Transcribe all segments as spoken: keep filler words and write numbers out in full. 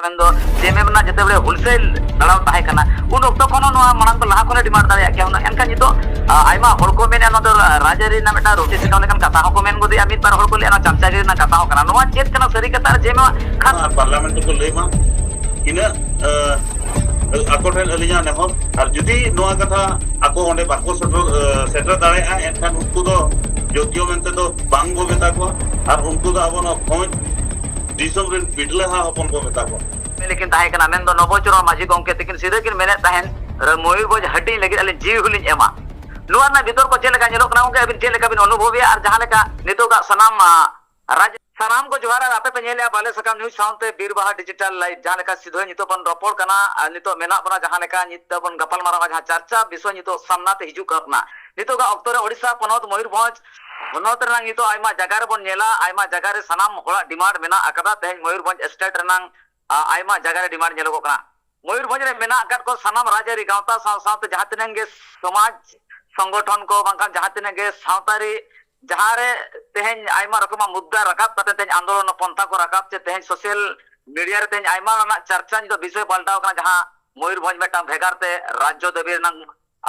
ᱢᱮᱱᱫᱚ ᱡᱮ ᱮᱢ ᱮᱢ ᱨᱮᱱᱟᱜ ᱡᱮᱛᱮ ᱵᱮᱲᱮ ᱦᱳᱞᱥᱮᱞ ᱞᱟᱲᱟᱣ ᱛᱟᱦᱮᱸ ᱠᱟᱱᱟ, ᱩᱱ ᱚᱠᱛᱚ ᱠᱷᱚᱱ ᱦᱚᱸ ᱱᱚᱣᱟ ᱢᱟᱲᱟᱝ ᱫᱚ ᱞᱟᱦᱟ ᱠᱷᱚᱱᱮ ᱰᱤᱢᱟᱱᱰ ᱫᱟᱲᱮᱭᱟᱜ ᱠᱮᱭᱟ ᱦᱩᱱᱟᱹᱝ᱾ ᱮᱱᱠᱷᱟᱱ ᱱᱤᱛᱚᱜ, ᱟ, ᱟᱭᱢᱟ ᱦᱚᱲ ᱠᱚ ᱢᱮᱱᱮᱫᱼᱟ, ᱱᱚᱣᱟ ᱫᱚ ᱨᱟᱡᱽᱟᱹᱨᱤ ᱨᱮᱱᱟᱜ ᱢᱤᱫᱴᱟᱝ ᱨᱩᱴᱤ ᱥᱤᱠᱷᱟᱣ ᱞᱮᱠᱟᱱ ᱠᱟᱛᱷᱟ ᱦᱚᱸᱠᱚ ᱢᱮᱱ ᱜᱚᱫᱮᱜᱼᱟ, ᱢᱤᱫ ᱵᱟᱨ ᱦᱚᱲ ᱠᱚ ᱞᱟᱹᱭᱟ ᱱᱚᱣᱟ ᱪᱟᱢᱪᱟᱜᱤᱨᱤ ᱨᱮᱱᱟᱜ ᱠᱟᱛᱷᱟ ᱦᱚᱸ ᱠᱟᱱᱟ᱾ ᱱᱚᱣᱟ ᱪᱮᱫ ᱠᱟᱱᱟ ᱥᱟᱹᱨᱤ ᱠᱟᱛᱷᱟ? ᱟᱨ ᱡᱮ ᱱᱚᱣᱟ ᱠᱷᱟᱱ ᱟᱨ ᱯᱟᱨᱞᱟᱢᱮᱱᱴ ᱨᱮᱠᱚ ᱞᱟᱹᱭ ᱢᱟ, ᱤᱱᱟᱹᱜ, ᱟ, ᱟᱠᱚ ᱴᱷᱮᱱ ᱟᱹᱞᱤᱧᱟᱜ ᱱᱮᱦᱚᱨ᱾ ᱟᱨ ᱡᱩᱫᱤ ᱱᱚᱣᱟ ᱠᱟᱛᱷᱟ ᱟᱠᱚ ᱚᱸᱰᱮ ᱵᱟᱠᱚ ᱥᱮᱴᱮᱨ, ᱟ, ᱥᱮᱴᱮᱨ ᱫᱟᱲᱮᱭᱟᱜᱼᱟ, ᱮᱱᱠᱷᱟᱱ ᱩᱱᱠᱩ ᱫᱚ ᱡᱳᱜᱽᱭᱚ ᱢᱮᱱᱛᱮ ᱫᱚ ᱵᱟᱝ ᱵᱚ ᱢᱮᱛᱟ ᱠᱚᱣᱟ, ᱟᱨ ᱩᱱᱠᱩ ᱫᱚ ᱟᱵᱚ ᱱᱚᱣᱟ ᱵᱷᱚᱸᱡᱽ ᱫᱤᱥᱚᱢ ᱨᱮᱱ ᱵᱤᱴᱞᱟᱹᱦᱟ ᱦᱚᱯᱚᱱ ᱵᱚ ᱢᱮᱛᱟ ᱠᱚᱣᱟ᱾ ᱞᱮᱠᱤᱱ ᱛᱟᱦᱮᱸ ᱠᱟᱱᱟ, ᱢᱮᱱᱫᱚ ᱱᱚᱵᱚᱪᱚᱨᱚᱬ ᱢᱟᱹᱡᱷᱤ ᱜᱚᱢᱠᱮ ᱛᱤᱠᱤᱱ ᱥᱤᱫᱷᱟᱹ ᱠᱤᱱ ᱢᱮᱱᱮᱫ ᱛᱟᱦᱮᱸᱱ, ᱨᱮ ᱢᱚᱭᱩᱨᱵᱷᱚᱸᱡᱽ ᱦᱟᱹᱴᱤᱧ ᱞᱟᱹᱜᱤᱫ ᱟᱹᱞᱤᱧ ᱡᱤᱣᱤ ᱦᱚᱸᱞᱤᱧ ᱮᱢᱟ᱾ ᱱᱚᱣᱟ ᱨᱮᱱᱟᱜ ᱵᱤᱛᱚᱨᱠᱚ ᱪᱮᱫ ᱞᱮᱠᱟ ᱧᱮᱞᱚᱜ ᱠᱟᱱᱟ ᱜᱚᱢᱠᱮ, ᱟᱹᱵᱤᱱ ᱪᱮᱫ ᱞᱮᱠᱟ ᱵᱤᱱ ᱚᱱᱩᱵᱷᱚᱵᱮᱜᱼᱟ? ᱟᱨ ᱡᱟᱦᱟᱸ ᱞᱮᱠᱟ ᱱᱤᱛᱚᱜᱟᱜ ᱥᱟᱱᱟᱢ, ᱟ, ᱨᱟᱡᱽ, ᱥᱟᱱᱟᱢ ᱠᱚ ᱡᱚᱦᱟᱨ, ᱟᱨ ᱟᱯᱮ ᱯᱮ ᱧᱮᱞᱮᱜᱼᱟ ᱵᱟᱞᱮ ᱥᱟᱠᱟᱢ ᱱᱤᱭᱩᱡᱽ ᱥᱟᱶᱛᱮ ᱵᱤᱨ ᱵᱟᱦᱟ ᱰᱤᱡᱤᱴᱟᱞ ᱞᱟᱭᱤᱵᱷ᱾ ᱡᱟᱦᱟᱸ ᱞᱮᱠᱟ ᱥᱤᱫᱷᱟᱹ ᱱᱤᱛᱚᱜ ᱵᱚᱱ ᱨᱚᱯᱚᱲ ᱠᱟᱱᱟ, ᱟᱨ ᱱᱤᱛᱚᱜ ᱢᱮᱱᱟᱜ ᱵᱚᱱᱟ ᱡᱟᱦᱟᱸ ᱞᱮᱠᱟ ᱱᱤᱛᱚᱜ ᱵᱚᱱ ᱜᱟᱯᱟᱞ ᱢᱟᱨᱟᱣᱟ, ᱡᱟᱦᱟᱸ ᱪᱟᱨᱪᱟ ᱵᱤᱥᱚᱭ ᱱᱤᱛᱚᱜ ᱥᱟᱢᱱᱟ ᱛᱮ ᱦᱤᱡᱩᱜ ᱠᱟᱱᱟ᱾ ᱱᱤᱛᱚᱜᱟᱜ ᱚᱠᱛᱚ ᱨᱮ ᱳᱰᱤᱥᱟ ᱯᱚᱱᱚᱛ ᱢᱚᱭᱩᱨᱵᱷᱚᱸᱡᱽ ᱦᱚᱱᱚᱛ ᱨᱮᱱᱟᱜ ᱱᱤᱛᱚᱜ ᱟᱭᱢᱟ ᱡᱟᱭᱜᱟ ᱨᱮᱵᱚᱱ ᱧᱮᱞᱟ, ᱟᱭᱢᱟ ᱡᱟᱭᱜᱟ ᱨᱮ ᱥᱟᱱᱟᱢ ᱦᱚᱲᱟᱜ ᱰᱤᱢᱟᱱᱰ ᱢᱮᱱᱟᱜ ᱟᱠᱟᱫᱟ᱾ ᱛᱮᱦᱮᱧ ᱢᱚᱭᱩᱨᱵᱷᱚᱸᱡᱽ ᱥᱴᱮᱴ ᱨᱮᱱᱟᱝ, ᱟ, ᱟᱭᱢᱟ ᱡᱟᱭᱜᱟ ᱨᱮ ᱰᱤᱢᱟᱱᱰ ᱧᱮᱞᱚᱜᱚᱜ ᱠᱟᱱᱟ᱾ ᱢᱚᱭᱩᱨᱵᱷᱚᱸᱡᱽ ᱨᱮ ᱢᱮᱱᱟᱜ ᱟᱠᱟᱫ ᱠᱚ ᱥᱟᱱᱟᱢ ᱨᱟᱡᱽᱟᱹᱨᱤ ᱜᱟᱶᱛᱟ ᱥᱟᱶ ᱥᱟᱶᱛᱮ ᱡᱟᱦᱟᱸ ᱛᱤᱱᱟᱹᱜ ᱜᱮ ᱥᱚᱢᱟᱡᱽ ᱥᱚᱝᱜᱚᱴᱷᱚᱱ ᱠᱚ, ᱵᱟᱝᱠᱷᱟᱱ ᱡᱟᱦᱟᱸ ᱛᱤᱱᱟᱹᱜ ᱜᱮ ᱥᱟᱶᱛᱟᱨᱤ, ᱡᱟᱦᱟᱸ ᱨᱮ ᱛᱮᱦᱮᱧ ᱟᱭᱢᱟ ᱨᱚᱠᱚᱢᱟᱜ ᱢᱩᱫᱽᱫᱟ ᱨᱟᱠᱟᱵ ᱠᱟᱛᱮ ᱛᱮᱦᱮᱧ ᱟᱱᱫᱳᱞᱚᱱ ᱯᱚᱱᱛᱷᱟ ᱠᱚ ᱨᱟᱠᱟᱵ, ᱪᱮ ᱛᱮᱦᱮᱧ ᱥᱳᱥᱟᱞ ᱢᱤᱰᱤᱭᱟ ᱨᱮ ᱛᱮᱦᱮᱧ ᱟᱭᱢᱟ ᱨᱮᱱᱟᱜ ᱪᱟᱨᱪᱟ ᱱᱤᱛᱚᱜ ᱵᱤᱥᱚᱭ ᱯᱟᱞᱴᱟᱣ ᱠᱟᱱᱟ, ᱡᱟᱦᱟᱸ ᱢᱚᱭᱩᱨᱵᱷᱚᱸᱡᱽ ᱢᱤᱫᱴᱟᱝ ᱵᱷᱮᱜᱟᱨ ᱛᱮ ᱨᱟᱡᱽᱡᱚ ᱫᱟᱹᱵᱤ ᱨᱮᱱᱟᱜ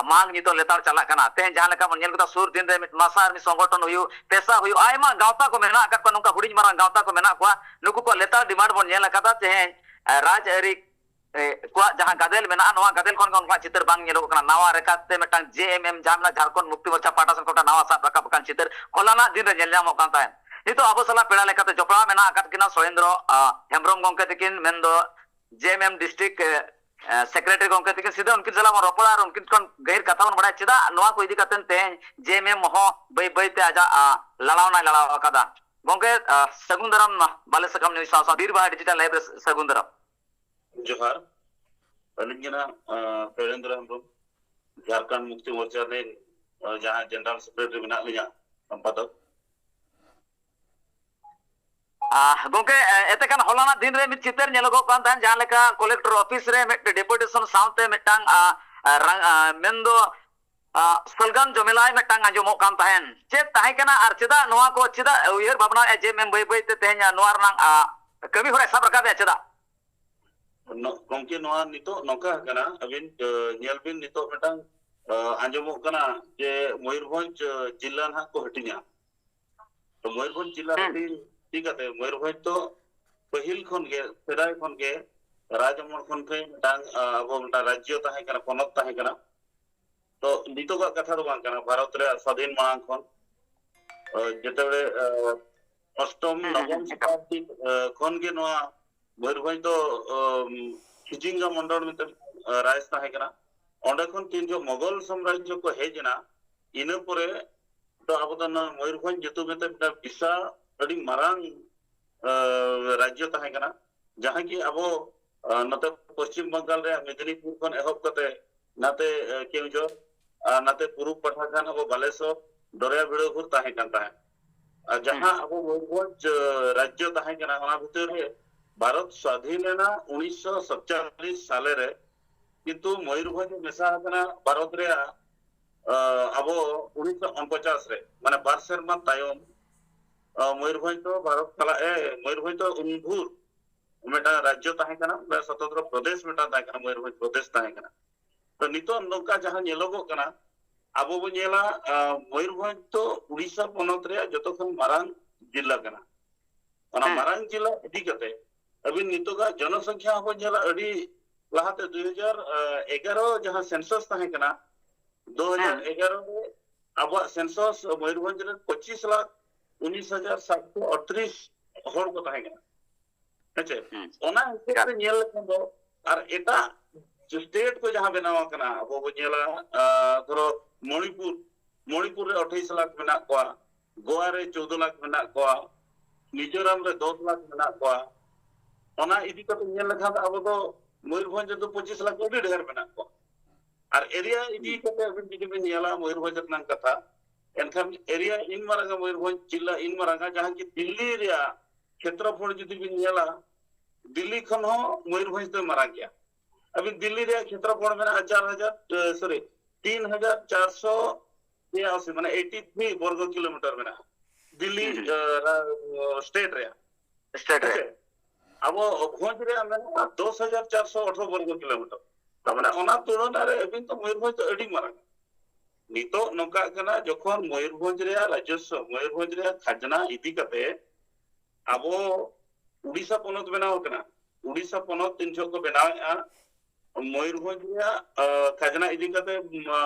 ᱢᱟᱜᱽ ᱱᱤᱛᱚᱜ ᱞᱮᱛᱟᱲ ᱪᱟᱞᱟᱜ ᱠᱟᱱᱟ᱾ ᱛᱮᱦᱮᱧ ᱡᱟᱦᱟᱸ ᱞᱮᱠᱟ ᱵᱚᱱ ᱧᱮᱞ ᱠᱮᱫᱟ, ᱥᱩᱨ ᱫᱤᱱ ᱨᱮ ᱢᱤᱫ ᱢᱟᱥᱟ ᱟᱨ ᱢᱤᱫ ᱥᱚᱝᱜᱚᱴᱷᱚᱱ ᱦᱩᱭᱩᱜ, ᱯᱮᱥᱟ ᱦᱩᱭᱩᱜ, ᱟᱭᱢᱟ ᱜᱟᱶᱛᱟ ᱠᱚ ᱢᱮᱱᱟᱜ ᱟᱠᱟᱫ ᱠᱚᱣᱟ, ᱱᱚᱝᱠᱟ ᱦᱩᱰᱤᱧ ᱢᱟᱨᱟᱝ ᱜᱟᱶᱛᱟ ᱠᱚ ᱢᱮᱱᱟᱜ ᱠᱚᱣᱟ, ᱱᱩᱠᱩ ᱠᱚᱣᱟᱜ ᱞᱮᱛᱟᱲ ᱰᱤᱢᱟᱱᱰ ᱵᱚᱱ ᱧᱮᱞ ᱟᱠᱟᱫᱟ᱾ ᱛᱮᱦᱮᱧ, ᱮ, ᱨᱟᱡᱽᱟᱹᱨᱤ, ᱮ, ᱠᱚᱣᱟᱜ ᱡᱟᱦᱟᱸ ᱜᱟᱫᱮᱞ ᱢᱮᱱᱟᱜᱼᱟ, ᱱᱚᱣᱟ ᱜᱟᱫᱮᱞ ᱠᱷᱚᱱ ᱜᱮ ᱩᱱᱠᱩᱣᱟᱜ ᱪᱤᱛᱟᱹᱨ ᱵᱟᱝ ᱧᱮᱞᱚᱜᱚᱜ ᱠᱟᱱᱟ᱾ ᱱᱟᱣᱟ ᱨᱮᱠᱟᱛᱮ ᱢᱤᱫᱴᱟᱝ ᱡᱮ ᱮᱢ ᱮᱢ ᱡᱟᱦᱟᱸ ᱢᱮᱱᱟᱜᱼᱟ, ᱡᱷᱟᱲᱠᱷᱚᱸᱰ ᱢᱩᱠᱛᱤ ᱢᱳᱨᱪᱟ ᱯᱟᱦᱴᱟ ᱥᱮᱱ ᱠᱷᱚᱱ ᱱᱟᱣᱟ ᱥᱟᱵ ᱨᱟᱠᱟᱵ ᱟᱠᱟᱱ ᱪᱤᱛᱟᱹᱨ ᱦᱚᱞᱟᱱᱟᱜ ᱫᱤᱱ ᱨᱮ ᱧᱮᱞ ᱧᱟᱢᱚᱜ ᱠᱟᱱ ᱛᱟᱦᱮᱸᱫ᱾ ᱱᱤᱛᱚᱜ ᱟᱵᱚ ᱥᱟᱞᱟᱜ ᱯᱮᱲᱟ ᱞᱮᱠᱟᱛᱮ ᱡᱚᱯᱲᱟᱣ ᱢᱮᱱᱟᱜ ᱟᱠᱟᱫ ᱠᱤᱱᱟ ᱥᱚᱨᱮᱱᱫᱨᱚ, ᱟ, ᱦᱮᱢᱵᱨᱚᱢ ᱜᱚᱢᱠᱮ ᱛᱟᱹᱠᱤᱱ, ᱢᱮᱱᱫᱚ ᱡᱮ ᱮᱢ ᱮᱢ ᱰᱤᱥᱴᱨᱤᱠᱴ, ᱮ, ᱮ, ᱥᱮᱠᱨᱮᱴᱟᱨᱤ ᱜᱚᱢᱠᱮ ᱛᱟᱹᱠᱤᱱ᱾ ᱥᱤᱫᱷᱟᱹ ᱩᱱᱠᱤᱱ ᱥᱟᱞᱟᱜ ᱵᱚᱱ ᱨᱚᱯᱚᱲᱟ ᱟᱨ ᱩᱱᱠᱤᱱ ᱠᱷᱚᱱ ᱜᱟᱹᱦᱤᱨ ᱠᱟᱛᱷᱟ ᱵᱚᱱ ᱵᱟᱲᱟᱭᱟ, ᱪᱮᱫᱟᱜ ᱱᱚᱣᱟ ᱠᱚ ᱤᱫᱤ ᱠᱟᱛᱮ ᱛᱮᱦᱮᱧ ᱡᱮ ᱮᱢ ᱮᱢ ᱦᱚᱸ ᱵᱟᱹᱭ ᱵᱟᱹᱭ ᱛᱮ ᱟᱡᱟᱜ, ᱟ, ᱞᱟᱲᱟᱣᱱᱟᱭ ᱞᱟᱲᱟᱣ ᱟᱠᱟᱫᱟ᱾ ᱜᱚᱢᱠᱮ, ᱟ, ᱥᱟᱹᱜᱩᱱ ᱫᱟᱨᱟᱢ, ᱵᱟᱞᱮ ᱥᱟᱠᱟᱢ ᱱᱤᱭᱩᱡᱽ ᱥᱟᱶ ᱥᱟᱶ ᱵᱤᱨ ᱵᱟᱦᱟ ᱰᱤᱡᱤᱴᱟᱞ ᱞᱟᱭᱤᱵᱷ ᱨᱮ ᱥᱟᱹᱜᱩᱱ ᱫᱟᱨᱟᱢ᱾ ᱡᱚᱦᱟᱨ᱾ ᱟᱹᱞᱤᱧ ᱜᱮ ᱱᱟᱜ, ᱟ, ᱥᱚᱨᱮᱱᱫᱨᱚ ᱦᱮᱢᱵᱨᱚᱢ, ᱡᱷᱟᱲᱠᱷᱚᱸᱰ ᱢᱩᱠᱛᱤ ᱢᱳᱨᱪᱟ ᱨᱤᱱ, ᱟ, ᱡᱟᱦᱟᱸ ᱡᱮᱱᱟᱨᱟᱞ ᱥᱮᱠᱨᱮᱴᱟᱨᱤ ᱢᱮᱱᱟᱜ ᱞᱤᱧᱟ, ᱥᱚᱢᱯᱟᱫᱚᱠ᱾ ᱟ, ᱜᱚᱢᱠᱮ, ᱮ, ᱮᱛᱮ ᱠᱷᱟᱱ ᱦᱚᱞᱟᱱᱟᱜ ᱫᱤᱱ ᱨᱮ ᱢᱤᱫ ᱪᱤᱛᱟᱹᱨ ᱧᱮᱞᱚᱜᱚᱜ ᱠᱟᱱ ᱛᱟᱦᱮᱸᱫ, ᱡᱟᱦᱟᱸ ᱞᱮᱠᱟ ᱠᱚᱞᱮᱠᱴᱚᱨ ᱚᱯᱷᱤᱥ ᱨᱮ ᱢᱤᱫ ᱰᱮᱯᱩᱴᱮᱥᱚᱱ ᱥᱟᱶᱛᱮ ᱢᱤᱫᱴᱟᱝ, ᱟ, ᱟ, ᱨᱟᱝ-, ᱟ, ᱢᱮᱱᱫᱚ, ᱟ, ᱥᱞᱳᱜᱟᱱ ᱡᱚᱢᱮᱞᱟᱭ ᱢᱤᱫᱴᱟᱝ ᱟᱸᱡᱚᱢᱚᱜ ᱠᱟᱱ ᱛᱟᱦᱮᱸᱫ᱾ ᱪᱮᱫ ᱛᱟᱦᱮᱸ ᱠᱟᱱᱟ ᱟᱨ ᱪᱮᱫᱟᱜ ᱱᱚᱣᱟ ᱠᱚ, ᱪᱮᱫᱟᱜ ᱩᱭᱦᱟᱹᱨ ᱵᱷᱟᱵᱽᱱᱟᱭᱮᱫᱼᱟ ᱡᱮ ᱮᱢ ᱮᱢ ᱵᱟᱹᱭ ᱵᱟᱹᱭ ᱛᱮ ᱛᱮᱦᱮᱧ ᱱᱚᱣᱟ ᱨᱮᱱᱟᱜ, ᱟ, ᱠᱟᱹᱢᱤ ᱦᱚᱨᱟᱭ ᱥᱟᱵ ᱨᱟᱠᱟᱵᱮᱜᱼᱟ, ᱪᱮᱫᱟᱜ? ᱱᱚ-, ᱜᱚᱢᱠᱮ, ᱱᱚᱣᱟ ᱱᱤᱛᱚᱜ ᱱᱚᱝᱠᱟ ᱟᱠᱟᱱᱟ, ᱟᱹᱵᱤᱱ, ᱮ, ᱧᱮᱞ ᱵᱤᱱ, ᱱᱤᱛᱚᱜ ᱢᱤᱫᱴᱟᱝ, ᱮ, ᱟᱸᱡᱚᱢᱚᱜ ᱠᱟᱱᱟ ᱡᱮ ᱢᱚᱭᱩᱨᱵᱷᱚᱸᱡᱽ, ᱮ, ᱡᱤᱞᱟ ᱱᱟᱦᱟᱜ ᱠᱚ ᱦᱟᱹᱴᱤᱧᱟ᱾ ᱛᱚ ᱢᱚᱭᱩᱨᱵᱷᱚᱸᱡᱽ ᱡᱤᱞᱟ ᱦᱮᱸ᱾ ᱦᱟᱹᱴᱤᱧ ᱤᱫᱤ ᱠᱟᱛᱮ, ᱢᱚᱭᱩᱨᱵᱷᱚᱸᱡᱽ ᱫᱚ ᱯᱟᱹᱦᱤᱞ ᱠᱷᱚᱱ ᱜᱮ, ᱥᱮᱫᱟᱭ ᱠᱷᱚᱱ ᱜᱮ ᱨᱟᱡᱽ ᱟᱢᱚᱞ ᱠᱷᱚᱱ ᱜᱮ ᱢᱤᱫᱴᱟᱝ, ᱮ, ᱟᱵᱚ ᱢᱤᱫᱴᱟᱝ ᱨᱟᱡᱽᱡᱚ ᱛᱟᱦᱮᱸ ᱠᱟᱱᱟ, ᱯᱚᱱᱚᱛ ᱛᱟᱦᱮᱸ ᱠᱟᱱᱟ᱾ ᱛᱚ ᱱᱤᱛᱚᱜᱟᱜ ᱠᱟᱛᱷᱟ ᱫᱚ ᱵᱟᱝ ᱠᱟᱱᱟ, ᱵᱷᱟᱨᱚᱛ ᱨᱮᱭᱟᱜ ᱥᱟᱫᱷᱤᱱ ᱢᱟᱲᱟᱝ ᱠᱷᱚᱱ, ᱮ, ᱡᱮᱛᱮ ᱵᱮᱲᱮ, ᱮ, ᱚᱥᱴᱚᱢ, ᱦᱮᱸ, ᱦᱮᱸ, ᱱᱚᱵᱚᱢ ᱦᱮᱸ, ᱮᱠᱟᱞ᱾ ᱥᱚᱛᱟᱵᱫᱤ, ᱮ, ᱠᱷᱚᱱ ᱜᱮ ᱱᱚᱣᱟ ᱢᱚᱭᱩᱨᱵᱷᱚᱸᱡᱽ ᱫᱚ, ᱮᱢ, ᱠᱷᱤᱡᱤᱝᱜᱟ ᱢᱚᱱᱰᱚᱞ ᱢᱤᱫᱴᱮᱱ, ᱮ, ᱨᱟᱡᱽ ᱛᱟᱦᱮᱸ ᱠᱟᱱᱟ᱾ ᱚᱸᱰᱮ ᱠᱷᱚᱱ ᱛᱤᱱ ᱡᱚᱠᱷᱚᱱ ᱢᱚᱜᱚᱞ ᱥᱟᱢᱨᱟᱡᱽᱡᱚ ᱠᱚ ᱦᱮᱡ ᱮᱱᱟ, ᱤᱱᱟᱹ ᱯᱚᱨᱮ ᱫᱚ ᱟᱵᱚ ᱫᱚ ᱱᱚᱣᱟ ᱢᱚᱭᱩᱨᱵᱷᱚᱸᱡᱽ ᱧᱩᱛᱩᱢ ᱢᱮᱱᱛᱮ ᱢᱤᱫᱴᱟᱝ ᱵᱤᱥᱟᱞ, ᱟᱹᱰᱤ ᱢᱟᱨᱟᱝ, ᱮ, ᱨᱟᱡᱽᱡᱚ ᱛᱟᱦᱮᱸ ᱠᱟᱱᱟ, ᱡᱟᱦᱟᱸ ᱠᱤ ᱟᱵᱚ, ᱮ, ᱱᱚᱛᱮ ᱯᱚᱥᱪᱤᱢ ᱵᱟᱝᱜᱟᱞ ᱨᱮᱭᱟᱜ ᱢᱮᱫᱤᱱᱤᱯᱩᱨ ᱠᱷᱚᱱ ᱮᱦᱚᱵ ᱠᱟᱛᱮ ᱱᱟᱛᱮ, ᱮ, ᱠᱮᱣᱡᱷᱚᱨ ᱟᱨ ᱱᱟᱛᱮ ᱯᱩᱨᱩᱵ ᱯᱟᱦᱴᱟ ᱠᱷᱟᱱ ᱟᱵᱚ ᱵᱟᱞᱮᱥᱚᱨ, ᱫᱚᱨᱭᱟ ᱵᱷᱤᱲᱟᱹᱣ ᱦᱩᱨ ᱛᱟᱦᱮᱸ ᱠᱟᱱ ᱛᱟᱦᱮᱸᱫ᱾ ᱟᱨ ᱡᱟᱦᱟᱸ ᱦᱮᱸ᱾ ᱟᱵᱚ ᱢᱚᱭᱩᱨᱵᱷᱚᱸᱡᱽ, ᱮ, ᱨᱟᱡᱽᱡᱚ ᱛᱟᱦᱮᱸ ᱠᱟᱱᱟ, ᱚᱱᱟ ᱵᱷᱤᱛᱤᱨ ᱨᱮ ᱵᱷᱟᱨᱚᱛ ᱥᱟᱫᱷᱤᱱ ᱮᱱᱟ ᱩᱱᱤᱥᱥᱚ ᱥᱟᱛᱪᱚᱞᱞᱤᱥ ᱥᱟᱞᱮ ᱨᱮ, ᱠᱤᱱᱛᱩ ᱢᱚᱭᱩᱨᱵᱷᱚᱸᱡᱽ ᱢᱮᱥᱟ ᱟᱠᱟᱱᱟ ᱵᱷᱟᱨᱚᱛ ᱨᱮᱭᱟᱜ, ᱮ, ᱟᱵᱚ ᱩᱱᱤᱥᱥᱚ ᱩᱱᱯᱚᱪᱟᱥ ᱨᱮ, ᱢᱟᱱᱮ ᱵᱟᱨ ᱥᱮᱨᱢᱟ ᱛᱟᱭᱚᱢ, ᱮ, ᱢᱚᱭᱩᱨᱵᱷᱚᱸᱡᱽ ᱫᱚ ᱵᱷᱟᱨᱚᱛ ᱥᱟᱞᱟᱜ ᱮ, ᱢᱚᱭᱩᱨᱵᱷᱚᱸᱡᱽ ᱫᱚ ᱩᱱ ᱵᱷᱳᱨ ᱢᱤᱫᱴᱟᱝ ᱨᱟᱡᱽᱡᱚ ᱛᱟᱦᱮᱸ ᱠᱟᱱᱟ, ᱢᱤᱫᱴᱟᱝ ᱥᱚᱛᱚᱱᱛᱨᱚ ᱯᱨᱚᱫᱮᱥ ᱢᱤᱫᱴᱟᱝ ᱛᱟᱦᱮᱸ ᱠᱟᱱᱟ, ᱢᱚᱭᱩᱨᱵᱷᱚᱸᱡᱽ ᱯᱨᱚᱫᱮᱥ ᱛᱟᱦᱮᱸ ᱠᱟᱱᱟ᱾ ᱛᱚ ᱱᱤᱛᱚᱜ ᱱᱚᱝᱠᱟ ᱡᱟᱦᱟᱸ ᱧᱮᱞᱚᱜᱚᱜ ᱠᱟᱱᱟ, ᱟᱵᱚ ᱵᱚᱱ ᱧᱮᱞᱟ, ᱟ, ᱢᱚᱭᱩᱨᱵᱷᱚᱸᱡᱽ ᱫᱚ ᱩᱲᱤᱥᱥᱟ ᱯᱚᱱᱚᱛ ᱨᱮᱭᱟᱜ ᱡᱚᱛᱚ ᱠᱷᱚᱱ ᱢᱟᱨᱟᱝ ᱡᱤᱞᱟ ᱠᱟᱱᱟ᱾ ᱚᱱᱟ ᱦᱮᱸ᱾ ᱢᱟᱨᱟᱝ ᱡᱤᱞᱟ ᱤᱫᱤ ᱠᱟᱛᱮ ᱟᱹᱵᱤᱱ ᱱᱤᱛᱚᱜᱟᱜ ᱡᱚᱱᱚᱥᱚᱝᱠᱷᱟ ᱦᱚᱸᱵᱚᱱ ᱧᱮᱞᱟ, ᱟᱹᱰᱤ ᱞᱟᱦᱟᱛᱮ ᱫᱩ ᱦᱟᱡᱟᱨ ᱮᱜᱟᱨᱚ ᱡᱟᱦᱟᱸ ᱥᱮᱱᱥᱟᱥ ᱛᱟᱦᱮᱸ ᱠᱟᱱᱟ, ᱦᱮᱸ᱾ ᱫᱩ ᱦᱟᱡᱟᱨ ᱮᱜᱟᱨᱚ ᱨᱮ ᱟᱵᱚᱣᱟᱜ ᱥᱮᱱᱥᱟᱥ ᱢᱚᱭᱩᱨᱵᱷᱚᱸᱡᱽ ᱨᱮ ᱯᱚᱸᱪᱤᱥ ᱞᱟᱠᱷ ᱩᱱᱤᱥ ᱦᱟᱡᱟᱨ ᱥᱟᱛᱥᱚ ᱟᱴᱛᱨᱤᱥ ᱦᱚᱲ ᱠᱚ ᱛᱟᱦᱮᱸ ᱠᱟᱱᱟ᱾ ᱦᱮᱸᱪᱮ? ᱦᱩᱸ᱾ ᱚᱱᱟ ᱦᱤᱥᱟᱹᱵ ᱮᱠᱟᱞ᱾ ᱛᱮ ᱧᱮᱞ ᱞᱮᱠᱷᱟᱱ ᱫᱚ, ᱟᱨ ᱮᱴᱟᱜ ᱥᱴᱮᱴ ᱠᱚ ᱡᱟᱦᱟᱸ ᱵᱮᱱᱟᱣ ᱟᱠᱟᱱᱟ, ᱟᱵᱚ ᱵᱚ ᱧᱮᱞᱟ, ᱟ, ᱫᱷᱚᱨᱚ ᱢᱚᱬᱤᱯᱩᱨ, ᱢᱚᱬᱤᱯᱩᱨ ᱨᱮ ᱟᱴᱷᱟᱭᱤᱥ ᱞᱟᱠᱷ ᱢᱮᱱᱟᱜ ᱠᱚᱣᱟ, ᱜᱳᱣᱟ ᱨᱮ ᱪᱳᱫᱽᱫᱳ ᱞᱟᱠᱷ ᱢᱮᱱᱟᱜ ᱠᱚᱣᱟ, ᱢᱤᱡᱳᱨᱟᱢ ᱨᱮ ᱫᱚᱥ ᱞᱟᱠᱷ ᱢᱮᱱᱟᱜ ᱠᱚᱣᱟ᱾ ᱚᱱᱟ ᱤᱫᱤ ᱠᱟᱛᱮ ᱧᱮᱞ ᱞᱮᱠᱷᱟᱱ ᱫᱚ ᱟᱵᱚ ᱫᱚ ᱢᱚᱭᱩᱨᱵᱷᱚᱸᱡᱽ ᱨᱮᱫᱚ ᱯᱚᱸᱪᱤᱥ ᱞᱟᱠᱷ ᱟᱹᱰᱤ ᱰᱷᱮᱨ ᱢᱮᱱᱟᱜ ᱠᱚᱣᱟ᱾ ᱟᱨ ᱮᱨᱤᱭᱟ ᱤᱫᱤ ᱦᱩᱸ᱾ ᱠᱟᱛᱮ ᱟᱵᱤᱱ ᱡᱩᱫᱤ ᱵᱤᱱ ᱧᱮᱞᱟ ᱢᱚᱭᱩᱨᱵᱷᱚᱸᱡᱽ ᱨᱮᱱᱟᱜ ᱠᱟᱛᱷᱟ, ᱮᱱᱠᱷᱟᱱ ᱮᱨᱤᱭᱟ ᱤᱱ ᱢᱟᱨᱟᱝᱟ, ᱢᱚᱭᱩᱨᱵᱷᱚᱸᱡᱽ ᱡᱤᱞᱟ ᱤᱱ ᱢᱟᱨᱟᱝᱟ, ᱡᱟᱦᱟᱸ ᱠᱤ ᱫᱤᱞᱞᱤ ᱨᱮᱭᱟᱜ ᱠᱷᱮᱛᱨᱚᱯᱷᱚᱞ ᱡᱩᱫᱤ ᱵᱤᱱ ᱧᱮᱞᱟ, ᱫᱤᱞᱞᱤ ᱠᱷᱚᱱ ᱦᱚᱸ ᱢᱚᱭᱩᱨᱵᱷᱚᱸᱡᱽ ᱫᱚ ᱢᱟᱨᱟᱝ ᱜᱮᱭᱟ᱾ ᱟᱹᱵᱤᱱ ᱫᱤᱞᱞᱤ ᱨᱮᱭᱟᱜ ᱠᱷᱮᱛᱨᱚᱯᱷᱚᱞ ᱢᱮᱱᱟᱜᱼᱟ ᱪᱟᱨ ᱦᱟᱡᱟᱨ, ᱮ, ᱥᱚᱨᱤ, ᱛᱤᱱ ᱦᱟᱡᱟᱨ ᱪᱟᱨᱥᱚ ᱛᱤᱨᱟᱥᱤ, ᱢᱟᱱᱮ ᱮᱭᱤᱴᱤ ᱛᱷᱨᱤ ᱵᱚᱨᱜᱚ ᱠᱤᱞᱳᱢᱤᱴᱟᱨ ᱢᱮᱱᱟᱜᱼᱟ ᱫᱤᱞᱞᱤ, ᱦᱩᱸ, ᱦᱩᱸ᱾ ᱮ, ᱨᱟ-, ᱥᱴᱮᱴ ᱨᱮᱭᱟᱜ᱾ ᱥᱴᱮᱴ ᱨᱮ᱾ ᱦᱮᱸᱥᱮ? ᱟᱵᱚ ᱵᱷᱚᱸᱡᱽ ᱨᱮᱭᱟᱜ ᱢᱮᱱᱟᱜᱼᱟ ᱫᱚᱥ ᱦᱟᱡᱟᱨ ᱪᱟᱨᱥᱚ ᱟᱴᱷᱨᱚ ᱵᱚᱨᱜᱚ ᱠᱤᱞᱳᱢᱤᱴᱟᱨ᱾ ᱛᱟᱨ ᱢᱟᱱᱮ ᱚᱱᱟ ᱛᱩᱞᱚᱱᱟ ᱨᱮ ᱟᱹᱵᱤᱱ ᱫᱚ ᱢᱚᱭᱩᱨᱵᱷᱚᱸᱡᱽ ᱫᱚ ᱟᱹᱰᱤ ᱢᱟᱨᱟᱝ᱾ ᱱᱤᱛᱚᱜ ᱱᱚᱝᱠᱟᱜ ᱠᱟᱱᱟ, ᱡᱚᱠᱷᱚᱱ ᱢᱚᱭᱩᱨᱵᱷᱚᱸᱡᱽ ᱨᱮᱭᱟᱜ ᱨᱟᱡᱚᱥᱥᱚ, ᱢᱚᱭᱩᱨᱵᱷᱚᱸᱡᱽ ᱨᱮᱭᱟᱜ ᱠᱷᱟᱡᱽᱱᱟ ᱤᱫᱤ ᱠᱟᱛᱮ ᱟᱵᱚ ᱩᱰᱤᱥᱟ ᱯᱚᱱᱚᱛ ᱵᱮᱱᱟᱣ ᱟᱠᱟᱱᱟ᱾ ᱩᱰᱤᱥᱟ ᱯᱚᱱᱚᱛ ᱛᱤᱱ ᱡᱚᱦᱚᱜ ᱠᱚ ᱵᱮᱱᱟᱣᱮᱫᱼᱟ, ᱢᱚᱭᱩᱨᱵᱷᱚᱸᱡᱽ ᱨᱮᱭᱟᱜ, ᱟ, ᱠᱷᱟᱡᱽᱱᱟ ᱤᱫᱤ ᱠᱟᱛᱮ, ᱢᱟ,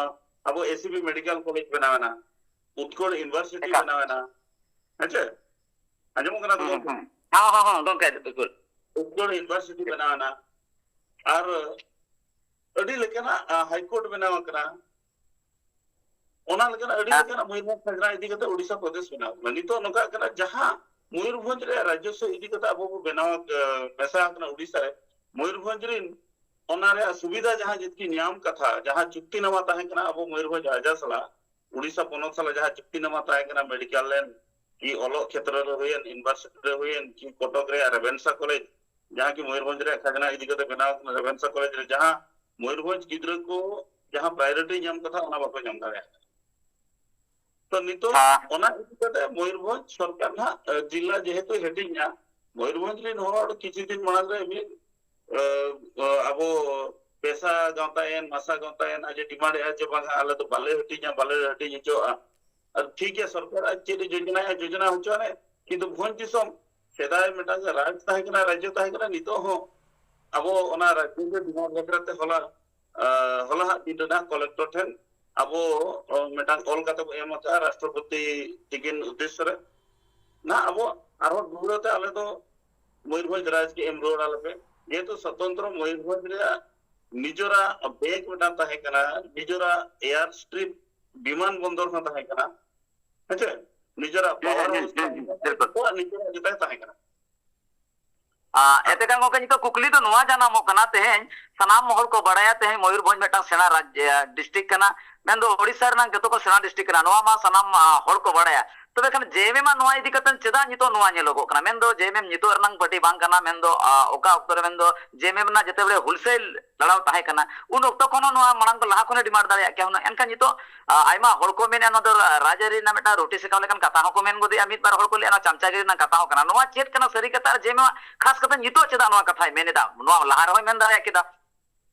ᱟᱵᱚ ᱮᱥᱤᱵᱤ ᱢᱮᱰᱤᱠᱮᱞ ᱠᱚᱞᱮᱡᱽ ᱵᱮᱱᱟᱣ ᱮᱱᱟ, ᱩᱛᱠᱚᱞ ᱤᱭᱩᱱᱤᱵᱷᱟᱨᱥᱤᱴᱤ ᱮᱠᱟᱞ᱾ ᱵᱮᱱᱟᱣ ᱮᱱᱟ᱾ ᱦᱮᱸ ᱪᱮ? ᱟᱸᱡᱚᱢᱚᱜ ᱠᱟᱱᱟ ᱛᱚ ᱦᱩᱸ, ᱜᱚᱢᱠᱮ? ᱦᱩᱸ᱾ ᱦᱚᱸ, ᱦᱚᱸ, ᱦᱚᱸ, ᱜᱚᱢᱠᱮ, ᱩᱛᱠᱚᱞ᱾ ᱩᱛᱠᱚᱞ ᱤᱭᱩᱱᱤᱵᱷᱟᱨᱥᱤᱴᱤ ᱵᱮᱱᱟᱣ ᱮᱱᱟ᱾ ᱟᱨ ᱟᱹᱰᱤ ᱞᱮᱠᱟᱱᱟᱜ, ᱟ, ᱦᱟᱭ ᱠᱳᱨᱴ ᱵᱮᱱᱟᱣ ᱟᱠᱟᱱᱟ᱾ ᱚᱱᱟ ᱞᱮᱠᱟᱱᱟᱜ ᱟᱹᱰᱤ ᱦᱮᱸ᱾ ᱞᱮᱠᱟᱱᱟᱜ ᱢᱚᱭᱩᱨᱵᱷᱚᱸᱡᱽ ᱠᱷᱟᱡᱽᱱᱟ ᱤᱫᱤ ᱠᱟᱛᱮ ᱳᱰᱤᱥᱟ ᱯᱨᱚᱫᱮᱥ ᱵᱮᱱᱟᱣ ᱟᱠᱟᱱᱟ᱾ ᱱᱤᱛᱚᱜ ᱱᱚᱝᱠᱟᱜ ᱠᱟᱱᱟ, ᱡᱟᱦᱟᱸ ᱢᱚᱭᱩᱨᱵᱷᱚᱸᱡᱽ ᱨᱮᱭᱟᱜ ᱨᱟᱡᱚᱥᱥᱚ ᱤᱫᱤ ᱠᱟᱛᱮ ᱟᱵᱚ ᱵᱚ ᱵᱮᱱᱟᱣ, ᱟ, ᱢᱮᱥᱟ ᱟᱠᱟᱱᱟ ᱳᱰᱤᱥᱟ ᱨᱮ, ᱢᱚᱭᱩᱨᱵᱷᱚᱸᱡᱽ ᱨᱤᱱ ᱚᱱᱟ ᱨᱮᱭᱟᱜ ᱥᱩᱵᱤᱫᱷᱟ ᱡᱟᱦᱟᱸ ᱡᱤᱛᱠᱤ ᱧᱟᱢ ᱠᱟᱛᱷᱟ, ᱡᱟᱦᱟᱸ ᱪᱩᱠᱛᱤᱱᱟᱢᱟ ᱛᱟᱦᱮᱸ ᱠᱟᱱᱟ ᱟᱵᱚ ᱢᱚᱭᱩᱨᱵᱷᱚᱸᱡᱽ ᱨᱟᱡᱟ ᱥᱟᱞᱟᱜ, ᱳᱰᱤᱥᱟ ᱯᱚᱱᱚᱛ ᱥᱟᱞᱟᱜ ᱡᱟᱦᱟᱸ ᱪᱩᱠᱛᱤᱱᱟᱢᱟ ᱛᱟᱦᱮᱸ ᱠᱟᱱᱟ, ᱢᱮᱰᱤᱠᱮᱞ ᱨᱮᱱ, ᱠᱤ ᱚᱞᱚᱜ ᱠᱷᱮᱛᱨᱚ ᱨᱮ ᱦᱩᱭᱮᱱ, ᱤᱭᱩᱱᱤᱵᱷᱟᱨᱥᱤᱴᱤ ᱨᱮ ᱦᱩᱭᱮᱱ, ᱠᱤ ᱠᱚᱴᱚᱠ ᱨᱮᱭᱟᱜ ᱨᱮᱵᱷᱮᱱᱥᱟ ᱠᱚᱞᱮᱡᱽ, ᱡᱟᱦᱟᱸ ᱠᱤ ᱢᱚᱭᱩᱨᱵᱷᱚᱸᱡᱽ ᱨᱮᱭᱟᱜ ᱠᱷᱟᱡᱽᱱᱟ ᱤᱫᱤ ᱠᱟᱛᱮ ᱵᱮᱱᱟᱣ ᱟᱠᱟᱱᱟ ᱨᱮᱵᱷᱮᱱᱥᱟ ᱠᱚᱞᱮᱡᱽ ᱨᱮ, ᱡᱟᱦᱟᱸ ᱢᱚᱭᱩᱨᱵᱷᱚᱸᱡᱽ ᱜᱤᱫᱽᱨᱟᱹ ᱠᱚ ᱡᱟᱦᱟᱸ ᱯᱨᱟᱭᱳᱨᱤᱴᱤ ᱧᱟᱢ ᱠᱟᱛᱷᱟ, ᱚᱱᱟ ᱵᱟᱠᱚ ᱧᱟᱢ ᱫᱟᱲᱮᱭᱟᱜ ᱠᱟᱱᱟ᱾ ᱛᱚ ᱱᱤᱛᱚᱜ ᱦᱮᱸ᱾ ᱚᱱᱟ ᱤᱫᱤ ᱠᱟᱛᱮ ᱢᱚᱭᱩᱨᱵᱷᱚᱸᱡᱽ ᱥᱚᱨᱠᱟᱨ ᱱᱟᱦᱟᱜ, ᱮ, ᱡᱤᱞᱟ ᱡᱮᱦᱮᱛᱩ ᱦᱟᱹᱴᱤᱧᱟ, ᱢᱚᱭᱩᱨᱵᱷᱚᱸᱡᱽ ᱨᱮᱱ ᱦᱚᱲ ᱠᱤᱪᱷᱩ ᱫᱤᱱ ᱢᱟᱲᱟᱝ ᱨᱮ ᱢᱤᱫ, ᱮ, ᱮ, ᱟᱵᱚ ᱯᱮᱥᱟ ᱜᱟᱶᱛᱟᱭᱮᱱ, ᱢᱟᱥᱟ ᱜᱟᱶᱛᱟᱭᱮᱱ, ᱟᱡ ᱮ ᱰᱤᱢᱟᱱᱰ ᱮᱫᱼᱟ ᱡᱮ ᱵᱟᱝᱟ, ᱟᱞᱮ ᱫᱚ ᱵᱟᱞᱮ ᱦᱟᱹᱴᱤᱧᱟ, ᱵᱟᱞᱮ ᱦᱟᱹᱴᱤᱧ ᱦᱚᱪᱚᱣᱟᱜᱼᱟ᱾ ᱟᱨ ᱴᱷᱤᱠ ᱜᱮᱭᱟ, ᱥᱚᱨᱠᱟᱨ ᱟᱡ ᱪᱮᱫ ᱮ ᱡᱳᱡᱚᱱᱟᱭᱟ, ᱡᱳᱡᱚᱱᱟ ᱦᱚᱪᱚᱣᱟᱱᱮ, ᱠᱤᱱᱛᱩ ᱵᱷᱚᱸᱡᱽ ᱫᱤᱥᱚᱢ ᱥᱮᱫᱟᱭ ᱢᱤᱫᱴᱟᱝ ᱨᱟᱡᱽ ᱛᱟᱦᱮᱸ ᱠᱟᱱᱟ, ᱨᱟᱡᱽᱡᱚ ᱛᱟᱦᱮᱸ ᱠᱟᱱᱟ, ᱱᱤᱛᱚᱜ ᱦᱚᱸ ᱟᱵᱚ ᱚᱱᱟ ᱨᱟᱡᱽᱡᱚ ᱜᱮ ᱰᱤᱢᱟᱱᱰ ᱵᱟᱠᱷᱨᱟ ᱛᱮ ᱦᱚᱞᱟ, ᱟ, ᱦᱚᱞᱟ ᱦᱟᱸᱜ ᱫᱤᱱ ᱨᱮᱱᱟᱜ ᱠᱚᱞᱮᱠᱴᱚᱨ ᱴᱷᱮᱱ ᱟᱵᱚ, ᱚ, ᱢᱤᱫᱴᱟᱝ ᱚᱞ ᱠᱟᱛᱮ ᱵᱚ ᱮᱢ ᱟᱠᱟᱫᱼᱟ, ᱨᱟᱥᱴᱨᱚᱯᱚᱛᱤ ᱛᱤᱠᱤᱱ ᱩᱫᱽᱫᱮᱥᱥᱚ ᱨᱮ᱾ ᱱᱟᱦᱟᱜ ᱟᱵᱚ ᱟᱨᱦᱚᱸ ᱫᱩᱦᱲᱟᱹ ᱛᱮ ᱟᱞᱮ ᱫᱚ ᱢᱚᱭᱩᱨᱵᱷᱚᱸᱡᱽ ᱨᱟᱡᱽ ᱜᱮ ᱮᱢ ᱨᱩᱣᱟᱹᱲ ᱟᱞᱮ ᱯᱮ᱾ ᱡᱮᱦᱮᱛᱩ ᱥᱚᱛᱚᱱᱛᱨᱚ ᱢᱚᱭᱩᱨᱵᱷᱚᱸᱡᱽ ᱨᱮᱭᱟᱜ ᱱᱤᱡᱚᱨᱟᱜ ᱵᱮᱸᱠ ᱢᱤᱫᱴᱟᱝ ᱛᱟᱦᱮᱸ ᱠᱟᱱᱟ, ᱱᱤᱡᱚᱨᱟᱜ ᱮᱭᱟᱨ ᱥᱴᱨᱤᱯ ᱵᱤᱢᱟᱱ ᱵᱚᱱᱫᱚᱨ ᱦᱚᱸ ᱛᱟᱦᱮᱸ ᱠᱟᱱᱟ, ᱦᱮᱸ ᱪᱮ? ᱱᱤᱡᱚᱨᱟᱜ ᱦᱩᱸ, ᱯᱟᱣᱟᱨ ᱦᱩᱸ, ᱦᱟᱣᱩᱥ ᱦᱩᱸ, ᱛᱟᱦᱮᱸ ᱦᱩᱸ, ᱠᱟᱱᱟ, ᱵᱤᱞᱠᱩᱞ᱾ ᱡᱚᱛᱚᱣᱟᱜ ᱱᱤᱡᱚᱨᱟᱜ ᱡᱚᱛᱚ ᱛᱟᱦᱮᱸ ᱠᱟᱱᱟ᱾ ᱟ, ᱮᱱᱛᱮ ᱠᱷᱟᱱ ᱜᱚᱢᱠᱮ, ᱱᱤᱛᱚᱜ ᱠᱩᱠᱞᱤ ᱫᱚ ᱱᱚᱣᱟ ᱡᱟᱱᱟᱢᱚᱜ ᱠᱟᱱᱟ, ᱛᱮᱦᱮᱧ ᱥᱟᱱᱟᱢ ᱦᱚᱲ ᱠᱚ ᱵᱟᱲᱟᱭᱟ, ᱛᱮᱦᱮᱧ ᱢᱚᱭᱩᱨᱵᱷᱚᱸᱡᱽ ᱢᱤᱫᱴᱟᱝ ᱥᱮᱬᱟ ᱨᱟᱡᱽ, ᱮ, ᱰᱤᱥᱴᱨᱤᱠᱴ ᱠᱟᱱᱟ, ᱢᱮᱱᱫᱚ ᱳᱰᱤᱥᱟ ᱨᱮᱱᱟᱜ ᱡᱚᱛᱚ ᱠᱷᱚᱱ ᱥᱮᱬᱟ ᱰᱤᱥᱴᱨᱤᱠᱴ ᱠᱟᱱᱟ, ᱱᱚᱣᱟ ᱢᱟ ᱥᱟᱱᱟᱢ, ᱟ, ᱦᱚᱲ ᱠᱚ ᱵᱟᱲᱟᱭᱟ᱾ ᱛᱚᱵᱮ ᱠᱷᱟᱱ ᱡᱮ ᱮᱢ ᱮᱢ ᱟᱜ ᱱᱚᱣᱟ ᱤᱫᱤ ᱠᱟᱛᱮ ᱪᱮᱫᱟᱜ ᱱᱤᱛᱚᱜ ᱱᱚᱣᱟ ᱧᱮᱞᱚᱜᱚᱜ ᱠᱟᱱᱟ? ᱢᱮᱱᱫᱚ ᱡᱮ ᱮᱢ ᱮᱢ ᱱᱤᱛᱚᱜ ᱨᱮᱱᱟᱝ ᱯᱟᱨᱴᱤ ᱵᱟᱝ ᱠᱟᱱᱟ, ᱢᱮᱱᱫᱚ ᱚᱠᱟ ᱚᱠᱛᱚ ᱨᱮ ᱢᱮᱱᱫᱚ ᱡᱮ ᱮᱢ ᱮᱢ ᱨᱮᱱᱟᱜ ᱡᱮᱛᱮ ᱵᱮᱲᱮ ᱦᱩᱞᱥᱮᱞ ᱞᱟᱲᱟᱣ ᱛᱟᱦᱮᱸ ᱠᱟᱱᱟ, ᱩᱱ ᱚᱠᱛᱚ ᱠᱷᱚᱱ ᱦᱚᱸ ᱱᱚᱣᱟ ᱢᱟᱲᱟᱝ ᱫᱚ ᱞᱟᱦᱟ ᱠᱷᱚᱱᱮ ᱰᱤᱢᱟᱱᱰ ᱫᱟᱲᱮᱭᱟᱜ ᱠᱮᱭᱟ ᱦᱩᱱᱟᱹᱝ᱾ ᱮᱱᱠᱷᱟᱱ ᱱᱤᱛᱚᱜ ᱟᱭᱢᱟ ᱦᱚᱲ ᱠᱚ ᱢᱮᱱᱮᱫᱼᱟ ᱱᱚᱣᱟ ᱫᱚ ᱨᱟᱡᱽᱟᱹᱨᱤ ᱨᱮᱱᱟᱜ ᱢᱤᱫᱴᱟᱝ ᱨᱩᱴᱤ ᱥᱮᱠᱟᱣ ᱞᱮᱠᱟᱱ ᱠᱟᱛᱷᱟ ᱦᱚᱸᱠᱚ ᱢᱮᱱ ᱜᱚᱫᱮᱜᱼᱟ, ᱢᱤᱫ ᱵᱟᱨ ᱦᱚᱲ ᱠᱚ ᱞᱟᱹᱭᱮᱫᱼᱟ ᱱᱚᱣᱟ ᱪᱟᱢᱪᱟᱜᱤᱨᱤ ᱨᱮᱱᱟᱜ ᱠᱟᱛᱷᱟ ᱦᱚᱸ ᱠᱟᱱᱟ᱾ ᱱᱚᱣᱟ ᱪᱮᱫ ᱠᱟᱱᱟ ᱥᱟᱹᱨᱤ ᱠᱟᱛᱷᱟ? ᱟᱨ ᱡᱮ ᱮᱢ ᱮᱢ ᱟᱜ ᱠᱷᱟᱥ ᱠᱟᱛᱮ ᱱᱤᱛᱚᱜ ᱪᱮᱫᱟᱜ ᱱᱚᱣᱟ ᱠᱟᱛᱷᱟᱭ ᱢᱮᱱ ᱮᱫᱟ? ᱱᱚᱣᱟ ᱞᱟᱦᱟ ᱨᱮᱦᱚᱸᱭ ᱢᱮᱱ ᱫᱟᱲᱮᱭᱟᱜ ᱠᱮᱫᱟ᱾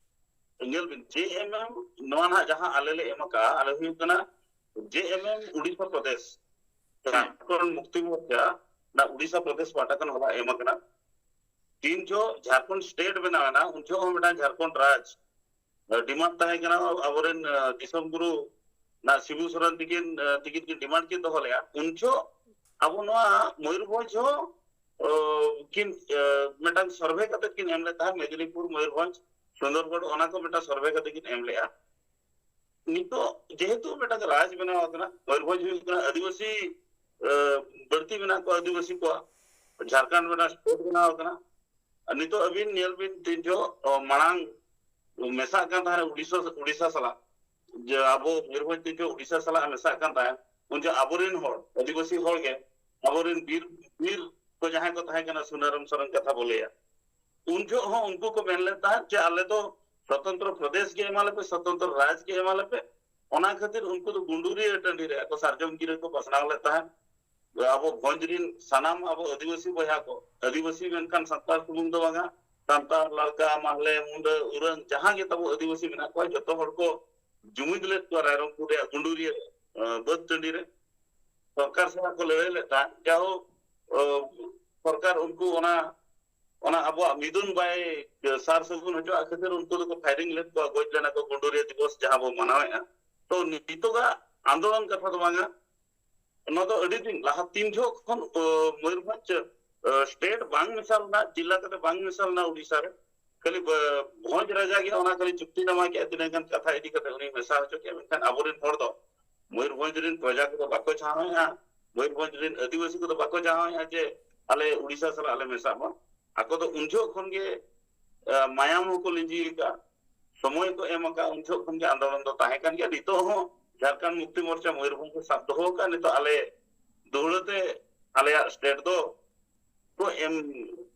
ᱧᱮᱞ ᱵᱤᱱ, ᱡᱮ ᱮᱢ ᱮᱢ ᱱᱚᱣᱟ ᱱᱟᱦᱟᱜ ᱡᱟᱦᱟᱸ ᱟᱞᱮ ᱞᱮ ᱮᱢ ᱟᱠᱟᱫᱼᱟ, ᱟᱞᱮ ᱦᱩᱭᱩᱜ ᱠᱟᱱᱟ ᱡᱮ ᱮᱢ ᱮᱢ ᱩᱲᱤᱥᱥᱟ ᱯᱨᱚᱫᱮᱥ, ᱡᱷᱟᱲᱠᱷᱚᱸᱰ ᱢᱩᱠᱛᱤ ᱢᱳᱨᱪᱟ ᱚᱱᱟ ᱩᱲᱤᱥᱥᱟ ᱯᱨᱚᱫᱮᱥ ᱯᱟᱦᱴᱟ ᱠᱷᱚᱱ ᱦᱚᱞᱟ ᱮᱢ ᱟᱠᱟᱱᱟ᱾ ᱛᱤᱱ ᱡᱚᱦᱚᱜ ᱡᱷᱟᱲᱠᱷᱚᱸᱰ ᱥᱴᱮᱴ ᱵᱮᱱᱟᱣ ᱮᱱᱟ, ᱩᱱ ᱡᱚᱦᱚᱜ ᱦᱚᱸ ᱢᱤᱫᱴᱟᱝ ᱡᱷᱟᱲᱠᱷᱚᱸᱰ ᱨᱟᱡᱽ ᱰᱤᱢᱟᱱᱰ ᱛᱟᱦᱮᱸ ᱠᱟᱱᱟ, ᱟᱵᱚᱨᱮᱱ ᱫᱤᱥᱚᱢ ᱜᱩᱨᱩ ᱱᱟ ᱥᱤᱵᱩ ᱥᱚᱨᱮᱱ ᱛᱤᱠᱤᱱ ᱛᱤᱠᱤᱱ ᱠᱤᱱ ᱰᱤᱢᱟᱱᱰ ᱠᱤᱱ ᱫᱚᱦᱚ ᱞᱮᱫᱼᱟ᱾ ᱩᱱ ᱡᱚᱦᱚᱜ ᱟᱵᱚ ᱱᱚᱣᱟ ᱢᱚᱭᱩᱨᱵᱷᱚᱸᱡᱽ ᱦᱚᱸ ᱠᱤᱱ ᱢᱤᱫᱴᱟᱝ ᱥᱚᱨᱵᱷᱮ ᱠᱟᱛᱮ ᱠᱤᱱ ᱮᱢ ᱞᱮᱫ ᱛᱟᱦᱮᱸᱫ, ᱢᱮᱫᱽᱱᱤᱯᱩᱨ, ᱢᱚᱭᱩᱨᱵᱷᱚᱸᱡᱽ, ᱥᱩᱱᱫᱚᱨᱜᱚᱲ, ᱚᱱᱟ ᱠᱚ ᱢᱤᱫᱴᱟᱝ ᱥᱚᱨᱵᱷᱮ ᱠᱟᱛᱮ ᱠᱤᱱ ᱮᱢ ᱞᱮᱫᱼᱟ᱾ ᱱᱤᱛᱚᱜ ᱡᱮᱦᱮᱛᱩ ᱢᱤᱫᱴᱟᱝ ᱨᱟᱡᱽ ᱵᱮᱱᱟᱣ ᱟᱠᱟᱱᱟ, ᱢᱚᱭᱩᱨᱵᱷᱚᱸᱡᱽ ᱦᱩᱭᱩᱜ ᱠᱟᱱᱟ ᱟᱹᱫᱤᱵᱟᱹᱥᱤ, ᱵᱟᱹᱲᱛᱤ ᱢᱮᱱᱟᱜ ᱠᱚᱣᱟ ᱟᱹᱫᱤᱵᱟᱹᱥᱤ ᱠᱚᱣᱟᱜ, ᱡᱷᱟᱲᱠᱷᱚᱸᱰ ᱢᱤᱫᱴᱟᱝ ᱥᱴᱮᱴ ᱵᱮᱱᱟᱣ ᱟᱠᱟᱱᱟ᱾ ᱟᱨ ᱱᱤᱛᱚᱜ ᱟᱹᱵᱤᱱ ᱧᱮᱞ ᱵᱤᱱ, ᱛᱤᱱ ᱡᱚᱦᱚᱜ ᱢᱟᱲᱟᱝ ᱢᱮᱥᱟᱜ ᱠᱟᱱ ᱛᱟᱦᱮᱸᱫ ᱩᱲᱤᱥᱥᱟ, ᱩᱲᱤᱥᱥᱟ ᱥᱟᱞᱟᱜ, ᱡᱮ ᱟᱵᱚ ᱢᱚᱭᱩᱨᱵᱷᱚᱸᱡᱽ ᱛᱤᱱ ᱡᱚᱦᱚᱜ ᱩᱲᱤᱥᱥᱟ ᱥᱟᱞᱟᱜ ᱢᱮᱥᱟᱜ ᱠᱟᱱ ᱛᱟᱦᱮᱸᱫ, ᱩᱱ ᱡᱚᱦᱚᱜ ᱟᱵᱚᱨᱮᱱ ᱦᱚᱲ, ᱟᱹᱫᱤᱵᱟᱹᱥᱤ ᱦᱚᱲ ᱜᱮ, ᱟᱵᱚᱨᱮᱱ ᱵᱤᱨ ᱵᱤᱨ ᱠᱚ ᱡᱟᱦᱟᱸᱭ ᱠᱚ ᱛᱟᱦᱮᱸ ᱠᱟᱱᱟ, ᱥᱩᱱᱟᱨᱟᱢ ᱥᱚᱨᱮᱱ ᱠᱟᱛᱷᱟ ᱵᱚ ᱞᱟᱹᱭᱟ, ᱩᱱ ᱡᱚᱦᱚᱜ ᱦᱚᱸ ᱩᱱᱠᱩ ᱠᱚ ᱢᱮᱱ ᱞᱮᱫ ᱛᱟᱦᱮᱸᱫ ᱡᱮ ᱟᱞᱮ ᱫᱚ ᱥᱚᱛᱚᱱᱛᱨᱚ ᱯᱨᱚᱫᱮᱥ ᱜᱮ ᱮᱢᱟ ᱞᱮᱯᱮ, ᱥᱚᱛᱚᱱᱛᱨᱚ ᱨᱟᱡᱽ ᱜᱮ ᱮᱢᱟ ᱞᱮᱯᱮ᱾ ᱚᱱᱟ ᱠᱷᱟᱹᱛᱤᱨ ᱩᱱᱠᱩ ᱫᱚ ᱜᱩᱸᱰᱩᱨᱤᱭᱟᱹ ᱴᱟᱺᱰᱤ ᱨᱮ ᱟᱠᱚ ᱥᱟᱨᱡᱚᱢ ᱜᱤᱨᱟᱹ ᱠᱚ ᱯᱟᱥᱱᱟᱣ ᱞᱮᱫ ᱛᱟᱦᱮᱸᱫ᱾ ᱟᱵᱚ ᱵᱷᱚᱸᱡᱽ ᱨᱤᱱ ᱥᱟᱱᱟᱢ ᱟᱵᱚ ᱟᱹᱫᱤᱵᱟᱹᱥᱤ ᱵᱚᱭᱦᱟ ᱠᱚ, ᱟᱹᱫᱤᱵᱟᱹᱥᱤ ᱢᱮᱱᱠᱷᱟᱱ ᱥᱟᱱᱛᱟᱲ ᱥᱩᱢᱩᱝ ᱫᱚ ᱵᱟᱝᱟ, ᱥᱟᱱᱛᱟᱲ, ᱞᱟᱲᱠᱟ, ᱢᱟᱦᱞᱮ, ᱢᱩᱸᱰᱟᱹ, ᱩᱨᱟᱹᱝ, ᱡᱟᱦᱟᱸ ᱜᱮ ᱛᱟᱵᱚ ᱟᱹᱫᱤᱵᱟᱹᱥᱤ ᱢᱮᱱᱟᱜ ᱠᱚᱣᱟ, ᱡᱚᱛᱚ ᱦᱚᱲ ᱠᱚ ᱡᱩᱢᱤᱫ ᱞᱮᱫ ᱠᱚᱣᱟ ᱨᱟᱭᱨᱚᱝᱯᱩᱨ ᱨᱮᱭᱟᱜ ᱜᱩᱸᱰᱩᱨᱤᱭᱟᱹ ᱵᱟᱹᱫᱽ ᱴᱟᱺᱰᱤ ᱨᱮ᱾ ᱥᱚᱨᱠᱟᱨ ᱥᱟᱞᱟᱜ ᱠᱚ ᱞᱟᱹᱲᱦᱟᱹᱭ ᱞᱮᱫ ᱛᱟᱦᱮᱸᱫ᱾ ᱡᱟᱭᱦᱳᱠ, ᱥᱚᱨᱠᱟᱨ ᱩᱱᱠᱩ ᱚᱱᱟ ᱚᱱᱟ ᱟᱵᱚᱣᱟᱜ ᱢᱤᱫᱩᱱ ᱵᱟᱭ ᱥᱟᱨ ᱥᱟᱹᱜᱩᱱ ᱦᱚᱪᱚᱣᱟᱜ ᱠᱷᱟᱹᱛᱤᱨ ᱩᱱᱠᱩ ᱫᱚᱠᱚ ᱯᱷᱟᱭᱨᱤᱝ ᱞᱮᱫ ᱠᱚᱣᱟ, ᱜᱚᱡ ᱞᱮᱱᱟ ᱠᱚ ᱜᱩᱸᱰᱩᱨᱤᱭᱟᱹ ᱫᱤᱵᱚᱥ ᱡᱟᱦᱟᱸ ᱵᱚ ᱢᱟᱱᱟᱣᱮᱫᱼᱟ᱾ ᱛᱚ ᱱᱤᱛᱚᱜᱟᱜ ᱟᱱᱫᱳᱞᱚᱱ ᱠᱟᱛᱷᱟ ᱫᱚ ᱵᱟᱝᱟ, ᱱᱚᱣᱟ ᱫᱚ ᱟᱹᱰᱤ ᱫᱤᱱ ᱞᱟᱦᱟ ᱛᱤᱱ ᱡᱚᱦᱚᱜ ᱠᱷᱚᱱ ᱢᱚᱭᱩᱨᱵᱷᱚᱸᱡᱽ ᱥᱴᱮᱴ ᱵᱟᱝ ᱢᱮᱥᱟ ᱞᱮᱱᱟ, ᱡᱮᱞᱟ ᱠᱟᱛᱮ ᱵᱟᱝ ᱢᱮᱥᱟ ᱞᱮᱱᱟ ᱩᱲᱤᱥᱥᱟ ᱨᱮ, ᱠᱷᱟᱹᱞᱤ ᱵᱷᱚᱸᱡᱽ ᱨᱟᱡᱟ ᱜᱮ ᱚᱱᱟ ᱠᱷᱟᱹᱞᱤ ᱪᱩᱠᱛᱤ ᱱᱟᱢᱟ ᱠᱮᱫᱼᱟ, ᱛᱤᱱᱟᱹᱜ ᱜᱟᱱ ᱠᱟᱛᱷᱟ ᱤᱫᱤ ᱠᱟᱛᱮ ᱩᱱᱤ ᱢᱮᱥᱟ ᱦᱚᱪᱚ ᱠᱮᱫᱼᱟ, ᱢᱮᱱᱠᱷᱟᱱ ᱟᱵᱚᱨᱮᱱ ᱦᱚᱲ ᱫᱚ ᱢᱚᱭᱩᱨᱵᱷᱚᱸᱡᱽ ᱨᱮᱱ ᱯᱨᱚᱡᱟ ᱠᱚᱫᱚ ᱵᱟᱠᱚ ᱪᱟᱦᱟᱣᱮᱫᱼᱟ, ᱢᱚᱭᱩᱨᱵᱷᱚᱸᱡᱽ ᱨᱮᱱ ᱟᱹᱫᱤᱵᱟᱹᱥᱤ ᱠᱚᱫᱚ ᱵᱟᱠᱚ ᱪᱟᱦᱟᱣᱮᱫᱼᱟ ᱡᱮ ᱟᱞᱮ ᱩᱲᱤᱥᱥᱟ ᱥᱟᱞᱟᱜ ᱞᱮ ᱢᱮᱥᱟᱜ ᱢᱟ᱾ ᱟᱠᱚ ᱫᱚ ᱩᱱ ᱡᱚᱦᱚᱜ ᱠᱷᱚᱱ ᱜᱮ ᱢᱟᱭᱟᱢ ᱦᱚᱸᱠᱚ ᱞᱤᱸᱡᱤ ᱟᱠᱟᱫᱼᱟ, ᱥᱚᱢᱚᱭ ᱠᱚ ᱮᱢ ᱟᱠᱟᱫᱼᱟ, ᱩᱱ ᱡᱚᱦᱚᱜ ᱠᱷᱚᱱ ᱜᱮ ᱟᱱᱫᱳᱞᱚᱱ ᱫᱚ ᱛᱟᱦᱮᱸ ᱠᱟᱱ ᱜᱮᱭᱟ᱾ ᱱᱤᱛᱚᱜ ᱦᱚᱸ ᱡᱷᱟᱲᱠᱷᱚᱸᱰ ᱢᱩᱠᱛᱤ ᱢᱳᱨᱪᱟ ᱢᱚᱭᱩᱨᱵᱷᱚᱸᱡᱽ ᱠᱚ ᱥᱟᱵ ᱫᱚᱦᱚ ᱟᱠᱟᱫᱼᱟ᱾ ᱱᱤᱛᱚᱜ ᱟᱞᱮ ᱫᱩᱦᱲᱟᱹ ᱛᱮ ᱟᱞᱮᱭᱟᱜ ᱥᱴᱮᱴ ᱫᱚ ᱠᱚ ᱮᱢ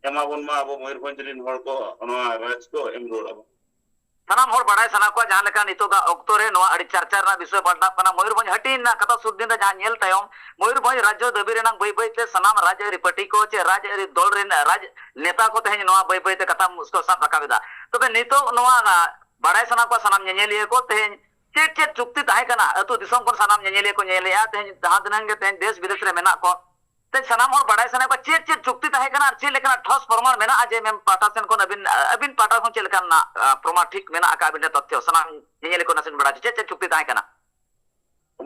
ᱮᱢᱟ ᱵᱚᱱ ᱢᱟ, ᱟᱵᱚ ᱢᱚᱭᱩᱨᱵᱷᱚᱸᱡᱽ ᱨᱮᱱ ᱦᱚᱲ ᱠᱚ ᱱᱚᱣᱟ ᱨᱟᱡᱽ ᱠᱚ ᱮᱢ ᱨᱩᱣᱟᱹᱲ ᱟᱵᱚᱱ᱾ ᱥᱟᱱᱟᱢ ᱦᱚᱲ ᱵᱟᱲᱟᱭ ᱥᱟᱱᱟ ᱠᱚᱣᱟ, ᱡᱟᱦᱟᱸ ᱞᱮᱠᱟ ᱱᱤᱛᱚᱜᱟᱜ ᱚᱠᱛᱚ ᱨᱮ ᱱᱚᱣᱟ ᱟᱹᱰᱤ ᱪᱟᱨᱪᱟ ᱨᱮᱱᱟᱜ ᱵᱤᱥᱚᱭ ᱯᱟᱞᱴᱟᱜ ᱠᱟᱱᱟ᱾ ᱢᱚᱭᱩᱨᱵᱷᱚᱸᱡᱽ ᱦᱟᱹᱴᱤᱧ ᱨᱮᱱᱟᱜ ᱠᱟᱛᱷᱟ ᱥᱩᱨ ᱫᱤᱱ ᱨᱮ ᱡᱟᱦᱟᱸ ᱧᱮᱞ ᱛᱟᱭᱚᱢ, ᱢᱚᱭᱩᱨᱵᱷᱚᱸᱡᱽ ᱨᱟᱡᱽᱡᱚ ᱫᱟᱹᱵᱤ ᱨᱮᱱᱟᱜ ᱵᱟᱹᱭ ᱵᱟᱹᱭ ᱛᱮ ᱥᱟᱱᱟᱢ ᱨᱟᱡᱽᱟᱹᱨᱤ ᱯᱟᱹᱴᱤ ᱠᱚ ᱪᱮ ᱨᱟᱡᱽᱟᱹᱨᱤ ᱫᱚᱞ ᱨᱮᱱ ᱨᱟᱡᱽ ᱱᱮᱛᱟ ᱠᱚ ᱛᱮᱦᱮᱧ ᱱᱚᱣᱟ ᱵᱟᱹᱭ ᱵᱟᱹᱭ ᱛᱮ ᱠᱟᱛᱷᱟ ᱠᱚ ᱥᱟᱵ ᱨᱟᱠᱟᱵ ᱮᱫᱟ᱾ ᱛᱚᱵᱮ ᱱᱤᱛᱚᱜ ᱱᱚᱣᱟ ᱵᱟᱲᱟᱭ ᱥᱟᱱᱟ ᱠᱚᱣᱟ ᱥᱟᱱᱟᱢ ᱧᱮᱧᱮᱞᱤᱭᱟᱹ ᱠᱚ, ᱛᱮᱦᱮᱧ ᱪᱮᱫ ᱪᱮᱫ ᱪᱩᱠᱛᱤ ᱛᱟᱦᱮᱸ ᱠᱟᱱᱟ? ᱟᱹᱛᱩ ᱫᱤᱥᱚᱢ ᱠᱷᱚᱱ ᱥᱟᱱᱟᱢ ᱧᱮᱧᱮᱞᱤᱭᱟᱹ ᱠᱚ ᱧᱮᱞᱮᱜᱼᱟ, ᱛᱮᱦᱮᱧ ᱡᱟᱦᱟᱸ ᱛᱤᱱᱟᱹᱜ ᱜᱮ ᱛᱮᱦᱮᱧ ᱫᱮᱥ ᱵᱤᱫᱮᱥ ᱨᱮ ᱢᱮᱱᱟᱜ ᱠᱚ, ᱛᱮᱦᱮᱧ ᱥᱟᱱᱟᱢ ᱦᱚᱲ ᱵᱟᱲᱟᱭ ᱥᱟᱱᱟᱭᱮᱫ ᱠᱚᱣᱟ ᱪᱮᱫ ᱪᱮᱫ ᱪᱩᱠᱛᱤ ᱛᱟᱦᱮᱸ ᱠᱟᱱᱟ ᱟᱨ ᱪᱮᱫ ᱞᱮᱠᱟᱱᱟᱜ ᱴᱷᱚᱥ ᱯᱨᱚᱢᱟᱬ ᱢᱮᱱᱟᱜᱼᱟ ᱡᱮ ᱢᱮᱢ ᱯᱟᱦᱴᱟ ᱥᱮᱱ ᱠᱷᱚᱱ ᱟᱹᱵᱤᱱ, ᱟᱹᱵᱤᱱ ᱯᱟᱦᱴᱟ ᱠᱷᱚᱱ ᱪᱮᱫ ᱞᱮᱠᱟᱱᱟᱜ, ᱟ, ᱯᱨᱚᱢᱟᱬ ᱴᱷᱤᱠ ᱢᱮᱱᱟᱜ ᱟᱠᱟᱫ ᱟᱹᱵᱤᱱ ᱴᱷᱮᱱ ᱛᱚᱛᱛᱷᱚ? ᱥᱟᱱᱟᱢ ᱧᱮᱧᱮᱞᱤᱭᱟᱹ ᱠᱚ ᱱᱟᱥᱮ ᱵᱟᱲᱟᱭ ᱦᱚᱪᱚ, ᱪᱮᱫ ᱪᱮᱫ ᱪᱩᱠᱛᱤ ᱛᱟᱦᱮᱸ ᱠᱟᱱᱟ?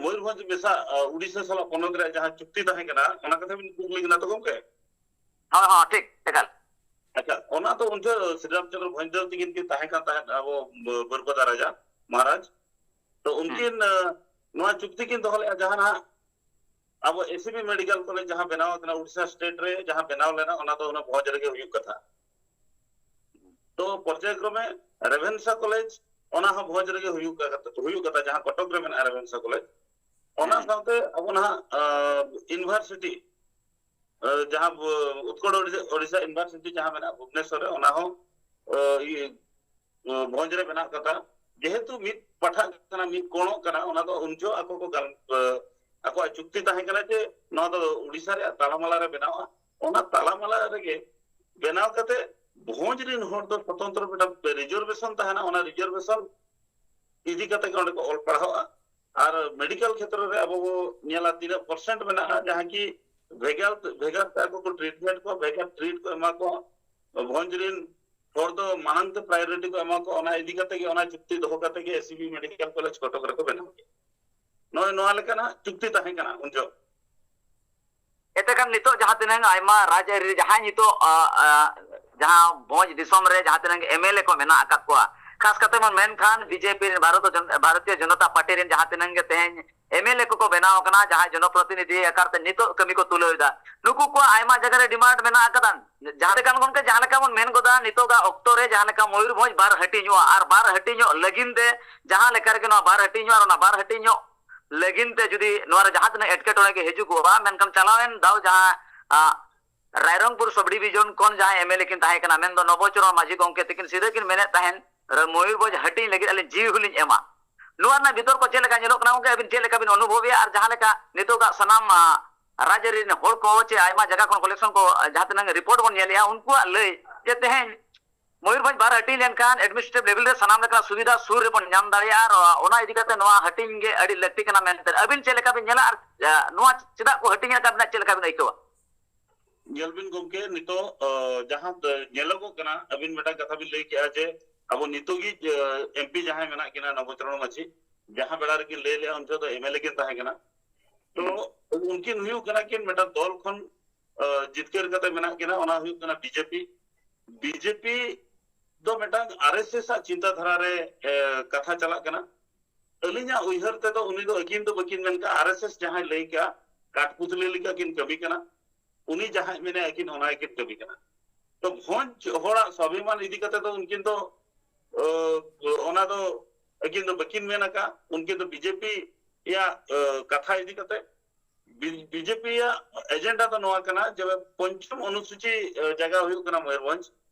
ᱢᱚᱭᱩᱨᱵᱷᱚᱸᱡᱽ ᱢᱮᱥᱟ, ᱟ, ᱩᱰᱤᱥᱟ ᱥᱟᱞᱟᱜ ᱯᱚᱱᱚᱛ ᱨᱮᱭᱟᱜ ᱡᱟᱦᱟᱸ ᱪᱩᱠᱛᱤ ᱛᱟᱦᱮᱸ ᱠᱟᱱᱟ, ᱚᱱᱟ ᱠᱟᱛᱷᱟ ᱵᱤᱱ ᱠᱩᱠᱞᱤ ᱠᱟᱱᱟ ᱛᱚ ᱜᱚᱢᱠᱮ? ᱦᱳᱭ, ᱦᱳᱭ, ᱴᱷᱤᱠ, ᱮᱠᱟᱞ᱾ ᱟᱪᱪᱷᱟ, ᱚᱱᱟ ᱫᱚ ᱩᱱ ᱡᱚᱦᱚᱜ ᱥᱨᱤᱨᱟᱢᱪᱚᱸᱫᱽᱨᱚ ᱵᱷᱚᱸᱡᱽᱫᱮᱣ ᱛᱤᱠᱤᱱ ᱠᱤᱱ ᱛᱟᱦᱮᱸ ᱠᱟᱱ ᱛᱟᱦᱮᱸᱫ, ᱟᱵᱚ ᱵᱟᱹᱨᱯᱟᱫᱟ ᱨᱟᱡᱟ ᱢᱚᱦᱟᱨᱟᱡᱽ᱾ ᱛᱚ ᱩᱱᱠᱤᱱ, ᱟ, ᱱᱚᱣᱟ ᱪᱩᱠᱛᱤ ᱠᱤᱱ ᱫᱚᱦᱚ ᱞᱮᱫᱼᱟ, ᱡᱟᱦᱟᱸ ᱱᱟᱦᱟᱜ ᱟᱵᱚ ᱮᱥᱤᱵᱤ ᱢᱮᱰᱤᱠᱮᱞ ᱠᱚᱞᱮᱡᱽ ᱡᱟᱦᱟᱸ ᱵᱮᱱᱟᱣ ᱟᱠᱟᱱᱟ, ᱩᱰᱤᱥᱟ ᱥᱴᱮᱴ ᱨᱮ ᱡᱟᱦᱟᱸ ᱵᱮᱱᱟᱣ ᱞᱮᱱᱟ, ᱚᱱᱟ ᱫᱚ ᱚᱱᱟ ᱵᱷᱚᱸᱡᱽ ᱨᱮᱜᱮ ᱦᱩᱭᱩᱜ ᱠᱟᱛᱷᱟ᱾ ᱛᱚ ᱯᱚᱨᱡᱟᱭ ᱠᱨᱚᱢᱮ ᱨᱮᱵᱷᱮᱱᱥᱟ ᱠᱚᱞᱮᱡᱽ, ᱚᱱᱟ ᱦᱚᱸ ᱵᱷᱚᱸᱡᱽ ᱨᱮᱜᱮ ᱦᱩᱭᱩᱜ ᱠᱟᱛᱷᱟ, ᱦᱩᱭᱩᱜ ᱠᱟᱛᱷᱟ, ᱡᱟᱦᱟᱸ ᱠᱚᱴᱚᱠ ᱨᱮ ᱢᱮᱱᱟᱜᱼᱟ ᱨᱮᱵᱷᱮᱱᱥᱟ ᱠᱚᱞᱮᱡᱽ, ᱚᱱᱟ ᱥᱟᱶᱛᱮ ᱟᱵᱚ ᱱᱟᱦᱟᱜ, ᱟ, ᱤᱭᱩᱱᱤᱵᱷᱟᱨᱥᱤᱴᱤ, ᱟ, ᱡᱟᱦᱟᱸ ᱵᱚ-, ᱩᱛᱠᱚᱲ ᱳᱰᱤᱥᱟ, ᱳᱰᱤᱥᱟ ᱤᱭᱩᱱᱤᱵᱷᱟᱨᱥᱤᱴᱤ ᱡᱟᱦᱟᱸ ᱢᱮᱱᱟᱜᱼᱟ ᱵᱷᱩᱵᱽᱱᱮᱥᱚᱨ ᱨᱮ, ᱚᱱᱟ ᱦᱚᱸ, ᱟ, ᱤᱭᱟᱹ, ᱟ, ᱵᱷᱚᱸᱡᱽ ᱨᱮ ᱢᱮᱱᱟᱜ ᱠᱟᱫᱟ᱾ ᱡᱮᱦᱮᱛᱩ ᱢᱤᱫ ᱯᱟᱴᱷᱟᱜ ᱠᱟᱱᱟ, ᱢᱤᱫ ᱠᱚᱬᱚᱜ ᱠᱟᱱᱟ, ᱚᱱᱟ ᱫᱚ ᱩᱱ ᱡᱚᱦᱚᱜ ᱟᱠᱚ ᱠᱚ ᱜᱟᱞ-, ᱟ, ᱟᱠᱚᱣᱟᱜ ᱪᱩᱠᱛᱤ ᱛᱟᱦᱮᱸ ᱠᱟᱱᱟ ᱡᱮ ᱱᱚᱣᱟ ᱫᱚ ᱩᱰᱤᱥᱟ ᱨᱮᱭᱟᱜ ᱛᱟᱞᱟᱢᱟᱞᱟ ᱨᱮ ᱵᱮᱱᱟᱣᱼᱟ᱾ ᱚᱱᱟ ᱛᱟᱞᱟᱢᱟᱞᱟ ᱨᱮᱜᱮ ᱵᱮᱱᱟᱣ ᱠᱟᱛᱮ ᱵᱷᱚᱸᱡᱽ ᱨᱮᱱ ᱦᱚᱲ ᱫᱚ ᱥᱚᱛᱚᱱᱛᱨᱚ ᱢᱤᱫᱴᱟᱝ ᱨᱤᱡᱟᱨᱵᱷᱮᱥᱚᱱ ᱛᱟᱦᱮᱱᱟ, ᱚᱱᱟ ᱨᱤᱡᱟᱨᱵᱷᱮᱥᱚᱱ ᱤᱫᱤ ᱠᱟᱛᱮ ᱜᱮ ᱚᱸᱰᱮ ᱠᱚ ᱚᱞ ᱯᱟᱲᱦᱟᱣᱟ᱾ ᱟᱨ ᱢᱮᱰᱤᱠᱮᱞ ᱠᱷᱮᱛᱨᱚ ᱨᱮ ᱟᱵᱚ ᱵᱚ ᱧᱮᱞᱟ ᱛᱤᱱᱟᱹᱜ ᱯᱟᱨᱥᱮᱱᱴ ᱢᱮᱱᱟᱜᱼᱟ, ᱡᱟᱦᱟᱸ ᱠᱤ ᱵᱷᱮᱜᱟᱨ ᱵᱷᱮᱜᱟᱨ ᱛᱮ ᱟᱠᱚ ᱠᱚ ᱴᱨᱤᱴᱢᱮᱱᱴ ᱠᱚ, ᱵᱷᱮᱜᱟᱨ ᱴᱨᱤᱴ ᱠᱚ ᱮᱢᱟ ᱠᱚ, ᱵᱷᱚᱸᱡᱽ ᱨᱮᱱ ᱦᱚᱲ ᱫᱚ ᱢᱟᱲᱟᱝ ᱛᱮ ᱯᱨᱟᱭᱳᱨᱤᱴᱤ ᱠᱚ ᱮᱢᱟ ᱠᱚ, ᱚᱱᱟ ᱤᱫᱤ ᱠᱟᱛᱮ ᱜᱮ ᱚᱱᱟ ᱪᱩᱠᱛᱤ ᱫᱚᱦᱚ ᱠᱟᱛᱮ ᱜᱮ ᱮᱥᱤᱵᱤ ᱢᱮᱰᱤᱠᱮᱞ ᱠᱚᱞᱮᱡᱽ ᱠᱚᱴᱚᱠ ᱨᱮᱠᱚ ᱵᱮᱱᱟᱣ ᱠᱮᱫᱟ᱾ ᱱᱚᱜᱼᱚᱭ ᱱᱚᱣᱟ ᱞᱮᱠᱟᱱᱟᱜ ᱪᱩᱠᱛᱤ ᱛᱟᱦᱮᱸ ᱠᱟᱱᱟ ᱩᱱ ᱡᱚᱦᱚᱜ᱾ ᱮᱱᱛᱮ ᱠᱷᱟᱱ ᱱᱤᱛᱚᱜ ᱡᱟᱦᱟᱸ ᱛᱤᱱᱟᱹᱝ ᱟᱭᱢᱟ ᱨᱟᱡᱽᱟᱹᱨᱤ ᱨᱮ ᱡᱟᱦᱟᱸᱭ ᱱᱤᱛᱚᱜ, ᱟ, ᱟ, ᱡᱟᱦᱟᱸ ᱵᱷᱚᱸᱡᱽ ᱫᱤᱥᱚᱢ ᱨᱮ ᱡᱟᱦᱟᱸ ᱛᱤᱱᱟᱹᱝ ᱮᱢᱮᱞᱮ ᱠᱚ ᱢᱮᱱᱟᱜ ᱟᱠᱟᱫ ᱠᱚᱣᱟ, ᱠᱷᱟᱥ ᱠᱟᱛᱮ ᱵᱚᱱ ᱢᱮᱱᱠᱷᱟᱱ ᱵᱤᱡᱮᱯᱤ ᱨᱮᱱ, ᱵᱷᱟᱨᱚᱛ ᱡᱚᱱ-, ᱵᱷᱟᱨᱚᱛᱤᱭᱚ ᱡᱚᱱᱚᱛᱟ ᱯᱟᱨᱴᱤ ᱨᱮᱱ ᱡᱟᱦᱟᱸ ᱛᱤᱱᱟᱹᱝ ᱜᱮ ᱛᱮᱦᱮᱧ ᱮᱢᱮᱞᱮ ᱠᱚᱠᱚ ᱵᱮᱱᱟᱣ ᱟᱠᱟᱱᱟ, ᱡᱟᱦᱟᱸᱭ ᱡᱚᱱᱚᱯᱨᱚᱛᱤᱱᱤᱫᱷᱤ ᱟᱠᱟᱨ ᱛᱮ ᱱᱤᱛᱚᱜ ᱠᱟᱹᱢᱤ ᱠᱚ ᱛᱩᱞᱟᱹᱣ ᱮᱫᱟ, ᱱᱩᱠᱩ ᱠᱚᱣᱟᱜ ᱟᱭᱢᱟ ᱡᱟᱭᱜᱟ ᱨᱮ ᱰᱤᱢᱟᱱᱰ ᱢᱮᱱᱟᱜ ᱟᱠᱟᱫᱟ᱾ ᱡᱟᱦᱟᱸ ᱞᱮᱠᱟᱱ ᱜᱚᱢᱠᱮ, ᱡᱟᱦᱟᱸ ᱞᱮᱠᱟ ᱵᱚᱱ ᱢᱮᱱ ᱜᱚᱫᱟ, ᱱᱤᱛᱚᱜᱟᱜ ᱚᱠᱛᱚ ᱨᱮ ᱡᱟᱦᱟᱸ ᱞᱮᱠᱟ ᱢᱚᱭᱩᱨᱵᱷᱚᱸᱡᱽ ᱵᱟᱨ ᱦᱟᱹᱴᱤᱧᱚᱜᱼᱟ ᱟᱨ ᱵᱟᱨ ᱦᱟᱹᱴᱤᱧᱚᱜ ᱞᱟᱹᱜᱤᱫ ᱛᱮ ᱡᱟᱦᱟᱸ ᱞᱮᱠᱟ ᱨᱮᱜᱮ ᱱᱚᱣᱟ ᱵᱟᱨ ᱦᱟᱹᱴᱤᱧᱚᱜᱼᱟ ᱟᱨ ᱚᱱᱟ ᱵᱟᱨ ᱦᱟᱹᱴᱤᱧᱚᱜ ᱞᱟᱹᱜᱤᱫ ᱛᱮ ᱡᱩᱫᱤ ᱱᱚᱣᱟ ᱨᱮ ᱡᱟᱦᱟᱸ ᱛᱤᱱᱟᱹᱜ ᱮᱴᱠᱮᱴᱚᱬᱮ ᱜᱮ ᱦᱤᱡᱩᱜᱚᱜᱼᱟ, ᱢᱮᱱᱠᱷᱟᱱ ᱪᱟᱞᱟᱣᱮᱱ ᱫᱟᱣ ᱡᱟᱦᱟᱸ, ᱟ, ᱨᱟᱭᱨᱚᱝᱯᱩᱨ ᱥᱚᱵᱽ ᱰᱤᱵᱷᱤᱡᱚᱱ ᱠᱷᱚᱱ ᱡᱟᱦᱟᱸᱭ ᱮᱢ ᱮᱞ ᱮ ᱠᱤᱱ ᱛᱟᱦᱮᱸ ᱠᱟᱱᱟ, ᱢᱮᱱᱫᱚ ᱱᱚᱵᱚᱪᱚᱨᱚᱬ ᱢᱟᱹᱡᱷᱤ ᱜᱚᱢᱠᱮ ᱛᱤᱠᱤᱱ ᱥᱤᱫᱷᱟᱹ ᱠᱤᱱ ᱢᱮᱱᱮᱫ ᱛᱟᱦᱮᱱ, ᱢᱚᱭᱩᱨᱵᱷᱚᱸᱡᱽ ᱦᱟᱹᱴᱤᱧ ᱞᱟᱹᱜᱤᱫ ᱟᱹᱞᱤᱧ ᱡᱤᱣᱤ ᱦᱚᱸᱞᱤᱧ ᱮᱢᱟ᱾ ᱱᱚᱣᱟ ᱨᱮᱱᱟᱜ ᱵᱷᱤᱛᱚᱨ ᱠᱚ ᱪᱮᱫ ᱞᱮᱠᱟ ᱧᱮᱞᱚᱜ ᱠᱟᱱᱟ ᱜᱚᱢᱠᱮ, ᱟᱹᱵᱤᱱ ᱪᱮᱫ ᱞᱮᱠᱟ ᱵᱤᱱ ᱚᱱᱩᱵᱷᱚᱵᱮᱜᱼᱟ? ᱟᱨ ᱡᱟᱦᱟᱸ ᱞᱮᱠᱟ ᱱᱤᱛᱚᱜᱟᱜ ᱥᱟᱱᱟᱢ, ᱟ, ᱨᱟᱡᱽ ᱟᱹᱨᱤ ᱨᱮᱱ ᱦᱚᱲ ᱠᱚ ᱪᱮ ᱟᱭᱢᱟ ᱡᱟᱭᱜᱟ ᱠᱷᱚᱱ ᱠᱚᱞᱮᱠᱥᱚᱱ ᱠᱚ, ᱟ, ᱡᱟᱦᱟᱸ ᱛᱤᱱᱟᱹᱜ ᱨᱤᱯᱳᱨᱴ ᱵᱚᱱ ᱧᱮᱞᱮᱜᱼᱟ, ᱩᱱᱠᱩᱣᱟᱜ ᱞᱟᱹᱭ ᱡᱮ ᱛᱮᱦᱮᱧ ᱢᱚᱭᱩᱨᱵᱷᱚᱸᱡᱽ ᱵᱟᱨ ᱦᱟᱹᱴᱤᱧ ᱞᱮᱱᱠᱷᱟᱱ ᱮᱰᱢᱤᱱᱤᱥᱴᱨᱮᱴᱤᱵᱷ ᱞᱮᱵᱮᱞ ᱨᱮ ᱥᱟᱱᱟᱢ ᱞᱮᱠᱟᱱᱟᱜ ᱥᱩᱵᱤᱫᱷᱟ ᱥᱩᱨ ᱨᱮᱵᱚᱱ ᱧᱟᱢ ᱫᱟᱲᱮᱭᱟᱜᱼᱟ᱾ ᱟᱨ ᱚᱱᱟ ᱤᱫᱤ ᱠᱟᱛᱮ ᱱᱚᱣᱟ ᱦᱟᱹᱴᱤᱧ ᱜᱮ ᱟᱹᱰᱤ ᱞᱟᱹᱠᱛᱤ ᱠᱟᱱᱟ ᱢᱮᱱᱛᱮ ᱟᱹᱵᱤᱱ ᱪᱮᱫ ᱞᱮᱠᱟ ᱵᱤᱱ ᱧᱮᱞᱟ? ᱟᱨ, ᱟ, ᱱᱚᱣᱟ ᱪᱮᱫᱟᱜ ᱠᱚ ᱦᱟᱹᱴᱤᱧ ᱟᱠᱟᱫ ᱵᱤᱱᱟ, ᱪᱮᱫ ᱞᱮᱠᱟ ᱵᱤᱱ ᱟᱹᱭᱠᱟᱹᱣᱟ? ᱧᱮᱞ ᱵᱤᱱ ᱜᱚᱢᱠᱮ, ᱱᱤᱛᱚᱜ, ᱟ, ᱡᱟᱦᱟᱸ ᱫᱚ ᱧᱮᱞᱚᱜᱚᱜ ᱠᱟᱱᱟ, ᱟᱹᱵᱤᱱ ᱢᱤᱫᱴᱟᱝ ᱠᱟᱛᱷᱟ ᱵᱤᱱ ᱞᱟᱹᱭ ᱠᱮᱜᱼᱟ ᱡᱮ ᱟᱵᱚ ᱱᱤᱛᱚᱜ ᱜᱮ, ᱟ, ᱮᱢ ᱯᱤ ᱡᱟᱦᱟᱸᱭ ᱢᱮᱱᱟᱜ ᱠᱤᱱᱟ ᱱᱚᱵᱚᱪᱚᱨᱚᱬ ᱢᱟᱹᱡᱷᱤ, ᱡᱟᱦᱟᱸ ᱵᱮᱲᱟ ᱨᱮᱠᱤᱱ ᱞᱟᱹᱭ ᱞᱮᱜᱼᱟ ᱩᱱ ᱡᱚᱠᱷᱚᱱ ᱫᱚ ᱮᱢ ᱮᱞ ᱮ ᱠᱤᱱ ᱛᱟᱦᱮᱸ ᱠᱟᱱᱟ᱾ ᱛᱚ ᱩᱱᱠᱤᱱ ᱦᱩᱭᱩᱜ ᱠᱟᱱᱟ ᱠᱤᱱ ᱢᱤᱫᱴᱟᱝ ᱫᱚᱞ ᱠᱷᱚᱱ, ᱟ, ᱡᱤᱛᱠᱟᱹᱨ ᱠᱟᱛᱮ ᱢᱮᱱᱟᱜ ᱠᱤᱱᱟ, ᱚᱱᱟ ᱦᱩᱭᱩᱜ ᱠᱟᱱᱟ B J P. B J P ᱫᱚ ᱢᱤᱫᱴᱟᱝ ᱟᱨ ᱮᱥ ᱮᱥ ᱟᱜ ᱪᱤᱱᱛᱟᱹ ᱫᱷᱟᱨᱟ ᱨᱮ, ᱮ, ᱠᱟᱛᱷᱟ ᱪᱟᱞᱟᱜ ᱠᱟᱱᱟ᱾ ᱟᱹᱞᱤᱧᱟᱜ ᱩᱭᱦᱟᱹᱨ ᱛᱮᱫᱚ ᱩᱱᱤ ᱫᱚ ᱟᱹᱠᱤᱱ ᱫᱚ ᱵᱟᱹᱠᱤᱱ ᱢᱮᱱ ᱠᱟᱜᱼᱟ, ᱟᱨ ᱮᱥ ᱮᱥ ᱡᱟᱦᱟᱸᱭ ᱞᱟᱹᱭ ᱠᱟᱜᱼᱟ, ᱠᱟᱴᱯᱩᱛᱞᱤ ᱞᱮᱠᱟ ᱠᱤᱱ ᱠᱟᱹᱢᱤ ᱠᱟᱱᱟ᱾ ᱩᱱᱤ ᱡᱟᱦᱟᱸᱭ ᱢᱮᱱᱟᱭ ᱟᱹᱠᱤᱱ ᱚᱱᱟ ᱜᱮᱠᱤᱱ ᱠᱟᱹᱢᱤ ᱠᱟᱱᱟ᱾ ᱛᱚ ᱵᱷᱚᱸᱡᱽ ᱦᱚᱲᱟᱜ ᱥᱣᱟᱵᱷᱤᱢᱟᱱ ᱤᱫᱤ ᱠᱟᱛᱮ ᱫᱚ ᱩᱱᱠᱤᱱ ᱫᱚ, ᱟ, ᱚᱱᱟ ᱫᱚ ᱟᱹᱠᱤᱱ ᱫᱚ ᱵᱟᱹᱠᱤᱱ ᱢᱮᱱ ᱟᱠᱟᱫ᱾ ᱩᱱᱠᱤᱱ ᱫᱚ ᱵᱤ ᱡᱮ ᱯᱤ ᱭᱟᱜ, ᱟ, ᱠᱟᱛᱷᱟ ᱤᱫᱤ ᱠᱟᱛᱮ, ᱵᱤ-, ᱵᱤ ᱡᱮ ᱯᱤ ᱭᱟᱜ ᱮᱡᱮᱱᱰᱟ ᱫᱚ ᱱᱚᱣᱟ ᱠᱟᱱᱟ ᱡᱮ ᱯᱚᱧᱪᱚᱢ ᱚᱱᱩᱥᱩᱪᱤ, ᱟ, ᱡᱟᱭᱜᱟ ᱦᱩᱭᱩᱜ ᱠᱟᱱᱟ ᱢᱚᱭᱩᱨᱵᱷᱚᱸᱡᱽ᱾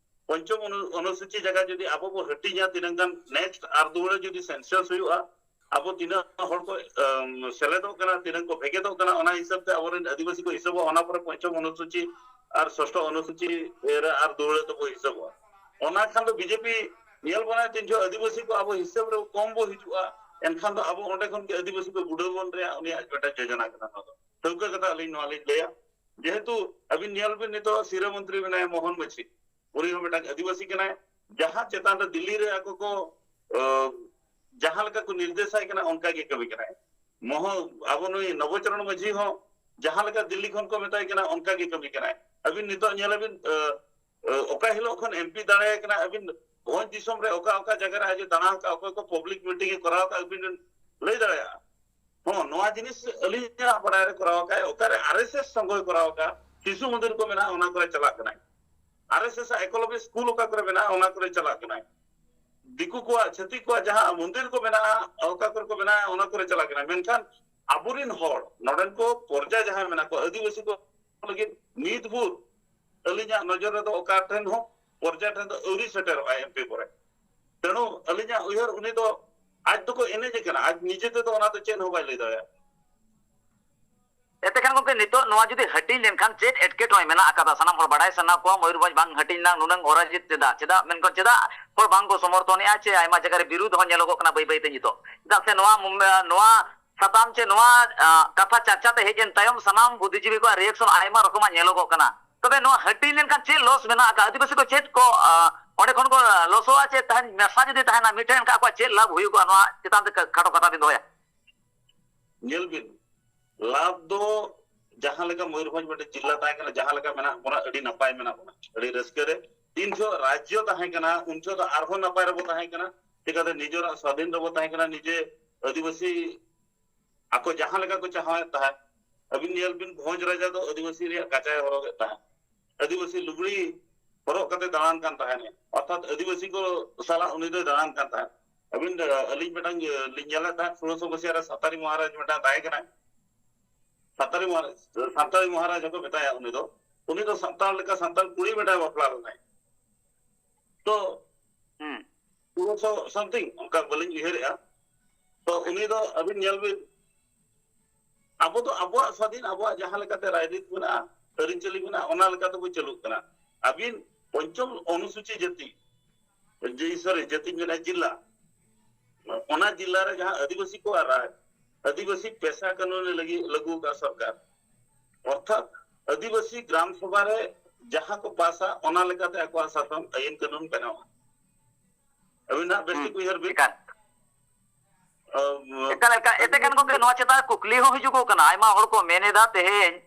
ᱯᱚᱧᱪᱚᱢ ᱚᱱᱩ-, ᱚᱱᱩᱥᱩᱪᱤ ᱡᱟᱭᱜᱟ ᱡᱩᱫᱤ ᱟᱵᱚ ᱵᱚ ᱦᱟᱹᱴᱤᱧᱟ, ᱛᱤᱱᱟᱹᱜ ᱜᱟᱱ ᱱᱮᱠᱥᱴ ᱟᱨ ᱫᱩᱣᱟᱹᱲᱟ ᱡᱩᱫᱤ ᱥᱮᱱᱥᱟᱥ ᱦᱩᱭᱩᱜᱼᱟ, ᱟᱵᱚ ᱛᱤᱱᱟᱹᱜ ᱦᱚᱲ ᱠᱚ, ᱟᱢ, ᱥᱮᱞᱮᱫᱚᱜ ᱠᱟᱱᱟ, ᱛᱤᱱᱟᱹᱜ ᱠᱚ ᱵᱷᱮᱜᱮᱫᱚᱜ ᱠᱟᱱᱟ, ᱚᱱᱟ ᱦᱤᱥᱟᱹᱵ ᱛᱮ ᱟᱵᱚᱨᱮᱱ ᱟᱹᱫᱤᱵᱟᱹᱥᱤ ᱠᱚ ᱦᱤᱥᱟᱹᱵᱚᱜᱼᱟ᱾ ᱚᱱᱟ ᱯᱚᱨᱮ ᱯᱚᱧᱪᱚᱢ ᱚᱱᱩᱥᱩᱪᱤ ᱟᱨ ᱥᱚᱥᱴᱚ ᱚᱱᱩᱥᱩᱪᱤ ᱨᱮ ᱟᱨ ᱫᱩᱣᱟᱹᱲᱟ ᱫᱚᱵᱚ ᱦᱤᱥᱟᱹᱵᱚᱜᱼᱟ᱾ ᱚᱱᱟ ᱠᱷᱟᱱ ᱫᱚ ᱵᱤ ᱡᱮ ᱯᱤ ᱧᱮᱞ ᱵᱚᱱᱟᱭ, ᱛᱤᱱ ᱡᱚᱦᱚᱜ ᱟᱹᱫᱤᱵᱟᱹᱥᱤ ᱠᱚ ᱟᱵᱚ ᱦᱤᱥᱟᱹᱵ ᱨᱮ ᱠᱚᱢ ᱵᱚ ᱦᱤᱡᱩᱜᱼᱟ, ᱮᱱᱠᱷᱟᱱ ᱫᱚ ᱟᱵᱚ ᱚᱸᱰᱮ ᱠᱷᱚᱱ ᱜᱮ ᱟᱹᱫᱤᱵᱟᱹᱥᱤ ᱠᱚ ᱜᱩᱰᱟᱹᱣ ᱵᱚᱱ ᱨᱮᱭᱟᱜ ᱩᱱᱤᱭᱟᱜ ᱢᱤᱫᱴᱟᱝ ᱡᱳᱡᱚᱱᱟ ᱠᱟᱱᱟ᱾ ᱱᱚᱣᱟ ᱫᱚ ᱴᱷᱟᱹᱣᱠᱟᱹ ᱠᱟᱛᱷᱟ ᱟᱹᱞᱤᱧ ᱱᱚᱣᱟ ᱞᱤᱧ ᱞᱟᱹᱭᱟ᱾ ᱡᱮᱦᱮᱛᱩ ᱟᱹᱵᱤᱱ ᱧᱮᱞ ᱵᱤᱱ, ᱱᱤᱛᱚᱜ ᱥᱤᱨᱟᱹ ᱢᱚᱱᱛᱨᱤ ᱢᱮᱱᱟᱭᱟ ᱢᱳᱦᱚᱱ ᱢᱟᱹᱡᱷᱤ, ᱩᱱᱤ ᱦᱚᱸ ᱢᱤᱫᱴᱟᱝ ᱟᱹᱫᱤᱵᱟᱹᱥᱤ ᱠᱟᱱᱟᱭ᱾ ᱡᱟᱦᱟᱸ ᱪᱮᱛᱟᱱ ᱨᱮ ᱫᱤᱞᱞᱤ ᱨᱮ ᱟᱠᱚ ᱠᱚ, ᱟᱸ, ᱡᱟᱦᱟᱸ ᱞᱮᱠᱟ ᱠᱚ ᱱᱤᱨᱫᱮᱥᱟᱭ ᱠᱟᱱᱟ, ᱚᱱᱠᱟ ᱜᱮ ᱠᱟᱹᱢᱤ ᱠᱟᱱᱟᱭ᱾ ᱢᱚᱦᱚ-, ᱟᱵᱚ ᱱᱩᱭ ᱱᱚᱵᱚᱪᱚᱨᱚᱬ ᱢᱟᱹᱡᱷᱤ ᱦᱚᱸ ᱡᱟᱦᱟᱸ ᱞᱮᱠᱟ ᱫᱤᱞᱞᱤ ᱠᱷᱚᱱ ᱠᱚ ᱢᱮᱛᱟᱭ ᱠᱟᱱᱟ, ᱚᱱᱠᱟ ᱜᱮ ᱠᱟᱹᱢᱤ ᱠᱟᱱᱟᱭ᱾ ᱟᱹᱵᱤᱱ ᱱᱤᱛᱚᱜ ᱧᱮᱞ ᱟᱵᱤᱱ, ᱟᱸ, ᱟᱸ, ᱚᱠᱟ ᱦᱤᱞᱳᱜ ᱠᱷᱚᱱ ᱮᱢ ᱯᱤ ᱫᱟᱲᱮᱭᱟᱭ ᱠᱟᱱᱟ, ᱟᱹᱵᱤᱱ ᱵᱷᱚᱸᱡᱽ ᱫᱤᱥᱚᱢ ᱨᱮ ᱚᱠᱟ ᱚᱠᱟ ᱡᱟᱭᱜᱟ ᱨᱮ ᱟᱡ ᱮ ᱫᱟᱬᱟ ᱟᱠᱟᱫ, ᱚᱠᱚᱭ ᱠᱚ ᱯᱟᱵᱽᱞᱤᱠ ᱢᱤᱴᱤᱝ ᱮ ᱠᱚᱨᱟᱣ ᱟᱠᱟᱫ, ᱟᱹᱵᱤᱱ ᱵᱤᱱ ᱞᱟᱹᱭ ᱫᱟᱲᱮᱭᱟᱜᱼᱟ? ᱦᱚᱸ, ᱱᱚᱣᱟ ᱡᱤᱱᱤᱥ ᱟᱹᱞᱤᱧᱟᱜ ᱵᱟᱰᱟᱭ ᱨᱮ ᱠᱚᱨᱟᱣ ᱟᱠᱟᱫ, ᱚᱠᱟᱨᱮ ᱟᱨ ᱮᱥ ᱮᱥ ᱥᱚᱝᱜᱷᱚᱭ ᱠᱚᱨᱟᱣ ᱟᱠᱟᱫ, ᱥᱤᱥᱩ ᱢᱚᱱᱫᱤᱨ ᱠᱚ ᱢᱮᱱᱟᱜᱼᱟ, ᱚᱱᱟ ᱠᱚᱨᱮ ᱪᱟᱞᱟᱜ ᱠᱟᱱᱟᱭ᱾ ᱟᱨ ᱮᱥ ᱮᱥ ᱟᱜ ᱮᱠᱞᱚᱵᱽᱭᱚ ᱥᱠᱩᱞ ᱚᱠᱟ ᱠᱚᱨᱮ ᱢᱮᱱᱟᱜᱼᱟ, ᱚᱱᱟ ᱠᱚᱨᱮ ᱪᱟᱞᱟᱜ ᱠᱟᱱᱟᱭ᱾ ᱫᱤᱠᱩ ᱠᱚᱣᱟᱜ, ᱪᱷᱟᱹᱛᱤᱠ ᱠᱚᱣᱟᱜ ᱡᱟᱦᱟᱸ ᱢᱚᱱᱫᱤᱨ ᱠᱚ ᱢᱮᱱᱟᱜᱼᱟ, ᱚᱠᱟ ᱠᱚᱨᱮ ᱠᱚ ᱵᱮᱱᱟᱣᱟ, ᱚᱱᱟ ᱠᱚᱨᱮ ᱪᱟᱞᱟᱜ ᱠᱟᱱᱟ᱾ ᱢᱮᱱᱠᱷᱟᱱ ᱟᱵᱚᱨᱮᱱ ᱦᱚᱲ, ᱱᱚᱰᱮᱱ ᱠᱚ ᱯᱨᱚᱡᱟ ᱡᱟᱦᱟᱸᱭ ᱢᱮᱱᱟᱜ ᱠᱚᱣᱟ, ᱟᱹᱫᱤᱵᱟᱹᱥᱤ ᱠᱚ ᱞᱟᱹᱜᱤᱫ ᱱᱤᱛ ᱵᱷᱳᱨ ᱟᱹᱞᱤᱧᱟᱜ ᱱᱚᱡᱚᱨ ᱨᱮᱫᱚ ᱚᱠᱟ ᱴᱷᱮᱱ ᱦᱚᱸ ᱯᱨᱚᱡᱟ ᱴᱷᱮᱱ ᱫᱚ ᱟᱹᱣᱨᱤ ᱥᱮᱴᱮᱨᱚᱜᱼᱟ ᱮᱢᱯᱤ ᱠᱚᱨᱮ᱾ ᱛᱮᱬᱩ ᱟᱹᱞᱤᱧᱟᱜ ᱩᱭᱦᱟᱹᱨ, ᱩᱱᱤ ᱫᱚ ᱟᱡ ᱫᱚᱠᱚ ᱮᱱᱮᱡᱮ ᱠᱟᱱᱟ, ᱟᱡ ᱱᱤᱡᱮ ᱛᱮᱫᱚ ᱚᱱᱟ ᱫᱚ ᱪᱮᱫ ᱦᱚᱸ ᱵᱟᱭ ᱞᱟᱹᱭ ᱫᱟᱲᱮᱭᱟᱜᱼᱟ᱾ ᱮᱛᱮ ᱠᱷᱟᱱ ᱜᱚᱢᱠᱮ, ᱱᱤᱛᱚᱜ ᱱᱚᱣᱟ ᱡᱩᱫᱤ ᱦᱟᱹᱴᱤᱧ ᱞᱮᱱᱠᱷᱟᱱ ᱪᱮᱫ ᱮᱴᱠᱮᱴᱚᱬᱮ ᱢᱮᱱᱟᱜ ᱟᱠᱟᱫᱟ? ᱥᱟᱱᱟᱢ ᱦᱚᱲ ᱵᱟᱰᱟᱭ ᱥᱟᱱᱟ ᱠᱚᱣᱟ, ᱢᱚᱭᱩᱨᱵᱷᱚᱸᱡᱽ ᱵᱟᱝ ᱦᱟᱹᱴᱤᱧ ᱞᱮᱱᱟ, ᱱᱩᱱᱟᱹᱝ ᱚᱨᱟᱡᱤᱛ ᱪᱮᱫᱟᱜ? ᱪᱮᱫᱟᱜ ᱢᱮᱱᱠᱷᱟᱱ ᱪᱮᱫᱟᱜ ᱦᱚᱲ ᱵᱟᱝ ᱠᱚ ᱥᱚᱢᱚᱨᱛᱷᱚᱱᱮᱜᱼᱟ? ᱪᱮ ᱟᱭᱢᱟ ᱡᱟᱭᱜᱟ ᱨᱮ ᱵᱤᱨᱩᱫᱷ ᱦᱚᱸ ᱧᱮᱞᱚᱜᱚᱜ ᱠᱟᱱᱟ ᱵᱟᱹᱭ ᱵᱟᱹᱭ ᱛᱮ ᱱᱤᱛᱚᱜ᱾ ᱪᱮᱫᱟᱜ ᱥᱮ ᱱᱚᱣᱟ ᱢᱩᱢ-, ᱱᱚᱣᱟ ᱥᱟᱛᱟᱢ ᱪᱮ ᱱᱚᱣᱟ, ᱟ, ᱠᱟᱛᱷᱟ ᱪᱟᱨᱪᱟ ᱛᱮ ᱦᱮᱡ ᱮᱱ ᱛᱟᱭᱚᱢ ᱥᱟᱱᱟᱢ ᱵᱩᱫᱽᱫᱷᱤᱡᱤᱵᱤ ᱠᱚᱣᱟᱜ ᱨᱤᱭᱮᱠᱥᱚᱱ ᱟᱭᱢᱟ ᱨᱚᱠᱚᱢᱟᱜ ᱧᱮᱞᱚᱜᱚᱜ ᱠᱟᱱᱟ᱾ ᱛᱚᱵᱮ ᱱᱚᱣᱟ ᱦᱟᱹᱴᱤᱧ ᱞᱮᱱᱠᱷᱟᱱ ᱪᱮᱫ ᱞᱚᱥ ᱢᱮᱱᱟᱜ ᱟᱠᱟᱫ? ᱟᱹᱫᱤᱵᱟᱹᱥᱤ ᱠᱚ ᱪᱮᱫ ᱠᱚ, ᱟ, ᱚᱸᱰᱮ ᱠᱷᱚᱱ ᱠᱚ ᱞᱚᱥᱚᱜᱼᱟ? ᱪᱮ ᱛᱟᱦᱮᱱ ᱢᱮᱥᱟ ᱡᱩᱫᱤ ᱛᱟᱦᱮᱱᱟ ᱢᱤᱫᱴᱷᱮᱱ, ᱮᱱᱠᱷᱟᱱ ᱟᱠᱚᱣᱟᱜ ᱪᱮᱫ ᱞᱟᱵᱷ ᱦᱩᱭᱩᱜᱼᱟ? ᱱᱚᱣᱟ ᱪᱮᱛᱟᱱ ᱛᱮ ᱠᱷᱟᱴᱚ ᱠᱟᱛᱷᱟ ᱵᱤᱱ ᱫᱚᱦᱚᱭᱟ᱾ ᱧᱮᱞ ᱵᱤᱱ, ᱞᱟᱵᱷ ᱫᱚ ᱡᱟᱦᱟᱸ ᱞᱮᱠᱟ ᱢᱚᱭᱩᱨᱵᱷᱚᱸᱡᱽ ᱢᱤᱫᱴᱮᱱ ᱡᱮᱞᱟ ᱛᱟᱦᱮᱸ ᱠᱟᱱᱟ, ᱡᱟᱦᱟᱸ ᱞᱮᱠᱟ ᱢᱮᱱᱟᱜ ᱵᱚᱱᱟ, ᱟᱹᱰᱤ ᱱᱟᱯᱟᱭ ᱢᱮᱱᱟᱜ ᱵᱚᱱᱟ, ᱟᱹᱰᱤ ᱨᱟᱹᱥᱠᱟᱹ ᱨᱮ᱾ ᱛᱤᱱ ᱡᱚᱦᱚᱜ ᱨᱟᱡᱽᱡᱚ ᱛᱟᱦᱮᱸ ᱠᱟᱱᱟ, ᱩᱱ ᱡᱚᱦᱚᱜ ᱫᱚ ᱟᱨᱦᱚᱸ ᱱᱟᱯᱟᱭ ᱨᱮᱵᱚ ᱛᱟᱦᱮᱸ ᱠᱟᱱᱟ᱾ ᱪᱤᱠᱟᱹᱛᱮ ᱱᱤᱡᱮᱨᱟᱜ ᱥᱟᱫᱷᱤᱱ ᱨᱮᱵᱚ ᱛᱟᱦᱮᱸ ᱠᱟᱱᱟ, ᱱᱤᱡᱮ ᱟᱹᱫᱤᱵᱟᱹᱥᱤ ᱟᱠᱚ ᱡᱟᱦᱟᱸ ᱞᱮᱠᱟ ᱠᱚ ᱪᱟᱦᱟᱣᱮᱫ ᱛᱟᱦᱮᱸᱫ᱾ ᱟᱹᱵᱤᱱ ᱧᱮᱞ ᱵᱤᱱ, ᱵᱷᱚᱸᱡᱽ ᱨᱟᱡᱟ ᱫᱚ ᱟᱹᱫᱤᱵᱟᱹᱥᱤ ᱨᱮᱭᱟᱜ ᱠᱟᱪᱟᱭ ᱦᱚᱨᱚᱜᱮᱫ ᱛᱟᱦᱮᱸᱫ, ᱟᱹᱫᱤᱵᱟᱹᱥᱤ ᱞᱩᱜᱽᱲᱤ ᱦᱚᱨᱚᱜ ᱠᱟᱛᱮ ᱫᱟᱬᱟᱱ ᱠᱟᱱ ᱛᱟᱦᱮᱸᱫ, ᱚᱨᱛᱷᱟᱛ ᱟᱹᱫᱤᱵᱟᱹᱥᱤ ᱠᱚ ᱥᱟᱞᱟᱜ ᱩᱱᱤ ᱫᱚᱭ ᱫᱟᱬᱟᱱ ᱠᱟᱱ ᱛᱟᱦᱮᱸᱫ᱾ ᱟᱹᱵᱤᱱ, ᱟᱹᱞᱤᱧ ᱢᱤᱫᱴᱟᱝ ᱞᱤᱧ ᱧᱮᱞᱮᱫ ᱛᱟᱦᱮᱸᱫ, ᱥᱳᱞᱳᱥᱚ ᱢᱟᱹᱥᱤᱦᱟ ᱨᱮ ᱥᱟᱱᱛᱟᱲᱤ ᱢᱚᱦᱟᱨᱟᱡᱽ ᱢᱤᱫᱴᱟᱝ ᱛᱟᱦᱮᱸ ᱠᱟᱱᱟᱭ, ᱥᱟᱱᱛᱟᱲᱤ ᱢᱚᱦᱟᱨᱟᱡᱽ, ᱥᱟᱱᱛᱟᱲᱤ ᱢᱚᱦᱟᱨᱟᱡᱽ ᱦᱚᱸᱠᱚ ᱢᱮᱛᱟᱭᱟ, ᱩᱱᱤ ᱫᱚ, ᱩᱱᱤ ᱫᱚ ᱥᱟᱱᱛᱟᱲ ᱞᱮᱠᱟ ᱥᱟᱱᱛᱟᱲ ᱠᱩᱲᱤ ᱢᱤᱫᱴᱟᱝ ᱵᱟᱯᱞᱟ ᱞᱮᱱᱟᱭ᱾ ᱛᱚ ᱦᱩᱸ᱾ ᱥᱳᱞᱳᱥᱚ ᱥᱚᱢᱛᱷᱤᱝ ᱚᱱᱠᱟ ᱵᱟᱹᱞᱤᱧ ᱩᱭᱦᱟᱹᱨᱮᱜᱼᱟ᱾ ᱛᱚ ᱩᱱᱤ ᱫᱚ ᱟᱹᱵᱤᱱ ᱧᱮᱞ ᱵᱤᱱ, ᱟᱵᱚ ᱫᱚ ᱟᱵᱚᱣᱟᱜ ᱥᱟᱹᱫᱷᱤᱱ, ᱟᱵᱚᱣᱟᱜ ᱡᱟᱦᱟᱸ ᱞᱮᱠᱟᱛᱮ ᱨᱟᱭᱨᱤᱛ ᱢᱮᱱᱟᱜᱼᱟ, ᱟᱹᱨᱤᱪᱟᱹᱞᱤ ᱢᱮᱱᱟᱜᱼᱟ, ᱚᱱᱟ ᱞᱮᱠᱟ ᱛᱮᱵᱚ ᱪᱟᱹᱞᱩᱜ ᱠᱟᱱᱟ᱾ ᱟᱹᱵᱤᱱ ᱯᱚᱧᱪᱚᱢ ᱚᱱᱩᱥᱩᱪᱤ ᱡᱟᱹᱛᱤ, ᱡᱮ, ᱥᱚᱨᱤ, ᱡᱟᱹᱛᱤᱧ ᱢᱮᱱᱟ ᱡᱤᱞᱟ, ᱚᱱᱟ ᱡᱤᱞᱟ ᱨᱮ ᱡᱟᱦᱟᱸ ᱟᱹᱫᱤᱵᱟᱹᱥᱤ ᱠᱚᱣᱟᱜ ᱨᱟᱡᱽ, ᱟᱹᱫᱤᱵᱟᱹᱥᱤ ᱯᱮᱥᱟ ᱠᱟᱹᱱᱩᱱ ᱞᱟᱹᱜᱤᱫ ᱞᱟᱹᱜᱩ ᱟᱠᱟᱫ ᱥᱚᱨᱠᱟᱨ, ᱚᱨᱛᱷᱟᱛ ᱟᱹᱫᱤᱵᱟᱹᱥᱤ ᱜᱨᱟᱢ ᱥᱚᱵᱷᱟ ᱨᱮ ᱡᱟᱦᱟᱸ ᱠᱚ ᱯᱟᱥᱟ, ᱚᱱᱟ ᱞᱮᱠᱟᱛᱮ ᱟᱠᱚᱣᱟᱜ ᱥᱟᱥᱚᱱ ᱟᱹᱭᱤᱱ ᱠᱟᱹᱱᱩᱱ ᱵᱮᱱᱟᱣᱟ᱾ ᱟᱹᱵᱤᱱ ᱱᱟᱜ ᱵᱮᱥ ᱦᱩᱸ, ᱴᱷᱤᱠ ᱩᱭᱦᱟᱹᱨ ᱵᱤᱱ᱾ ᱮᱠᱟᱞ᱾ ᱟᱢ, ᱮᱠᱟᱞ, ᱮᱠᱟᱞ, ᱮᱛᱮ ᱠᱟᱱ ᱜᱚᱢᱠᱮ, ᱱᱚᱣᱟ ᱪᱮᱛᱟᱱ ᱨᱮ ᱠᱩᱠᱞᱤ ᱦᱚᱸ ᱦᱤᱡᱩᱜᱚᱜ ᱠᱟᱱᱟ᱾ ᱟᱭᱢᱟ ᱦᱚᱲ ᱠᱚ ᱢᱮᱱ ᱮᱫᱟ, ᱛᱮᱦᱮᱧ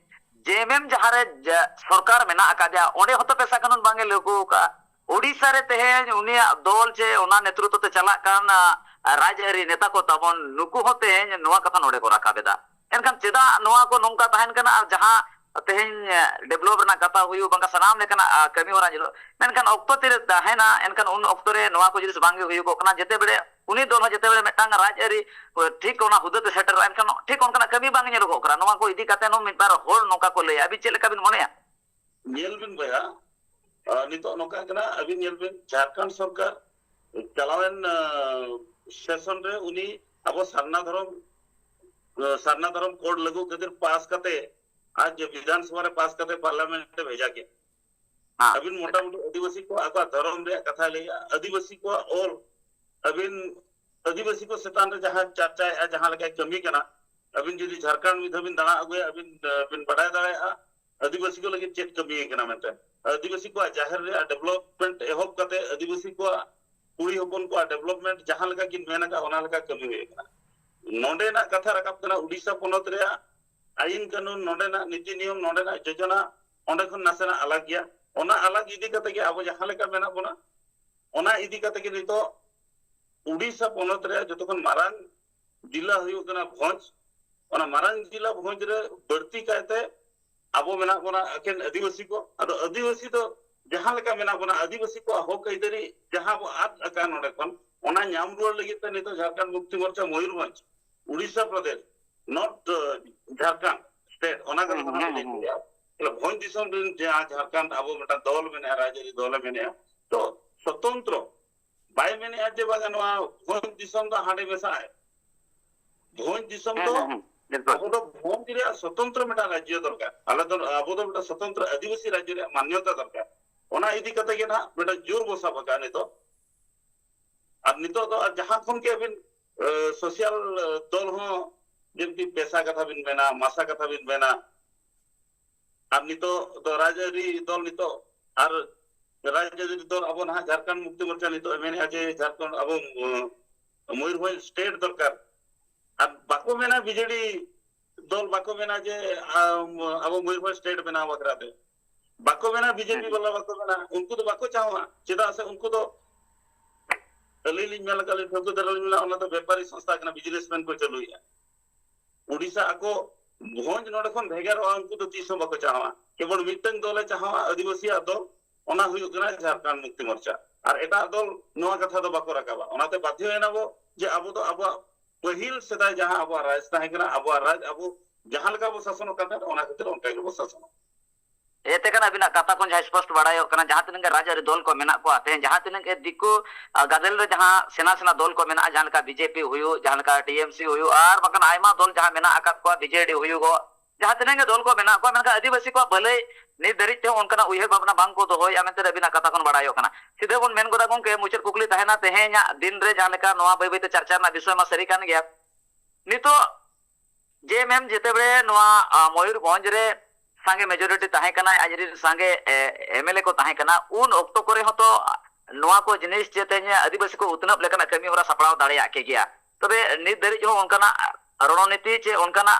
ᱡᱮ ᱮᱢ ᱮᱢ ᱡᱟᱦᱟᱸ ᱨᱮ ᱡᱟ-, ᱥᱚᱨᱠᱟᱨ ᱢᱮᱱᱟᱜ ᱟᱠᱟᱫᱮᱭᱟ, ᱚᱸᱰᱮ ᱦᱚᱸᱛᱚ ᱯᱮᱥᱟ ᱠᱟᱹᱱᱩᱱ ᱵᱟᱝ ᱮ ᱞᱟᱹᱜᱩ ᱟᱠᱟᱫᱼᱟ᱾ ᱳᱰᱤᱥᱟ ᱨᱮ ᱛᱮᱦᱮᱧ ᱩᱱᱤᱭᱟᱜ ᱫᱚᱞ ᱪᱮ ᱚᱱᱟ ᱱᱮᱛᱨᱚᱛᱛᱚ ᱛᱮ ᱪᱟᱞᱟᱜ ᱠᱟᱱ, ᱟ, ᱨᱟᱡᱽᱟᱹᱨᱤ ᱱᱮᱛᱟ ᱠᱚ ᱛᱟᱵᱚᱱ, ᱱᱩᱠᱩ ᱦᱚᱸ ᱛᱮᱦᱮᱧ ᱱᱚᱣᱟ ᱠᱟᱛᱷᱟ ᱱᱚᱰᱮ ᱠᱚ ᱨᱟᱠᱟᱵ ᱮᱫᱟ᱾ ᱮᱱᱠᱷᱟᱱ ᱪᱮᱫᱟᱜ ᱱᱚᱣᱟ ᱠᱚ ᱱᱚᱝᱠᱟ ᱛᱟᱦᱮᱱ ᱠᱟᱱᱟ? ᱟᱨ ᱡᱟᱦᱟᱸ ᱛᱮᱦᱮᱧ ᱰᱮᱵᱷᱞᱚᱯ ᱨᱮᱱᱟᱜ ᱠᱟᱛᱷᱟ ᱦᱩᱭᱩᱜ, ᱵᱟᱝᱠᱷᱟᱱ ᱥᱟᱱᱟᱢ ᱞᱮᱠᱟᱱᱟᱜ ᱠᱟᱹᱢᱤ ᱦᱚᱨᱟ ᱧᱮᱞᱚᱜ, ᱢᱮᱱᱠᱷᱟᱱ ᱚᱠᱛᱚ ᱛᱤᱨᱮ ᱛᱟᱦᱮᱱᱟ, ᱮᱱᱠᱷᱟᱱ ᱩᱱ ᱚᱠᱛᱚ ᱨᱮ ᱱᱚᱣᱟ ᱠᱚ ᱡᱤᱱᱤᱥ ᱵᱟᱝ ᱜᱮ ᱦᱩᱭᱩᱜᱚᱜ ᱠᱟᱱᱟ᱾ ᱡᱮᱛᱮ ᱵᱮᱲᱮ ᱩᱱᱤ ᱫᱚᱞ ᱦᱚᱸ ᱡᱮᱛᱮ ᱵᱮᱲᱮ ᱢᱤᱫᱴᱟᱝ ᱨᱟᱡᱽ ᱟᱹᱨᱤ ᱴᱷᱤᱠ ᱚᱱᱟ ᱦᱩᱫᱟᱹ ᱛᱮ ᱥᱮᱴᱮᱨᱚᱜᱼᱟ, ᱮᱱᱠᱷᱟᱱ ᱴᱷᱤᱠ ᱚᱱᱠᱟᱱᱟᱜ ᱠᱟᱹᱢᱤ ᱵᱟᱝ ᱧᱮᱞᱚᱜᱚᱜ ᱠᱟᱱᱟ᱾ ᱱᱚᱣᱟ ᱠᱚ ᱤᱫᱤ ᱠᱟᱛᱮ ᱦᱚᱸ ᱢᱤᱫ ᱵᱟᱨ ᱦᱚᱲ ᱱᱚᱝᱠᱟ ᱠᱚ ᱞᱟᱹᱭᱟ, ᱟᱹᱵᱤᱱ ᱪᱮᱫ ᱞᱮᱠᱟ ᱵᱤᱱ ᱢᱚᱱᱮᱭᱟ? ᱧᱮᱞ ᱵᱤᱱ ᱵᱚᱭᱦᱟ, ᱱᱤᱛᱚᱜ ᱱᱚᱝᱠᱟ ᱠᱟᱱᱟ, ᱟᱹᱵᱤᱱ ᱧᱮᱞ ᱵᱤᱱ ᱡᱷᱟᱲᱠᱷᱚᱸᱰ ᱥᱚᱨᱠᱟᱨ ᱪᱟᱞᱟᱣᱮᱱ ᱥᱮᱥᱚᱱ ᱨᱮ ᱩᱱᱤ ᱟᱵᱚ ᱥᱟᱨᱱᱟ ᱫᱷᱚᱨᱚᱢ ᱥᱟᱨᱱᱟ ᱫᱷᱚᱨᱚᱢ ᱠᱳᱰ ᱞᱟᱹᱜᱩ ᱠᱷᱟᱹᱛᱤᱨ ᱯᱟᱥ ᱠᱟᱛᱮ ᱟᱡ ᱵᱤᱫᱷᱟᱱ ᱥᱚᱵᱷᱟ ᱨᱮ ᱯᱟᱥ ᱠᱟᱛᱮ ᱯᱟᱨᱞᱟᱢᱮᱱᱴ ᱮ ᱵᱷᱮᱡᱟ ᱠᱮᱫ᱾ ᱟᱹᱵᱤᱱ ᱢᱚᱴᱟᱢᱩᱴᱤ ᱟᱹᱫᱤᱵᱟᱹᱥᱤ ᱠᱚ ᱟᱠᱚᱣᱟᱜ ᱫᱷᱚᱨᱚᱢ ᱨᱮᱭᱟᱜ ᱠᱟᱛᱷᱟᱭ ᱞᱟᱹᱭᱟ, ᱟᱹᱫᱤᱵᱟᱹᱥᱤ ᱠᱚᱣᱟᱜ ᱚᱞ, ᱟᱹᱵᱤᱱ ᱟᱹᱫᱤᱵᱟᱹᱥᱤ ᱠᱚ ᱪᱮᱛᱟᱱ ᱨᱮ ᱡᱟᱦᱟᱸ ᱪᱟᱨᱪᱟᱭᱮᱫᱼᱟ, ᱡᱟᱦᱟᱸ ᱞᱮᱠᱟᱭ ᱠᱟᱹᱢᱤ ᱠᱟᱱᱟ, ᱟᱹᱵᱤᱱ ᱡᱩᱫᱤ ᱡᱷᱟᱲᱠᱷᱚᱸᱰ ᱢᱤᱫ ᱫᱷᱟᱣ ᱵᱤᱱ ᱫᱟᱬᱟ ᱟᱹᱜᱩᱭᱟ, ᱟᱹᱵᱤᱱ ᱵᱤᱱ ᱵᱟᱰᱟᱭ ᱫᱟᱲᱮᱭᱟᱜᱼᱟ ᱟᱹᱫᱤᱵᱟᱹᱥᱤ ᱠᱚ ᱞᱟᱹᱜᱤᱫ ᱪᱮᱫ ᱠᱟᱹᱢᱤ ᱠᱟᱱᱟ ᱢᱮᱱᱛᱮ᱾ ᱟᱹᱫᱤᱵᱟᱹᱥᱤ ᱠᱚᱣᱟᱜ ᱡᱟᱦᱮᱨ ᱨᱮᱭᱟᱜ ᱰᱮᱵᱷᱞᱚᱯᱢᱮᱱᱴ ᱮᱦᱚᱵ ᱠᱟᱛᱮ ᱟᱹᱫᱤᱵᱟᱹᱥᱤ ᱠᱚᱣᱟᱜ ᱠᱩᱲᱤ ᱦᱚᱯᱚᱱ ᱠᱚᱣᱟᱜ ᱰᱮᱵᱷᱞᱚᱯᱢᱮᱱᱴ ᱡᱟᱦᱟᱸ ᱞᱮᱠᱟ ᱠᱤᱱ ᱢᱮᱱ ᱟᱠᱟᱫ, ᱚᱱᱟ ᱞᱮᱠᱟ ᱠᱟᱹᱢᱤ ᱦᱩᱭ ᱟᱠᱟᱱᱟ᱾ ᱱᱚᱰᱮᱱᱟᱜ ᱠᱟᱛᱷᱟ ᱨᱟᱠᱟᱵ ᱠᱟᱱᱟ, ᱩᱰᱤᱥᱟ ᱯᱚᱱᱚᱛ ᱨᱮᱭᱟᱜ ᱟᱹᱭᱤᱱ ᱠᱟᱹᱱᱩᱱ, ᱱᱚᱰᱮᱱᱟᱜ ᱱᱤᱛᱤ ᱱᱤᱭᱚᱢ, ᱱᱚᱰᱮᱱᱟᱜ ᱡᱳᱡᱚᱱᱟ ᱚᱸᱰᱮ ᱠᱷᱚᱱ ᱱᱟᱥᱮᱱᱟᱜ ᱟᱞᱟᱜ ᱜᱮᱭᱟ᱾ ᱚᱱᱟ ᱟᱞᱟᱜ ᱤᱫᱤ ᱠᱟᱛᱮ ᱜᱮ ᱟᱵᱚ ᱡᱟᱦᱟᱸ ᱞᱮᱠᱟ ᱢᱮᱱᱟᱜ ᱵᱚᱱᱟ, ᱚᱱᱟ ᱤᱫᱤ ᱠᱟᱛᱮ ᱜᱮ ᱱᱤᱛᱚᱜ ᱩᱰᱤᱥᱟ ᱯᱚᱱᱚᱛ ᱨᱮᱭᱟᱜ ᱡᱚᱛᱚ ᱠᱷᱚᱱ ᱢᱟᱨᱟᱝ ᱡᱤᱞᱟ ᱦᱩᱭᱩᱜ ᱠᱟᱱᱟ ᱵᱷᱚᱸᱡᱽ᱾ ᱚᱱᱟ ᱢᱟᱨᱟᱝ ᱡᱤᱞᱟ ᱵᱷᱚᱸᱡᱽ ᱨᱮ ᱵᱟᱹᱲᱛᱤ ᱠᱟᱭᱛᱮ ᱟᱵᱚ ᱢᱮᱱᱟᱜ ᱵᱚᱱᱟ ᱮᱠᱮᱱ ᱟᱹᱫᱤᱵᱟᱹᱥᱤ ᱠᱚ᱾ ᱟᱫᱚ ᱟᱹᱫᱤᱵᱟᱹᱥᱤ ᱫᱚ ᱡᱟᱦᱟᱸ ᱞᱮᱠᱟ ᱢᱮᱱᱟᱜ ᱵᱚᱱᱟ, ᱟᱹᱫᱤᱵᱟᱹᱥᱤ ᱠᱚᱣᱟᱜ ᱦᱚᱠ ᱟᱹᱭᱫᱟᱹᱨᱤ ᱡᱟᱦᱟᱸ ᱵᱚ ᱟᱫ ᱟᱠᱟᱫ ᱱᱚᱰᱮ ᱠᱷᱚᱱ, ᱚᱱᱟ ᱧᱟᱢ ᱨᱩᱣᱟᱹᱲ ᱞᱟᱹᱜᱤᱫ ᱛᱮ ᱱᱤᱛᱚᱜ ᱡᱷᱟᱲᱠᱷᱚᱸᱰ ᱢᱩᱠᱛᱤ ᱢᱳᱨᱪᱟ ᱢᱚᱭᱩᱨᱵᱷᱚᱸᱡᱽ, ᱩᱰᱤᱥᱟ ᱯᱨᱚᱫᱮᱥ, ᱱᱚᱨᱛᱷ ᱡᱷᱟᱲᱠᱷᱚᱸᱰ ᱥᱴᱮᱴ, ᱚᱱᱟ ᱠᱟᱛᱷᱟ ᱠᱷᱚᱱ ᱞᱟᱹᱭ ᱞᱟᱹᱭᱟ᱾ ᱛᱟᱦᱞᱮ ᱵᱷᱚᱸᱡᱽ ᱫᱤᱥᱚᱢ ᱨᱮᱱ ᱡᱟᱦᱟᱸ ᱡᱷᱟᱲᱠᱷᱚᱸᱰ ᱟᱵᱚ ᱢᱤᱫᱴᱟᱝ ᱫᱚᱞ ᱢᱮᱱᱟᱜᱼᱟ, ᱨᱟᱡᱽᱟᱹᱨᱤ ᱫᱚᱞᱮ ᱢᱮᱱᱮᱜᱼᱟ, ᱛᱚ ᱥᱚᱛᱚᱱᱛᱨᱚ ᱵᱟᱭ ᱢᱮᱱᱮᱜᱼᱟ ᱡᱮ ᱵᱟᱝᱟ ᱱᱚᱣᱟ ᱵᱷᱚᱸᱡᱽ ᱫᱤᱥᱚᱢ ᱫᱚ ᱦᱟᱸᱰᱮ ᱢᱮᱥᱟᱜᱼᱟᱭ᱾ ᱵᱷᱚᱸᱡᱽ ᱫᱤᱥᱚᱢ ᱫᱚ ᱟᱵᱚ ᱫᱚ ᱵᱷᱚᱸᱡᱽ ᱨᱮᱭᱟᱜ ᱥᱚᱛᱚᱱᱛᱨᱚ ᱢᱤᱫᱴᱟᱝ ᱨᱟᱡᱽᱡᱚ ᱫᱚᱨᱠᱟᱨ, ᱟᱞᱮ ᱫᱚ ᱟᱵᱚ ᱫᱚ ᱢᱤᱫᱴᱟᱝ ᱥᱚᱛᱚᱱᱛᱨᱚ ᱟᱹᱫᱤᱵᱟᱹᱥᱤ ᱨᱟᱡᱽᱡᱚ ᱨᱮᱭᱟᱜ ᱢᱟᱱᱭᱚᱛᱟ ᱫᱚᱨᱠᱟᱨ᱾ ᱚᱱᱟ ᱤᱫᱤ ᱠᱟᱛᱮ ᱜᱮ ᱱᱟᱦᱟᱜ ᱢᱤᱫᱴᱟᱝ ᱡᱳᱨ ᱵᱚ ᱥᱟᱵ ᱟᱠᱟᱫᱼᱟ ᱱᱤᱛᱚᱜ᱾ ᱟᱨ ᱱᱤᱛᱚᱜ ᱫᱚ ᱟᱨ ᱡᱟᱦᱟᱸ ᱠᱷᱚᱱ ᱜᱮ ᱟᱹᱵᱤᱱ ᱥᱳᱥᱤᱭᱟᱞ ᱫᱚᱞ ᱦᱚᱸ, ᱡᱮᱢᱛᱤ ᱯᱮᱥᱟ ᱠᱟᱛᱷᱟ ᱵᱤᱱ ᱢᱮᱱᱟ, ᱢᱟᱥᱟ ᱠᱟᱛᱷᱟ ᱵᱤᱱ ᱢᱮᱱᱟ, ᱟᱨ ᱱᱤᱛᱚᱜ ᱫᱚ ᱨᱟᱡᱽᱟᱹᱨᱤ ᱫᱚᱞ ᱱᱤᱛᱚᱜ ᱟᱨ ᱨᱟᱡᱽᱟᱹᱨᱤ ᱫᱚᱞ ᱟᱵᱚ ᱱᱟᱦᱟᱜ ᱡᱷᱟᱲᱠᱷᱚᱸᱰ ᱢᱩᱠᱛᱤ ᱢᱳᱨᱪᱟ ᱱᱤᱛᱚᱜ ᱮ ᱢᱮᱱᱮᱫᱼᱟ ᱡᱮ ᱡᱷᱟᱲᱠᱷᱚᱸᱰ ᱟᱵᱚ ᱢᱚᱭᱩᱨᱵᱷᱚᱸᱡᱽ ᱥᱴᱮᱴ ᱫᱚᱨᱠᱟᱨ᱾ ᱟᱨ ᱵᱟᱠᱚ ᱢᱮᱱᱟ ᱵᱤᱡᱮᱰᱤ ᱫᱚᱞ ᱵᱟᱠᱚ ᱢᱮᱱᱟ ᱡᱮ ᱟᱵᱚ ᱢᱚᱭᱩᱨᱵᱷᱚᱸᱡᱽ ᱥᱴᱮᱴ ᱵᱮᱱᱟᱣ ᱵᱟᱠᱷᱨᱟ ᱛᱮ, ᱵᱟᱠᱚ ᱢᱮᱱᱟ ᱵᱤᱡᱮᱯᱤ ᱵᱟᱞᱟ ᱵᱟᱠᱚ ᱢᱮᱱᱟ, ᱩᱱᱠᱩ ᱫᱚ ᱵᱟᱠᱚ ᱪᱟᱦᱟᱣᱟ᱾ ᱪᱮᱫᱟᱜ ᱥᱮ ᱩᱱᱠᱩ ᱫᱚ ᱟᱹᱞᱤᱧ ᱞᱤᱧ ᱢᱮᱱ ᱞᱮᱠᱟ ᱞᱤᱧ ᱴᱷᱟᱹᱣᱠᱟᱹ ᱫᱷᱟᱨᱟ ᱞᱤᱧ ᱢᱮᱱᱟ, ᱚᱱᱟ ᱫᱚ ᱵᱮᱯᱟᱨᱤ ᱥᱚᱝᱥᱛᱷᱟ ᱠᱟᱱᱟ, ᱵᱤᱡᱽᱱᱮᱥᱢᱮᱱ ᱠᱚ ᱪᱟᱹᱞᱩᱭᱮᱫᱼᱟ᱾ ᱩᱰᱤᱥᱟ ᱟᱠᱚ ᱵᱷᱚᱸᱡᱽ ᱱᱚᱰᱮ ᱠᱷᱚᱱ ᱵᱷᱮᱜᱟᱨᱚᱜᱼᱟ, ᱩᱱᱠᱩ ᱫᱚ ᱛᱤᱥ ᱦᱚᱸ ᱵᱟᱠᱚ ᱪᱟᱦᱟᱣᱟ᱾ ᱠᱮᱵᱚᱞ ᱢᱤᱫᱴᱟᱝ ᱫᱚᱞᱮ ᱪᱟᱦᱟᱣᱟ ᱟᱹᱫᱤᱵᱟᱹᱥᱤᱭᱟᱜ ᱫᱚᱞ, ᱚᱱᱟ ᱦᱩᱭᱩᱜ ᱠᱟᱱᱟ ᱡᱷᱟᱲᱠᱷᱚᱸᱰ ᱢᱩᱠᱛᱤ ᱢᱳᱨᱪᱟ᱾ ᱟᱨ ᱮᱴᱟᱜ ᱫᱚᱞ ᱱᱚᱣᱟ ᱠᱟᱛᱷᱟ ᱫᱚ ᱵᱟᱠᱚ ᱨᱟᱠᱟᱵᱟ᱾ ᱚᱱᱟᱛᱮ ᱵᱟᱫᱷᱭᱚ ᱮᱱᱟ ᱵᱚ ᱡᱮ ᱟᱵᱚ ᱫᱚ ᱟᱵᱚᱣᱟᱜ ᱯᱟᱹᱦᱤᱞ ᱥᱮᱫᱟᱭ ᱡᱟᱦᱟᱸ ᱟᱵᱚᱣᱟᱜ ᱨᱟᱡᱽ ᱛᱟᱦᱮᱸ ᱠᱟᱱᱟ, ᱟᱵᱚᱣᱟᱜ ᱨᱟᱡᱽ ᱟᱵᱚ ᱡᱟᱦᱟᱸ ᱞᱮᱠᱟ ᱵᱚ ᱥᱟᱥᱚᱱᱚᱜ ᱠᱟᱱ ᱛᱟᱦᱮᱸᱫ, ᱚᱱᱟ ᱠᱷᱟᱹᱛᱤᱨ ᱚᱱᱠᱟ ᱜᱮᱵᱚ ᱥᱟᱥᱚᱱᱚᱜ᱾ ᱮᱛᱮ ᱠᱟᱱᱟ ᱟᱹᱵᱤᱱᱟᱜ ᱠᱟᱛᱷᱟ ᱠᱷᱚᱱ ᱡᱟᱦᱟᱸ ᱥᱯᱚᱥᱴ ᱵᱟᱲᱟᱭᱚᱜ ᱠᱟᱱᱟ, ᱡᱟᱦᱟᱸ ᱛᱤᱱᱟᱹᱜ ᱜᱮ ᱨᱟᱡᱽᱟᱹᱨᱤ ᱫᱚᱞ ᱠᱚ ᱢᱮᱱᱟᱜ ᱠᱚᱣᱟ, ᱛᱮᱦᱮᱧ ᱡᱟᱦᱟᱸ ᱛᱤᱱᱟᱹᱜ ᱜᱮ ᱫᱤᱠᱩ ᱟᱨ ᱜᱟᱫᱮᱞ ᱨᱮ ᱡᱟᱦᱟᱸ ᱥᱮᱱᱟ ᱥᱮᱱᱟ ᱫᱚᱞ ᱠᱚ ᱢᱮᱱᱟᱜᱼᱟ, ᱡᱟᱦᱟᱸ ᱞᱮᱠᱟ ᱵᱤᱡᱮᱯᱤ ᱦᱩᱭᱩᱜ, ᱡᱟᱦᱟᱸ ᱞᱮᱠᱟ ᱴᱤᱮᱢᱥᱤ ᱦᱩᱭᱩᱜ, ᱟᱨ ᱵᱟᱝᱠᱷᱟᱱ ᱟᱭᱢᱟ ᱫᱚᱞ ᱡᱟᱦᱟᱸ ᱢᱮᱱᱟᱜ ᱟᱠᱟᱫ ᱠᱚᱣᱟ, ᱵᱤᱡᱮᱰᱤ ᱦᱩᱭᱩᱜᱚᱜ, ᱡᱟᱦᱟᱸ ᱛᱤᱱᱟᱹᱜ ᱜᱮ ᱫᱚᱞ ᱠᱚ ᱢᱮᱱᱟᱜ ᱠᱚᱣᱟ, ᱢᱮᱱᱠᱷᱟᱱ ᱟᱹᱫᱤᱵᱟᱹᱥᱤ ᱠᱚᱣᱟᱜ ᱵᱷᱟᱹᱞᱟᱹᱭ ᱱᱤᱛ ᱫᱷᱟᱹᱨᱤᱡ ᱛᱮᱦᱚᱸ ᱚᱱᱠᱟᱱᱟᱜ ᱩᱭᱦᱟᱹᱨ ᱵᱷᱟᱵᱽᱱᱟ ᱵᱟᱝ ᱠᱚ ᱫᱚᱦᱚᱭᱮᱫᱼᱟ ᱢᱮᱱᱛᱮ ᱟᱹᱵᱤᱱᱟᱜ ᱠᱟᱛᱷᱟ ᱠᱷᱚᱱ ᱵᱟᱲᱟᱭᱚᱜ ᱠᱟᱱᱟ᱾ ᱥᱤᱫᱷᱟᱹ ᱵᱚᱱ ᱢᱮᱱ ᱜᱚᱫᱟ ᱜᱚᱢᱠᱮ, ᱢᱩᱪᱟᱹᱫ ᱠᱩᱠᱞᱤ ᱛᱟᱦᱮᱱᱟ, ᱛᱮᱦᱮᱧᱟᱜ ᱫᱤᱱ ᱨᱮ ᱡᱟᱦᱟᱸ ᱞᱮᱠᱟ ᱱᱚᱣᱟ ᱵᱟᱹᱭ ᱵᱟᱹᱭᱛᱮ ᱪᱟᱨᱪᱟ ᱨᱮᱱᱟᱜ ᱵᱤᱥᱚᱭ ᱢᱟ ᱥᱟᱹᱨᱤ ᱠᱟᱱ ᱜᱮᱭᱟ, ᱱᱤᱛᱚᱜ ᱡᱮ ᱢᱮᱢ ᱡᱮᱛᱮᱵᱮᱲᱮ ᱱᱚᱣᱟ ᱢᱚᱭᱩᱨᱵᱷᱚᱸᱡᱽ ᱨᱮ ᱥᱟᱸᱜᱮ ᱢᱮᱡᱚᱨᱤᱴᱤ ᱛᱟᱦᱮᱸ ᱠᱟᱱᱟᱭ, ᱟᱡ ᱨᱮᱱ ᱥᱟᱸᱜᱮ ᱮᱢᱮᱞᱮ ᱠᱚ ᱛᱟᱦᱮᱸ ᱠᱟᱱᱟ, ᱩᱱ ᱚᱠᱛᱚ ᱠᱚᱨᱮ ᱦᱚᱸᱛᱚ ᱱᱚᱣᱟ ᱠᱚ ᱡᱤᱱᱤᱥ ᱡᱮ ᱛᱮᱦᱮᱧ ᱟᱹᱫᱤᱵᱟᱹᱥᱤ ᱠᱚ ᱩᱛᱱᱟᱹᱣ ᱞᱮᱠᱟᱱᱟᱜ ᱠᱟᱹᱢᱤ ᱦᱚᱨᱟ ᱥᱟᱯᱲᱟᱣ ᱫᱟᱲᱮᱭᱟᱜ ᱠᱮ ᱜᱮᱭᱟ᱾ ᱛᱚᱵᱮ ᱱᱤᱛ ᱫᱷᱟᱹᱨᱤᱡ ᱦᱚᱸ ᱚᱱᱠᱟᱱᱟᱜ ᱨᱚᱬᱚᱱᱤᱛᱤ ᱪᱮ ᱚᱱᱠᱟᱱᱟᱜ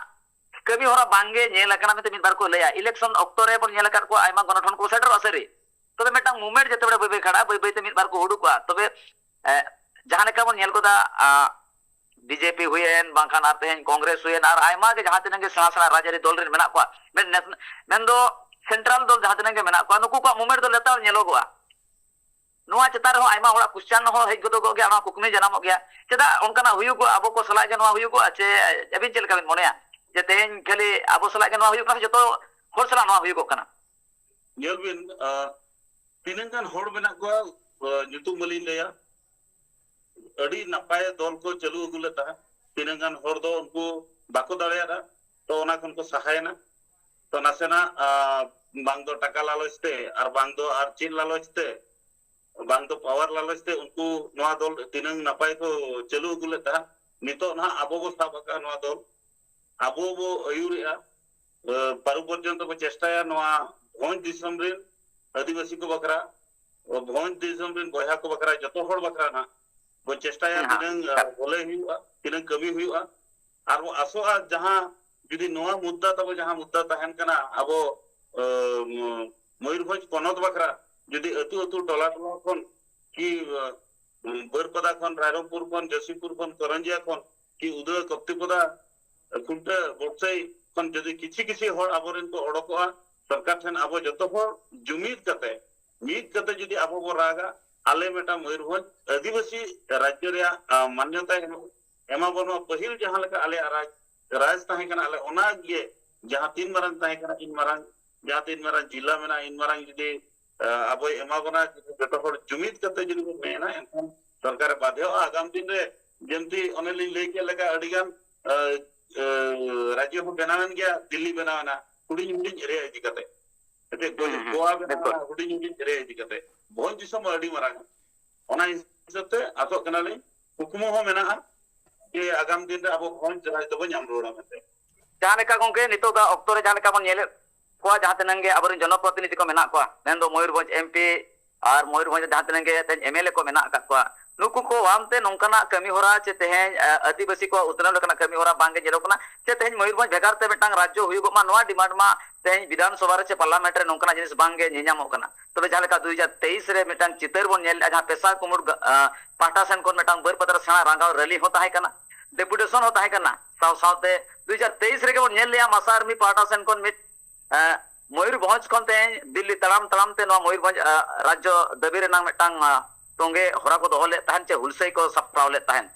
ᱠᱟᱹᱢᱤ ᱦᱚᱨᱟ ᱵᱟᱝᱜᱮ ᱧᱮᱞ ᱟᱠᱟᱱᱟ ᱢᱮᱱᱛᱮ ᱢᱤᱫ ᱵᱟᱨ ᱠᱚ ᱞᱟᱹᱭᱟ᱾ ᱤᱞᱮᱠᱥᱚᱱ ᱚᱠᱛᱚ ᱨᱮ ᱵᱚᱱ ᱧᱮᱞ ᱟᱠᱟᱫ ᱠᱚᱣᱟ ᱟᱭᱢᱟ ᱜᱚᱱᱚᱴᱷᱚᱱ ᱠᱚ ᱥᱮᱴᱮᱨᱚᱜᱼᱟ ᱥᱟᱹᱨᱤ, ᱛᱚᱵᱮ ᱢᱤᱫᱴᱟᱝ ᱢᱩᱵᱷᱢᱮᱱᱴ ᱡᱮᱛᱮ ᱵᱮᱲᱮ ᱵᱟᱹᱭ ᱵᱟᱹᱭ ᱠᱷᱟᱲᱟ ᱵᱟᱹᱭ ᱵᱟᱹᱭ ᱛᱮ ᱢᱤᱫ ᱵᱟᱨ ᱠᱚ ᱩᱰᱩᱠᱚᱜᱼᱟ᱾ ᱛᱚᱵᱮ ᱡᱟᱦᱟᱸ ᱞᱮᱠᱟ ᱵᱚᱱ ᱧᱮᱞ ᱜᱚᱫᱟ, ᱵᱤᱡᱮᱯᱤ ᱦᱩᱭᱮᱱ, ᱵᱟᱝᱠᱷᱟᱱ ᱟᱨ ᱛᱮᱦᱮᱧ ᱠᱚᱝᱜᱨᱮᱥ ᱦᱩᱭᱮᱱ, ᱟᱨ ᱟᱭᱢᱟ ᱜᱮ ᱡᱟᱦᱟᱸ ᱛᱤᱱᱟᱹᱜ ᱜᱮ ᱥᱮᱬᱟ ᱥᱮᱬᱟ ᱨᱟᱡᱽᱟᱹᱨᱤ ᱫᱚᱞ ᱨᱮᱱ ᱢᱮᱱᱟᱜ ᱠᱚᱣᱟ, ᱢᱮᱱᱫᱚ ᱥᱮᱱᱴᱨᱟᱞ ᱫᱚᱞ ᱡᱟᱦᱟᱸ ᱛᱤᱱᱟᱹᱜ ᱜᱮ ᱢᱮᱱᱟᱜ ᱠᱚᱣᱟ, ᱱᱩᱠᱩ ᱠᱚᱣᱟᱜ ᱢᱩᱵᱷᱢᱮᱱᱴ ᱫᱚ ᱞᱮᱛᱟᱲ ᱧᱮᱞᱚᱜᱚᱜᱼᱟ᱾ ᱱᱚᱣᱟ ᱪᱮᱛᱟᱱ ᱨᱮᱦᱚᱸ ᱟᱭᱢᱟ ᱦᱚᱲᱟᱜ ᱠᱚᱥᱪᱟᱱ ᱦᱚᱸ ᱦᱮᱡ ᱜᱚᱫᱚᱜᱚᱜ ᱜᱮᱭᱟ, ᱱᱚᱣᱟ ᱠᱩᱠᱞᱤ ᱡᱟᱱᱟᱢᱚᱜ ᱜᱮᱭᱟ, ᱪᱮᱫᱟᱜ ᱚᱱᱠᱟᱱᱟᱜ ᱦᱩᱭᱩᱜᱚᱜᱼᱟ? ᱟᱵᱚ ᱠᱚ ᱥᱟᱞᱟᱜ ᱜᱮ ᱱᱚᱣᱟ ᱦᱩᱭᱩᱜᱚᱜᱼᱟ? ᱪᱮ ᱟᱹᱵᱤᱱ ᱪᱮᱫ ᱞᱮᱠᱟ ᱵᱤᱱ ᱢᱚᱱᱮᱭᱟ ᱡᱮ ᱛᱮᱦᱮᱧ ᱠᱷᱟᱹᱞᱤ ᱟᱵᱚ ᱥᱟᱞᱟᱜ ᱜᱮ ᱱᱚᱣᱟ ᱦᱩᱭᱩᱜ ᱠᱟᱱᱟ ᱥᱮ ᱡᱚᱛᱚ ᱦᱚᱲ ᱥᱟᱞᱟᱜ ᱱᱚᱣᱟ ᱦᱩᱭᱩᱜᱚᱜ ᱠᱟᱱᱟ? ᱧᱮᱞ ᱵᱤᱱ, ᱛᱤᱱᱟᱹᱜ ᱜᱟᱱ ᱦᱚᱲ ᱢᱮᱱᱟᱜ ᱠᱚᱣᱟ, ᱧᱩᱛᱩᱢ ᱵᱟᱹᱞᱤᱧ ᱞᱟᱹᱭᱟ, ᱟᱹᱰᱤ ᱱᱟᱯᱟᱭ ᱫᱚᱞ ᱠᱚ ᱪᱟᱹᱞᱩ ᱟᱹᱜᱩ ᱞᱮᱫ ᱛᱟᱦᱮᱸᱫ᱾ ᱛᱤᱱᱟᱹᱜ ᱜᱟᱱ ᱦᱚᱲ ᱫᱚ ᱩᱱᱠᱩ ᱵᱟᱠᱚ ᱫᱟᱲᱮᱭᱟᱫᱟ, ᱛᱚ ᱚᱱᱟ ᱠᱷᱚᱱ ᱠᱚ ᱥᱟᱦᱟᱭᱮᱱᱟ᱾ ᱛᱚ ᱱᱟᱥᱮᱱᱟᱜ ᱵᱟᱝ ᱫᱚ ᱴᱟᱠᱟ ᱞᱟᱞᱚᱪ ᱛᱮ ᱟᱨ ᱵᱟᱝ ᱫᱚ ᱟᱨ ᱪᱮᱫ ᱞᱟᱞᱚᱪ ᱛᱮ, ᱵᱟᱝ ᱫᱚ ᱯᱟᱣᱟᱨ ᱞᱟᱞᱚᱪ ᱛᱮ ᱩᱱᱠᱩ ᱱᱚᱣᱟ ᱫᱚᱞ ᱛᱤᱱᱟᱹᱝ ᱱᱟᱯᱟᱭ ᱠᱚ ᱪᱟᱹᱞᱩ ᱟᱹᱜᱩ ᱞᱮᱫ ᱛᱟᱦᱮᱸᱫ᱾ ᱱᱤᱛᱚᱜ ᱱᱟᱦᱟᱜ ᱟᱵᱚ ᱵᱚ ᱥᱟᱵ ᱟᱠᱟᱫ ᱱᱚᱣᱟ ᱫᱚᱞ, ᱟᱵᱚ ᱵᱚ ᱟᱹᱭᱩᱨᱮᱜᱼᱟ, ᱯᱟᱹᱨᱩ ᱯᱚᱨᱡᱚᱱᱛᱚ ᱵᱚ ᱪᱮᱥᱴᱟᱭᱟ ᱱᱚᱣᱟ ᱵᱷᱚᱸᱡᱽ ᱫᱤᱥᱚᱢ ᱨᱮᱱ ᱟᱹᱫᱤᱵᱟᱹᱥᱤ ᱠᱚ ᱵᱟᱠᱷᱨᱟ, ᱵᱷᱚᱸᱡᱽ ᱫᱤᱥᱚᱢ ᱨᱮᱱ ᱵᱚᱭᱦᱟ ᱠᱚ ᱵᱟᱠᱷᱨᱟ, ᱡᱚᱛᱚ ᱦᱚᱲ ᱵᱟᱠᱷᱨᱟ ᱱᱟᱦᱟᱜ ᱵᱚ ᱪᱮᱥᱴᱟᱭᱟ᱾ ᱛᱤᱱᱟᱹᱝ ᱵᱷᱟᱹᱞᱟᱹᱭ ᱦᱩᱭᱩᱜᱼᱟ, ᱛᱤᱱᱟᱹᱝ ᱠᱟᱹᱢᱤ ᱦᱩᱭᱩᱜᱼᱟ᱾ ᱟᱨ ᱵᱚ ᱟᱥᱚᱜᱼᱟ ᱡᱟᱦᱟᱸ ᱡᱩᱫᱤ ᱱᱚᱣᱟ ᱢᱩᱫᱽᱫᱟ ᱛᱟᱵᱚ ᱡᱟᱦᱟᱸ ᱢᱩᱫᱽᱫᱟ ᱛᱟᱦᱮᱱ ᱠᱟᱱᱟ ᱟᱵᱚ ᱢᱚᱭᱩᱨᱵᱷᱚᱸᱡᱽ ᱯᱚᱱᱚᱛ ᱵᱟᱠᱷᱨᱟ, ᱡᱩᱫᱤ ᱟᱹᱛᱩ ᱟᱹᱛᱩ ᱴᱚᱞᱟ ᱴᱚᱞᱟ ᱠᱷᱚᱱ ᱠᱤ ᱵᱟᱹᱨᱯᱟᱫᱟ ᱠᱷᱚᱱ, ᱨᱟᱭᱨᱚᱝᱯᱩᱨ ᱠᱷᱚᱱ, ᱡᱚᱥᱤᱯᱩᱨ ᱠᱷᱚᱱ, ᱠᱚᱨᱚᱧᱡᱤᱭᱟ ᱠᱷᱚᱱ ᱠᱤ ᱩᱫᱟᱹ, ᱠᱚᱯᱛᱤᱯᱚᱫᱟ, ᱠᱷᱩᱱᱴᱟᱹ, ᱵᱚᱠᱥᱟᱹᱭ, ᱠᱷᱚᱱ ᱡᱩᱫᱤ ᱠᱤᱪᱷᱤ ᱠᱤᱪᱷᱤ ᱦᱚᱲ ᱟᱵᱚᱨᱮᱱ ᱠᱚ ᱚᱰᱚᱠᱚᱜᱼᱟ ᱥᱚᱨᱠᱟᱨ ᱴᱷᱮᱱ, ᱟᱵᱚ ᱡᱚᱛᱚ ᱦᱚᱲ ᱡᱩᱢᱤᱫ ᱠᱟᱛᱮ, ᱢᱤᱫ ᱠᱟᱛᱮ ᱡᱩᱫᱤ ᱟᱵᱚ ᱵᱚ ᱨᱟᱜᱟ, ᱟᱞᱮ ᱢᱤᱫᱴᱟᱝ ᱢᱚᱭᱩᱨᱵᱷᱚᱸᱡᱽ ᱟᱹᱫᱤᱵᱟᱹᱥᱤ ᱨᱟᱡᱽᱡᱚ ᱨᱮᱭᱟᱜ ᱟᱸ, ᱢᱟᱱᱱᱚᱛᱟ ᱮᱢ-, ᱮᱢᱟ ᱵᱚᱱ ᱢᱟ᱾ ᱯᱟᱹᱦᱤᱞ ᱡᱟᱦᱟᱸ ᱞᱮᱠᱟ ᱟᱞᱮᱭᱟᱜ ᱨᱟᱡᱽ, ᱨᱟᱡᱽ ᱛᱟᱦᱮᱸ ᱠᱟᱱᱟ, ᱟᱞᱮ ᱚᱱᱟ ᱜᱮ ᱡᱟᱦᱟᱸ ᱛᱤᱱ ᱢᱟᱨᱟᱝ ᱛᱟᱦᱮᱸ ᱠᱟᱱᱟ, ᱤᱱ ᱢᱟᱨᱟᱝ, ᱡᱟᱦᱟᱸ ᱛᱤᱱ ᱢᱟᱨᱟᱝ ᱡᱤᱞᱟ ᱢᱮᱱᱟᱜᱼᱟ, ᱤᱱ ᱢᱟᱨᱟᱝ ᱡᱩᱫᱤ ᱟᱵᱚᱭ ᱮᱢᱟ ᱵᱚᱱᱟ, ᱡᱩᱫᱤ ᱡᱚᱛᱚ ᱦᱚᱲ ᱡᱩᱢᱤᱫ ᱠᱟᱛᱮ ᱡᱩᱫᱤ ᱵᱚᱱ ᱢᱮᱱᱟ, ᱮᱱᱠᱷᱟᱱ ᱥᱚᱨᱠᱟᱨᱮ ᱵᱟᱫᱷᱭᱚᱜᱼᱟ ᱟᱜᱟᱢ ᱫᱤᱱ ᱨᱮ᱾ ᱡᱮᱢᱛᱤ ᱚᱱᱮ ᱞᱤᱧ ᱞᱟᱹᱭ ᱠᱮᱫ ᱞᱮᱠᱟ, ᱟᱹᱰᱤ ᱜᱟᱱ ᱨᱟᱡᱽᱡᱚ ᱦᱚᱸ ᱵᱮᱱᱟᱣᱮᱱ ᱜᱮᱭᱟ, ᱫᱤᱞᱞᱤ ᱵᱮᱱᱟᱣᱮᱱᱟ ᱦᱩᱰᱤᱧ ᱦᱩᱰᱤᱧ ᱮᱨᱤᱭᱟ ᱤᱫᱤ ᱠᱟᱛᱮ᱾ ᱜᱳᱣᱟ ᱵᱮᱱᱟᱣᱮᱱᱟ ᱦᱩᱰᱤᱧ ᱦᱩᱰᱤᱧ ᱮᱨᱤᱭᱟ ᱤᱫᱤ ᱠᱟᱛᱮ᱾ ᱵᱷᱚᱸᱡᱽ ᱫᱤᱥᱚᱢ ᱟᱹᱰᱤ ᱢᱟᱨᱟᱝ᱾ ᱚᱱᱟ ᱦᱤᱥᱟᱹᱵ ᱛᱮ ᱟᱥᱚᱜ ᱠᱟᱱᱟᱞᱤᱧ, ᱠᱩᱠᱢᱩ ᱦᱚᱸ ᱢᱮᱱᱟᱜᱼᱟ ᱡᱮ ᱟᱜᱟᱢ ᱫᱤᱱ ᱨᱮ ᱟᱵᱚ ᱵᱷᱚᱸᱡᱽ ᱨᱟᱡᱽ ᱫᱚᱵᱚ ᱧᱟᱢ ᱨᱩᱣᱟᱹᱲᱟ ᱢᱮᱱᱛᱮ᱾ ᱡᱟᱦᱟᱸ ᱞᱮᱠᱟ ᱜᱚᱝᱠᱮ, ᱱᱤᱛᱚᱜ ᱫᱚ ᱚᱠᱛᱚ ᱨᱮ ᱡᱟᱦᱟᱸ ᱞᱮᱠᱟ ᱵᱚᱱ ᱧᱮᱞᱮᱫ ᱠᱚᱣᱟ, ᱡᱟᱦᱟᱸ ᱛᱤᱱᱟᱹᱝ ᱜᱮ ᱟᱵᱚᱨᱮᱱ ᱡᱚᱱᱚᱯᱨᱚᱛᱤᱱᱤᱫᱷᱤ ᱠᱚ ᱢᱮᱱᱟᱜ ᱠᱚᱣᱟ, ᱢᱮᱱᱫᱚ Mayurbhanj M P R Mayurbhanj ᱨᱮ ᱡᱟᱦᱟᱸ ᱛᱤᱱᱟᱹᱝ ᱜᱮ ᱛᱮᱦᱮᱧ ᱮᱢ ᱮᱞ ᱮ ᱠᱚ ᱢᱮᱱᱟᱜ ᱟᱠᱟᱫ ᱠᱚᱣᱟ, ᱱᱩᱠᱩ ᱠᱚ ᱦᱚᱛᱮ ᱱᱚᱝᱠᱟᱱᱟᱜ ᱠᱟᱹᱢᱤ ᱦᱚᱨᱟ ᱪᱮ ᱛᱮᱦᱮᱧ, ᱟ, ᱟᱹᱫᱤᱵᱟᱹᱥᱤ ᱠᱚᱣᱟᱜ ᱩᱛᱱᱟᱹᱣ ᱞᱮᱠᱟᱱᱟᱜ ᱠᱟᱹᱢᱤ ᱦᱚᱨᱟ ᱵᱟᱝᱜᱮ ᱧᱮᱞᱚᱜ ᱠᱟᱱᱟ᱾ ᱪᱮ ᱛᱮᱦᱮᱧ ᱢᱚᱭᱩᱨᱵᱷᱚᱸᱡᱽ ᱵᱷᱮᱜᱟᱨ ᱛᱮ ᱢᱤᱫᱴᱟᱝ ᱨᱟᱡᱽᱡᱚ ᱦᱩᱭᱩᱜᱚᱜ ᱢᱟ, ᱱᱚᱣᱟ ᱰᱤᱢᱟᱱᱰ ᱢᱟ ᱛᱮᱦᱮᱧ ᱵᱤᱫᱷᱟᱱ ᱥᱚᱵᱷᱟ ᱨᱮ ᱪᱮ ᱯᱟᱨᱞᱟᱢᱮᱱᱴ ᱨᱮ ᱱᱚᱝᱠᱟᱱᱟᱜ ᱡᱤᱱᱤᱥ ᱵᱟᱝᱜᱮ ᱧᱮᱧᱟᱢᱚᱜ ᱠᱟᱱᱟ᱾ ᱛᱚᱵᱮ ᱡᱟᱦᱟᱸ ᱞᱮᱠᱟ ᱫᱩ ᱦᱟᱡᱟᱨ ᱛᱮᱭᱤᱥ ᱨᱮ ᱢᱤᱫᱴᱟᱝ ᱪᱤᱛᱟᱹᱨ ᱵᱚᱱ ᱧᱮᱞ ᱞᱮᱫᱼᱟ, ᱡᱟᱦᱟᱸ ᱯᱮᱥᱟ ᱠᱩᱢᱩᱴ ᱜᱟ-, ᱟ, ᱯᱟᱦᱴᱟ ᱥᱮᱱ ᱠᱷᱚᱱ ᱢᱤᱫᱴᱟᱝ ᱵᱟᱹᱨᱯᱟᱫᱟ ᱨᱮ ᱥᱮᱬᱟ ᱨᱟᱸᱜᱟᱣ ᱨᱮᱞᱤ ᱦᱚᱸ ᱛᱟᱦᱮᱸ ᱠᱟᱱᱟ, ᱰᱮᱯᱩᱴᱮᱥᱚᱱ ᱦᱚᱸ ᱛᱟᱦᱮᱸ ᱠᱟᱱᱟ᱾ ᱥᱟᱶ ᱥᱟᱶᱛᱮ ᱫᱩ ᱦᱟᱡᱟᱨ ᱛᱮᱭᱤᱥ ᱨᱮᱜᱮ ᱵᱚᱱ ᱧᱮᱞ ᱞᱮᱜᱼᱟ, ᱢᱟᱥᱟ ᱟᱨᱢᱤ ᱯᱟᱦᱴᱟ ᱥᱮᱱ ᱠᱷᱚᱱ ᱢᱤᱫ, ᱮ, ᱢᱚᱭᱩᱨᱵᱷᱚᱸᱡᱽ ᱠᱷᱚᱱ ᱛᱮᱦᱮᱧ ᱫᱤᱞᱞᱤ ᱛᱟᱲᱟᱢ ᱛᱟᱲᱟᱢ ᱛᱮ ᱱᱚᱣᱟ ᱢᱚᱭᱩᱨᱵᱷᱚᱸᱡᱽ, ᱮ, ᱨᱟᱡᱽᱡᱚ ᱫᱟᱹᱵᱤ ᱨᱮᱱᱟᱜ ᱢᱤᱫᱴᱟᱝ, ᱮ, ᱛᱚᱸᱜᱮ ᱦᱚᱨᱟ ᱠᱚ ᱫᱚᱦᱚ ᱞᱮᱫ ᱛᱟᱦᱮᱸᱱ ᱪᱮ ᱦᱩᱞᱥᱟᱹᱭ ᱠᱚ ᱥᱟᱯᱲᱟᱣ ᱞᱮᱫ ᱛᱟᱦᱮᱸᱱ᱾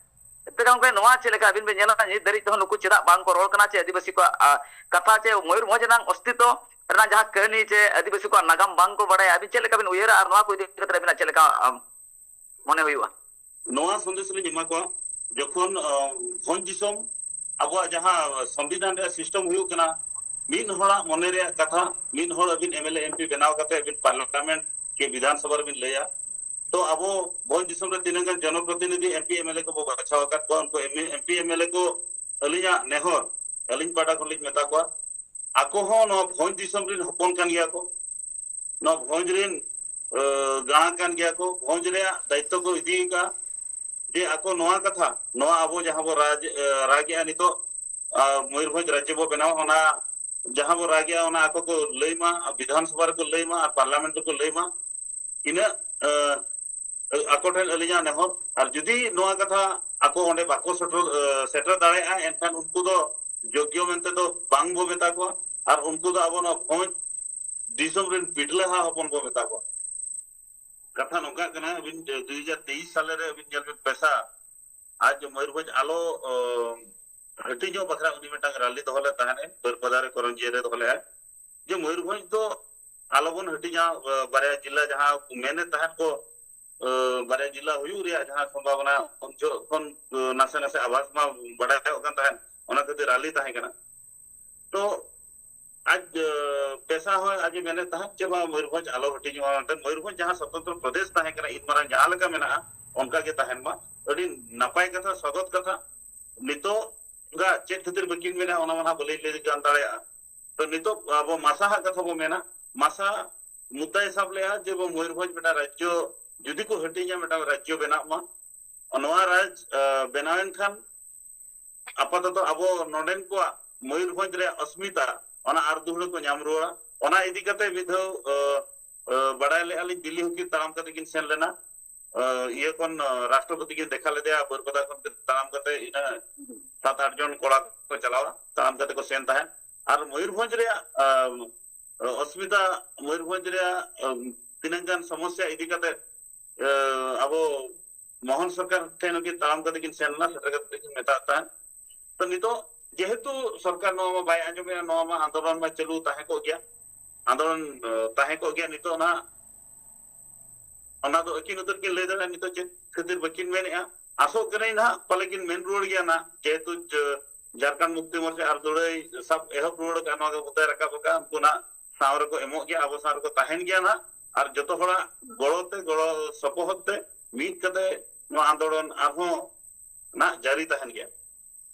ᱮᱱᱛᱮ ᱜᱚᱢᱠᱮ, ᱱᱚᱣᱟ ᱪᱮᱫ ᱞᱮᱠᱟ ᱟᱹᱵᱤᱱ ᱵᱤᱱ ᱧᱮᱞᱟ? ᱱᱤᱛ ᱫᱷᱟᱹᱨᱤᱡ ᱛᱮᱦᱚᱸ ᱱᱩᱠᱩ ᱪᱮᱫᱟᱜ ᱵᱟᱝ ᱠᱚ ᱨᱚᱲ ᱠᱟᱱᱟ ᱪᱮ ᱟᱹᱫᱤᱵᱟᱹᱥᱤ ᱠᱚᱣᱟᱜ, ᱟ, ᱠᱟᱛᱷᱟ ᱪᱮ ᱢᱚᱭᱩᱨᱵᱷᱚᱸᱡᱽ ᱨᱮᱱᱟᱜ ᱚᱥᱛᱤᱛᱚ ᱨᱮᱱᱟᱜ ᱡᱟᱦᱟᱸ ᱠᱟᱹᱦᱱᱤ ᱪᱮ ᱟᱹᱫᱤᱵᱟᱹᱥᱤ ᱠᱚᱣᱟᱜ ᱱᱟᱜᱟᱢ ᱵᱟᱝ ᱠᱚ ᱵᱟᱲᱟᱭᱟ? ᱟᱹᱵᱤᱱ ᱪᱮᱫ ᱞᱮᱠᱟ ᱵᱤᱱ ᱩᱭᱦᱟᱹᱨᱟ ᱟᱨ ᱱᱚᱣᱟ ᱠᱚ ᱤᱫᱤ ᱠᱟᱛᱮ ᱟᱹᱵᱤᱱᱟᱜ ᱪᱮᱫ ᱞᱮᱠᱟ, ᱟᱢ, ᱢᱚᱱᱮ ᱦᱩᱭᱩᱜᱼᱟ? ᱱᱚᱣᱟ ᱥᱟᱸᱫᱮᱥ ᱞᱤᱧ ᱮᱢᱟ ᱠᱚᱣᱟ, ᱡᱚᱠᱷᱚᱱ, ᱟ, ᱵᱷᱚᱸᱡᱽ ᱫᱤᱥᱚᱢ ᱟᱵᱚᱣᱟᱜ ᱡᱟᱦᱟᱸ ᱥᱚᱝᱵᱤᱫᱷᱟᱱ ᱨᱮᱭᱟᱜ ᱥᱤᱥᱴᱮᱢ ᱦᱩᱭᱩᱜ ᱠᱟᱱᱟ, ᱢᱤᱫ ᱦᱚᱲᱟᱜ ᱢᱚᱱᱮ ᱨᱮᱭᱟᱜ ᱠᱟᱛᱷᱟ, ᱢᱤᱫ ᱦᱚᱲ ᱟᱹᱵᱤᱱ M L A M P ᱵᱮᱱᱟᱣ ᱠᱟᱛᱮ ᱟᱹᱵᱤᱱ ᱯᱟᱨᱞᱟᱢᱮᱱᱴ ᱠᱮ ᱵᱤᱫᱷᱟᱱ ᱥᱚᱵᱷᱟ ᱨᱮᱵᱤᱱ ᱞᱟᱹᱭᱟ, ᱛᱚ ᱟᱵᱚ ᱵᱷᱚᱸᱡᱽ ᱫᱤᱥᱚᱢ ᱨᱮ ᱛᱤᱱᱟᱹᱜ ᱜᱟᱱ ᱡᱚᱱᱚᱯᱨᱚᱛᱤᱱᱤᱫᱷᱤ M P M L A ᱠᱚᱵᱚ ᱵᱟᱪᱷᱟᱣ ᱟᱠᱟᱫ ᱠᱚᱣᱟ, ᱩᱱᱠᱩ M P M L A ᱠᱚ ᱟᱹᱞᱤᱧᱟᱜ ᱱᱮᱦᱚᱨ, ᱟᱹᱞᱤᱧ ᱯᱟᱦᱴᱟ ᱠᱷᱚᱱ ᱞᱤᱧ ᱢᱮᱛᱟ ᱠᱚᱣᱟ, ᱟᱠᱚ ᱦᱚᱸ ᱱᱚᱣᱟ ᱵᱷᱚᱸᱡᱽ ᱫᱤᱥᱚᱢ ᱨᱮᱱ ᱦᱚᱯᱚᱱ ᱠᱟᱱ ᱜᱮᱭᱟ ᱠᱚ, ᱱᱚᱣᱟ ᱵᱷᱚᱸᱡᱽ ᱨᱮᱱ, ᱮ, ᱜᱟᱬᱟ ᱠᱟᱱ ᱜᱮᱭᱟ ᱠᱚ, ᱵᱷᱚᱸᱡᱽ ᱨᱮᱭᱟᱜ ᱫᱟᱭᱤᱛᱛᱚ ᱠᱚ ᱤᱫᱤ ᱟᱠᱟᱫᱼᱟ᱾ ᱡᱮ ᱟᱠᱚ ᱱᱚᱣᱟ ᱠᱟᱛᱷᱟ, ᱱᱚᱣᱟ ᱟᱵᱚ ᱡᱟᱦᱟᱸ ᱵᱚ ᱨᱟᱡᱽ, ᱮ, ᱨᱟᱜᱮᱜᱼᱟ ᱱᱤᱛᱚᱜ, ᱟ, ᱢᱚᱭᱩᱨᱵᱷᱚᱸᱡᱽ ᱨᱟᱡᱽᱡᱚ ᱵᱚ ᱵᱮᱱᱟᱣᱟ, ᱚᱱᱟ ᱡᱟᱦᱟᱸ ᱵᱚ ᱨᱟᱜᱮᱜᱼᱟ, ᱚᱱᱟ ᱟᱠᱚ ᱠᱚ ᱞᱟᱹᱭ ᱢᱟ, ᱵᱤᱫᱷᱟᱱ ᱥᱚᱵᱷᱟ ᱨᱮᱠᱚ ᱞᱟᱹᱭ ᱢᱟ ᱟᱨ ᱯᱟᱨᱞᱟᱢᱮᱱᱴ ᱨᱮᱠᱚ ᱞᱟᱹᱭ ᱢᱟ᱾ ᱤᱱᱟᱹᱜ, ᱮ, ᱟᱠᱚ ᱴᱷᱮᱱ ᱟᱹᱞᱤᱧᱟᱜ ᱱᱮᱦᱚᱨ᱾ ᱟᱨ ᱡᱩᱫᱤ ᱱᱚᱣᱟ ᱠᱟᱛᱷᱟ ᱟᱠᱚ ᱚᱸᱰᱮ ᱵᱟᱠᱚ ᱥᱮᱴᱮᱨ, ᱮ, ᱥᱮᱴᱮᱨ ᱫᱟᱲᱮᱭᱟᱜᱼᱟ, ᱮᱱᱠᱷᱟᱱ ᱩᱱᱠᱩ ᱫᱚ ᱡᱳᱜᱽᱭᱚ ᱢᱮᱱᱛᱮ ᱫᱚ ᱵᱟᱝ ᱵᱚ ᱢᱮᱛᱟ ᱠᱚᱣᱟ, ᱟᱨ ᱩᱱᱠᱩ ᱫᱚ ᱟᱵᱚ ᱱᱚᱣᱟ ᱵᱷᱚᱸᱡᱽ ᱫᱤᱥᱚᱢ ᱨᱮᱱ ᱯᱤᱴᱞᱟᱹᱦᱟ ᱦᱚᱯᱚᱱ ᱵᱚ ᱢᱮᱛᱟ ᱠᱚᱣᱟ᱾ ᱠᱟᱛᱷᱟ ᱱᱚᱝᱠᱟ ᱠᱟᱱᱟ, ᱟᱹᱵᱤᱱ ᱫᱩ ᱦᱟᱡᱟᱨ ᱛᱮᱭᱤᱥ ᱥᱟᱞᱮ ᱨᱮ ᱟᱹᱵᱤᱱ ᱧᱮᱞ ᱵᱤᱱ ᱯᱮᱥᱟ, ᱟᱡ ᱢᱚᱭᱩᱨᱵᱷᱚᱸᱡᱽ ᱟᱞᱚ ᱚ, ᱦᱟᱹᱴᱤᱧᱚᱜ ᱵᱟᱠᱷᱨᱟ ᱩᱱᱤ ᱢᱤᱫᱴᱟᱝ ᱨᱟᱞᱤ ᱫᱚᱦᱚ ᱞᱮᱫ ᱛᱟᱦᱮᱸᱱ, ᱵᱟᱹᱨᱯᱟᱫᱟ ᱨᱮ ᱠᱚᱨᱚᱧᱡᱤᱭᱟᱹ ᱨᱮ ᱫᱚᱦᱚ ᱞᱮᱫᱟᱭ, ᱡᱮ ᱢᱚᱭᱩᱨᱵᱷᱚᱸᱡᱽ ᱫᱚ ᱟᱞᱚᱵᱚᱱ ᱦᱟᱹᱴᱤᱧᱟ, ᱚ, ᱵᱟᱨᱭᱟ ᱡᱤᱞᱟ ᱡᱟᱦᱟᱸ ᱠᱚ ᱢᱮᱱᱮᱫ ᱛᱟᱦᱮᱸᱫ ᱠᱚ, ᱚ, ᱵᱟᱨᱭᱟ ᱡᱤᱞᱟ ᱦᱩᱭᱩᱜ ᱨᱮᱭᱟᱜ ᱡᱟᱦᱟᱸ ᱥᱚᱢᱵᱷᱟᱵᱚᱱᱟ ᱩᱱ ᱡᱚᱦᱚᱜ ᱠᱷᱚᱱ, ᱚ, ᱱᱟᱥᱮ ᱱᱟᱥᱮ ᱟᱵᱷᱟᱥ ᱢᱟ ᱵᱟᱰᱟᱭᱚᱜ ᱠᱟᱱ ᱛᱟᱦᱮᱸᱫ, ᱚᱱᱟ ᱠᱷᱟᱹᱛᱤᱨ ᱨᱟᱞᱤ ᱛᱟᱦᱮᱸ ᱠᱟᱱᱟ᱾ ᱛᱚ ᱟᱡ, ᱚ, ᱯᱮᱥᱟ ᱦᱚᱸ ᱟᱡ ᱮ ᱢᱮᱱᱮᱫ ᱛᱟᱦᱮᱸᱫ ᱡᱮ ᱵᱟᱝ ᱢᱚᱭᱩᱨᱵᱷᱚᱸᱡᱽ ᱟᱞᱚ ᱦᱟᱹᱴᱤᱧᱚᱜᱼᱟ, ᱢᱮᱱᱛᱮ ᱢᱚᱭᱩᱨᱵᱷᱚᱸᱡᱽ ᱡᱟᱦᱟᱸ ᱥᱚᱛᱚᱱᱛᱨᱚ ᱯᱨᱚᱫᱮᱥ ᱛᱟᱦᱮᱸ ᱠᱟᱱᱟ ᱤᱱ ᱢᱟᱨᱟᱝ ᱡᱟᱦᱟᱸ ᱞᱮᱠᱟ ᱢᱮᱱᱟᱜᱼᱟ ᱚᱱᱠᱟ ᱜᱮ ᱛᱟᱦᱮᱱ ᱢᱟ᱾ ᱟᱹᱰᱤ ᱱᱟᱯᱟᱭ ᱠᱟᱛᱷᱟ, ᱥᱟᱫᱚᱛ ᱠᱟᱛᱷᱟ᱾ ᱱᱤᱛᱚᱜ ᱜᱟ ᱪᱮᱫ ᱠᱷᱟᱹᱛᱤᱨ ᱵᱟᱹᱠᱤᱱ ᱢᱮᱱᱟ ᱚᱱᱟ ᱢᱟ ᱱᱟᱦᱟᱜ ᱵᱟᱹᱞᱤᱧ ᱞᱟᱹᱭ ᱜᱟᱱ ᱫᱟᱲᱮᱭᱟᱜᱼᱟ᱾ ᱛᱚ ᱱᱤᱛᱚᱜ ᱟᱵᱚ ᱢᱟᱥᱟ ᱦᱟᱜ ᱠᱟᱛᱷᱟ ᱵᱚ ᱢᱮᱱᱟ, ᱢᱟᱥᱟ ᱢᱩᱫᱫᱟᱭ ᱥᱟᱵ ᱞᱮᱜᱼᱟ ᱡᱮ ᱵᱚ ᱢᱚᱭᱩᱨᱵᱷᱚᱸᱡᱽ ᱢᱤᱫᱴᱟᱝ ᱨᱟᱡᱽᱡᱚ ᱡᱩᱫᱤ ᱠᱚ ᱦᱟᱹᱴᱤᱧᱟ ᱢᱤᱫᱴᱟᱝ ᱨᱟᱡᱽᱡᱚ ᱵᱮᱱᱟᱜ ᱢᱟ᱾ ᱱᱚᱣᱟ ᱨᱟᱡᱽ, ᱟ, ᱵᱮᱱᱟᱣᱮᱱ ᱠᱷᱟᱱ ᱟᱯᱟᱛᱚᱛᱚ ᱟᱵᱚ ᱱᱚᱰᱮᱱ ᱠᱚᱣᱟᱜ ᱢᱚᱭᱩᱨᱵᱷᱚᱸᱡᱽ ᱨᱮᱭᱟᱜ ᱚᱥᱢᱤᱛᱟ ᱚᱱᱟ ᱟᱨ ᱫᱩᱦᱲᱟᱹ ᱠᱚ ᱧᱟᱢ ᱨᱩᱣᱟᱹᱲᱟ᱾ ᱚᱱᱟ ᱤᱫᱤ ᱠᱟᱛᱮ ᱢᱤᱫ ᱫᱷᱟᱣ, ᱟ, ᱟ, ᱵᱟᱲᱟᱭ ᱞᱮᱜᱼᱟ ᱞᱤᱧ ᱫᱤᱞᱞᱤ ᱦᱚᱸᱠᱤᱱ ᱛᱟᱲᱟᱢ ᱠᱟᱛᱮ ᱠᱤᱱ ᱥᱮᱱ ᱞᱮᱱᱟ᱾ ᱟ, ᱤᱭᱟᱹ ᱠᱷᱚᱱ, ᱟ, ᱨᱟᱥᱴᱨᱚᱯᱚᱛᱤ ᱠᱤᱱ ᱫᱮᱠᱷᱟ ᱞᱮᱫᱮᱭᱟ ᱵᱟᱹᱨᱯᱟᱫᱟ ᱠᱷᱚᱱ ᱛᱟᱲᱟᱢ ᱠᱟᱛᱮ ᱤᱱᱟᱹ ᱥᱟᱛ ᱟᱴ ᱡᱚᱱ ᱠᱚᱲᱟ ᱠᱚ ᱪᱟᱞᱟᱣᱟ, ᱛᱟᱲᱟᱢ ᱠᱟᱛᱮ ᱠᱚ ᱥᱮᱱ ᱛᱟᱦᱮᱸᱫ᱾ ᱟᱨ ᱢᱚᱭᱩᱨᱵᱷᱚᱸᱡᱽ ᱨᱮᱭᱟᱜ, ᱟ, ᱚᱥᱢᱤᱛᱟ, ᱢᱚᱭᱩᱨᱵᱷᱚᱸᱡᱽ ᱨᱮᱭᱟᱜ, ᱟ, ᱛᱤᱱᱟᱹᱜ ᱜᱟᱱ ᱥᱚᱢᱚᱥᱭᱟ ᱤᱫᱤ ᱠᱟᱛᱮ, ᱟ, ᱟᱵᱚ ᱢᱳᱦᱚᱱ ᱥᱚᱨᱠᱟᱨ ᱴᱷᱮᱱ ᱜᱮ ᱛᱟᱲᱟᱢ ᱠᱟᱛᱮ ᱠᱤᱱ ᱥᱮᱱ ᱞᱮᱱᱟ, ᱥᱮᱴᱮᱨ ᱠᱟᱛᱮ ᱠᱤᱱ ᱢᱮᱛᱟᱜ ᱛᱟᱦᱮᱸᱫ᱾ ᱛᱚ ᱱᱤᱛᱚᱜ ᱡᱮᱦᱮᱛᱩ ᱥᱚᱨᱠᱟᱨ ᱱᱚᱣᱟ ᱢᱟ ᱵᱟᱭ ᱟᱸᱡᱚᱢᱮᱜᱼᱟ, ᱱᱚᱣᱟ ᱢᱟ ᱟᱱᱫᱳᱞᱚᱱ ᱢᱟ ᱪᱟᱹᱞᱩ ᱛᱟᱦᱮᱸ ᱠᱚᱜ ᱜᱮᱭᱟ, ᱟᱱᱫᱳᱞᱚᱱ, ᱟ, ᱛᱟᱦᱮᱸ ᱠᱚᱜ ᱜᱮᱭᱟ᱾ ᱱᱤᱛᱚᱜ ᱱᱟᱦᱟᱜ ᱚᱱᱟ ᱫᱚ ᱟᱹᱠᱤᱱ ᱩᱛᱟᱹᱨ ᱠᱤᱱ ᱞᱟᱹᱭ ᱫᱟᱲᱮᱭᱟᱜᱼᱟ ᱱᱤᱛᱚᱜ ᱪᱮᱫ ᱠᱷᱟᱹᱛᱤᱨ ᱵᱟᱹᱠᱤᱱ ᱢᱮᱱᱮᱜᱼᱟ᱾ ᱟᱥᱚᱜ ᱠᱟᱹᱱᱟᱹᱧ ᱱᱟᱦᱟᱜ ᱯᱟᱞᱮ ᱠᱤᱱ ᱢᱮᱱ ᱨᱩᱣᱟᱹᱲ ᱜᱮᱭᱟ ᱱᱟᱦᱟᱜ, ᱡᱮᱦᱮᱛᱩ ᱡ-, ᱡᱷᱟᱨᱠᱷᱚᱸᱰ ᱢᱩᱠᱛᱤ ᱢᱳᱨᱪᱟ ᱟᱨ ᱫᱟᱹᱲᱟᱹᱭ ᱥᱟᱵ ᱮᱦᱚᱵ ᱨᱩᱣᱟᱹᱲ ᱟᱠᱟᱫ, ᱱᱚᱣᱟ ᱜᱮ ᱢᱩᱫᱫᱟᱭ ᱨᱟᱠᱟᱵ ᱟᱠᱟᱫ, ᱩᱱᱠᱩ ᱱᱟᱦᱟᱜ ᱥᱟᱶ ᱨᱮᱠᱚ ᱮᱢᱚᱜ ᱜᱮᱭᱟ, ᱟᱵᱚ ᱥᱟᱶ ᱨᱮᱠᱚ ᱛᱟᱦᱮᱱ ᱜᱮᱭᱟ ᱱᱟᱦᱟᱜ᱾ ᱟᱨ ᱡᱚᱛᱚ ᱦᱚᱲᱟᱜ ᱜᱚᱲᱚ ᱛᱮ, ᱜᱚᱲᱚ ᱥᱚᱯᱚᱦᱚᱫ ᱛᱮ ᱢᱤᱫ ᱠᱟᱛᱮ ᱱᱚᱣᱟ ᱟᱱᱫᱳᱞᱚᱱ ᱟᱨᱦᱚᱸ ᱱᱟᱦᱟᱜ ᱡᱟᱹᱨᱤ ᱛᱟᱦᱮᱱ ᱜᱮᱭᱟ᱾